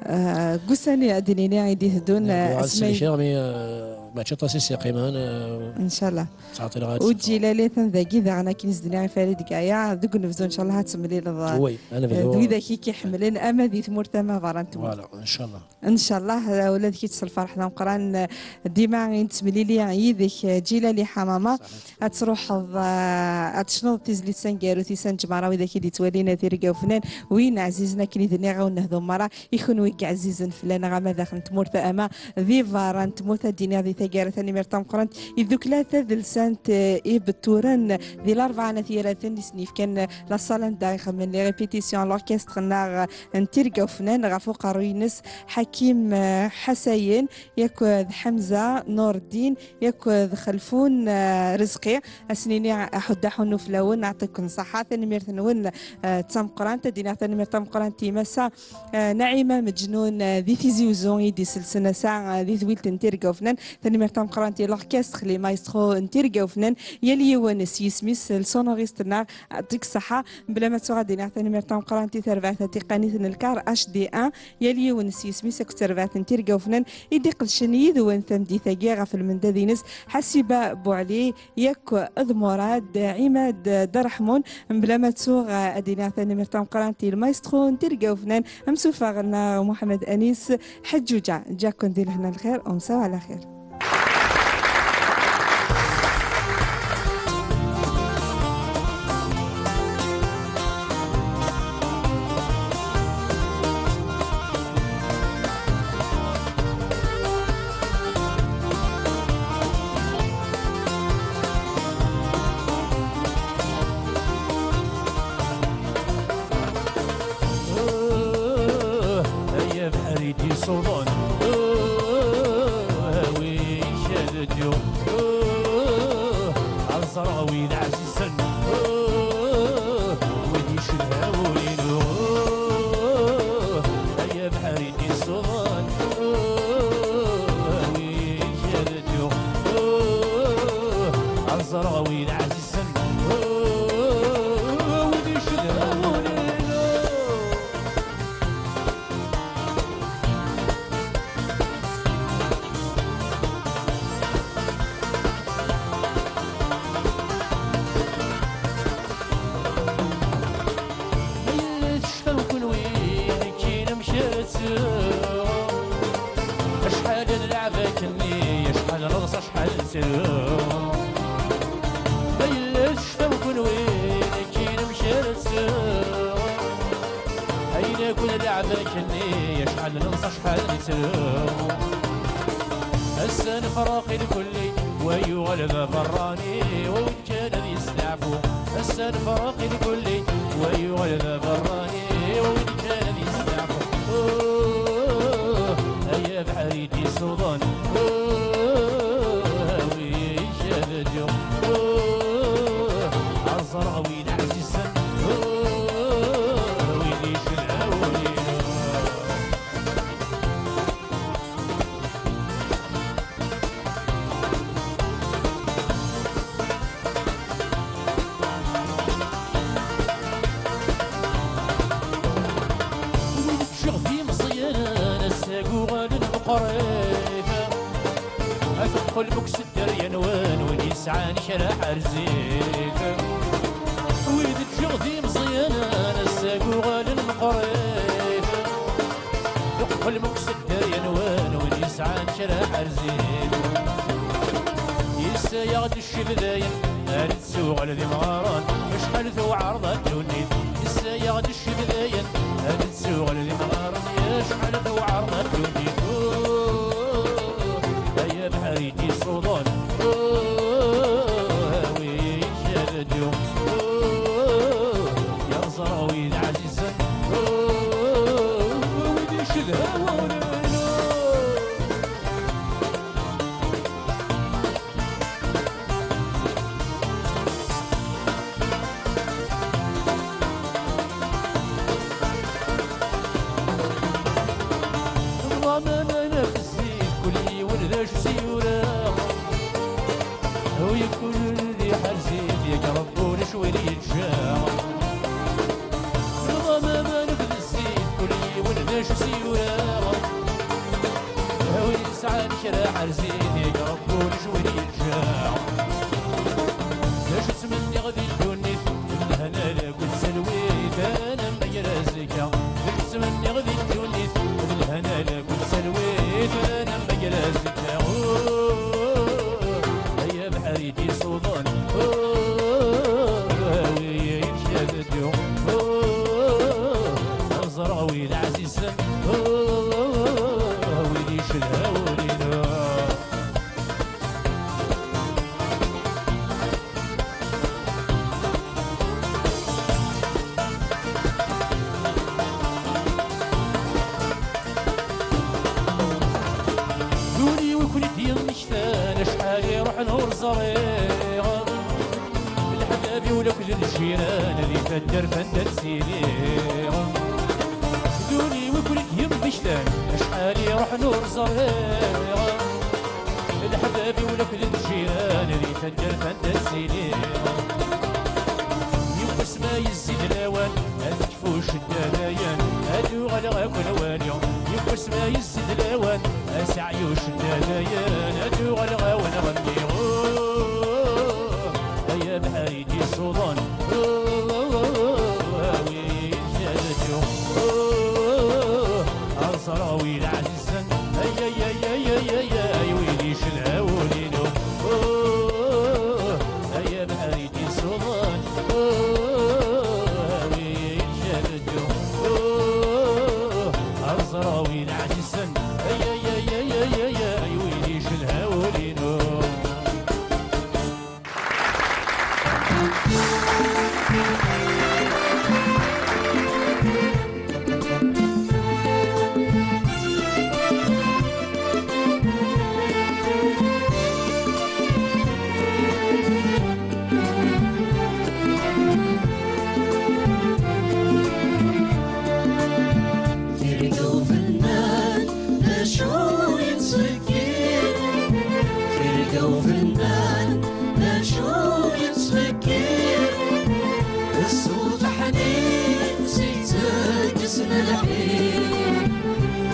eh, deg ussan ad d-nini i d-iteddun, eh, asma i- mi, eh, Mačči aṭas i s-yeqqimen, eh, ncallah. Ttɛeṭṭileɣ ad ur tt-ǧǧi ɣer lali atan dagi daɣen akken i s-d-nniɣ i Farid Gaya, deg unebdu ncallah ad temlileḍ, eh, d widak i k-iḥemmlen, ama di tmurt ama berra n tmurt. Voilà, ncallah. Ncallah, eh, ula d kečč s lferḥ d ameqqran, eh, dima i nettemlili yid-k, eh, Ǧilali Ḥamama. Ad truḥeḍ, eh, ad tecnuḍ tizlit taneggarut i San Ǧmara, widak i d-ittwalin, eh, Tirga Ufnan, win ɛzizen akken i d-nniɣ, a wen-nehdu merra, i kunwi i yeɛzizen fell-aneɣ, ama daxel n tmurt, ama di berra n tmurt, ad d-iniɣ di taggara tanemmirt tameqqrant i tdukla tadelsant, eh, Ibetturen di Larebɛa n At Yiraten i sen-yefkan, eh, la salle anda i xemmen les répétitions n l'orchestre-nneɣ, eh, n Tirga Ufnan ɣef uqerruy-ines Ḥakim, eh, Ḥasayen, yakk d Ḥamza Nureddin, yakk d Xelfun, eh, Rezqi. Ad sen-iniɣ aḥuddu aḥunnu fell-awen, neɛṭiken ṣṣeḥḥa, tanemmirt-nwen, eh, d tameqqrant. Ad d-iniɣ tanemmirt tameqqrant i Massa, eh, Naɛima Meǧnun, eh, di Tizi Uzzu i d-iselsen ass-a, eh, di twilt n Tirga Ufnan. Tanemmirt tameqqrant i l'orchestre, les maestros n Tirga Ufnan, yal yiwen s yisem-is, le sonoriste-nneɣ, neɛṭik ṣṣeḥḥa. Mebla ma ttuɣ ad d-iniɣ tanemmirt tameqqrant i terbaɛt tatiqanit n lkar H D un, yal yiwen s yisem-is akked terbaɛt n Tirga Ufnan i d-iqedcen yid-wen tameddit-agi ɣef lmendad-ines Ḥasiba Buɛli, yakk d Murad Ɛimad Dda Reḥmun. Mebla ma ttuɣ ad d-iniɣ tanemmirt tameqqrant i lmaestro n Tirga Ufnan, amsufaɣ-nneɣ Muḥemmed Anis Ḥeǧǧuǧa. Ǧǧaken di lehna lxir, umsaw ɛla xir. Ay abeḥri d-isuḍen, awi-k ad dduɣ, ad ẓreɣ wid ɛzizen, wid yecedhawen-inu. Ay abeḥri d-isuḍen, awi-k ad dduɣ, ad ẓreɣ wid ɛzizen. Acḥal n leɛba-k-nni, acḥal n leḍsa, acḥal n tru. Ma yella tecfam kunwi, nekkini amek ara ttuɣ. Ayen akk d leɛba-k-nni, acḥal n leḍsa, acḥal n tru. Ass-a nefreq i lkulli, wa yuɣal d aberrani, wa kan ad yesteɛfu. Ass-a nefreq i lkulli, wa yuɣal d aberrani, wa win kan ad yesteɛfu. Uh, ay abeḥri d-isuḍen. Uh, awi-k ad dduɣ. Uh, ad ẓreɣ wid ɛzizen. Uh, wid yecedhawen-inu. Wid ǧǧiɣ d imeẓyanen, ass-agi uɣalen meqqrit. Ad teqqel muksedder-nwen, win yesɛan kra ḥerzit. Wid ǧǧiɣ d imeẓyanen, ass-agi uɣalen meqqrit. Teqqel muksedder-nwen, win yesɛan kra ḥerzit. Yessa-yaɣ-d ccib dayen, ad nettuɣal d imɣaren, acḥal tewɛer d ddunit. Yessa-yaɣ-d ccib dayen, ad nettuɣal d imɣaren, acḥal tewɛer d ddunit. Uh, ay abeḥri d-isuḍen. Uh, awi-k ad dduɣ. Uh, ya ẓreɣ wid ɛzizen. Uh, wid yecedhawen-inu. Ḍaman ɣef zzit, kul yiwen d acu s-yura. Wi kul di ḥerzi, yak Rebbi ulac win yeǧǧa. Ḍaman ɣef zzit, kul yiwen d acu s-yura. Wi yesɛan Ḥerz-it-id Ṛebbi ulac win yeǧǧa. D acu ttmenniɣ di ddunit, d lehna akked talwit, ad nemmger azekka. D acu ttmenniɣ di ddunit, d lehna akked talwit, ad nemmger azekka. Uh, ay abeḥri d-isuḍen, uh, awi-yi-d cad ddu. Uh, ad ẓreɣ wid ɛzizen, uh, wid icelhawen-inu. D ul-iw i ken-id-yemmektan, acḥal i ruḥen ur ẓriɣ. Leḥbab-iw lakk d lǧiran, di taddart anda ttiliɣ. D ul-iw i ken-id-yemmektan, acḥal i ruḥen ur ẓriɣ. Leḥbab-iw lakk d lǧiran, di taddart anda ttiliɣ. Yiwwas ma yezzi-d lawan, ad tekfu ccedda dayen, ad uɣaleɣ ad ken-waliɣ. Yiwwas ma yezzi-d lawan, a seɛyuc ccedda dayen, ad uɣaleɣ ad wen-ɣenniɣ. Uh, ay abeḥri d-isuḍen, uh, awi-yi-d cad ddu. Uh, ad ẓreɣ wid ɛzizen, ay, ay, ay, ay, ay, ay, ay, wid icelhawen-inu. Uh, ay abeḥri d-isuḍen, uh, awi-yi-d cad ddu. Uh, ad ẓreɣ wid ɛzizen, ay, ay, ay, ay, ay, ay, ay, wid icelhawen-inu. Tirga ufennan, d acu yettbekkir? Tirga ufennan, d acu yettbekkir? Ṣṣut ḥnin, s-ittekkes lḥir,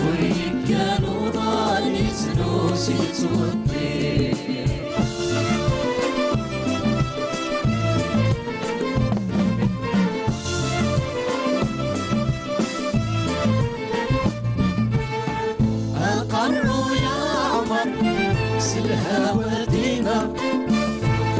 ur yeggan uḍan, yettnus, yettweṭṭir. Aqerru yeɛmer s lhawa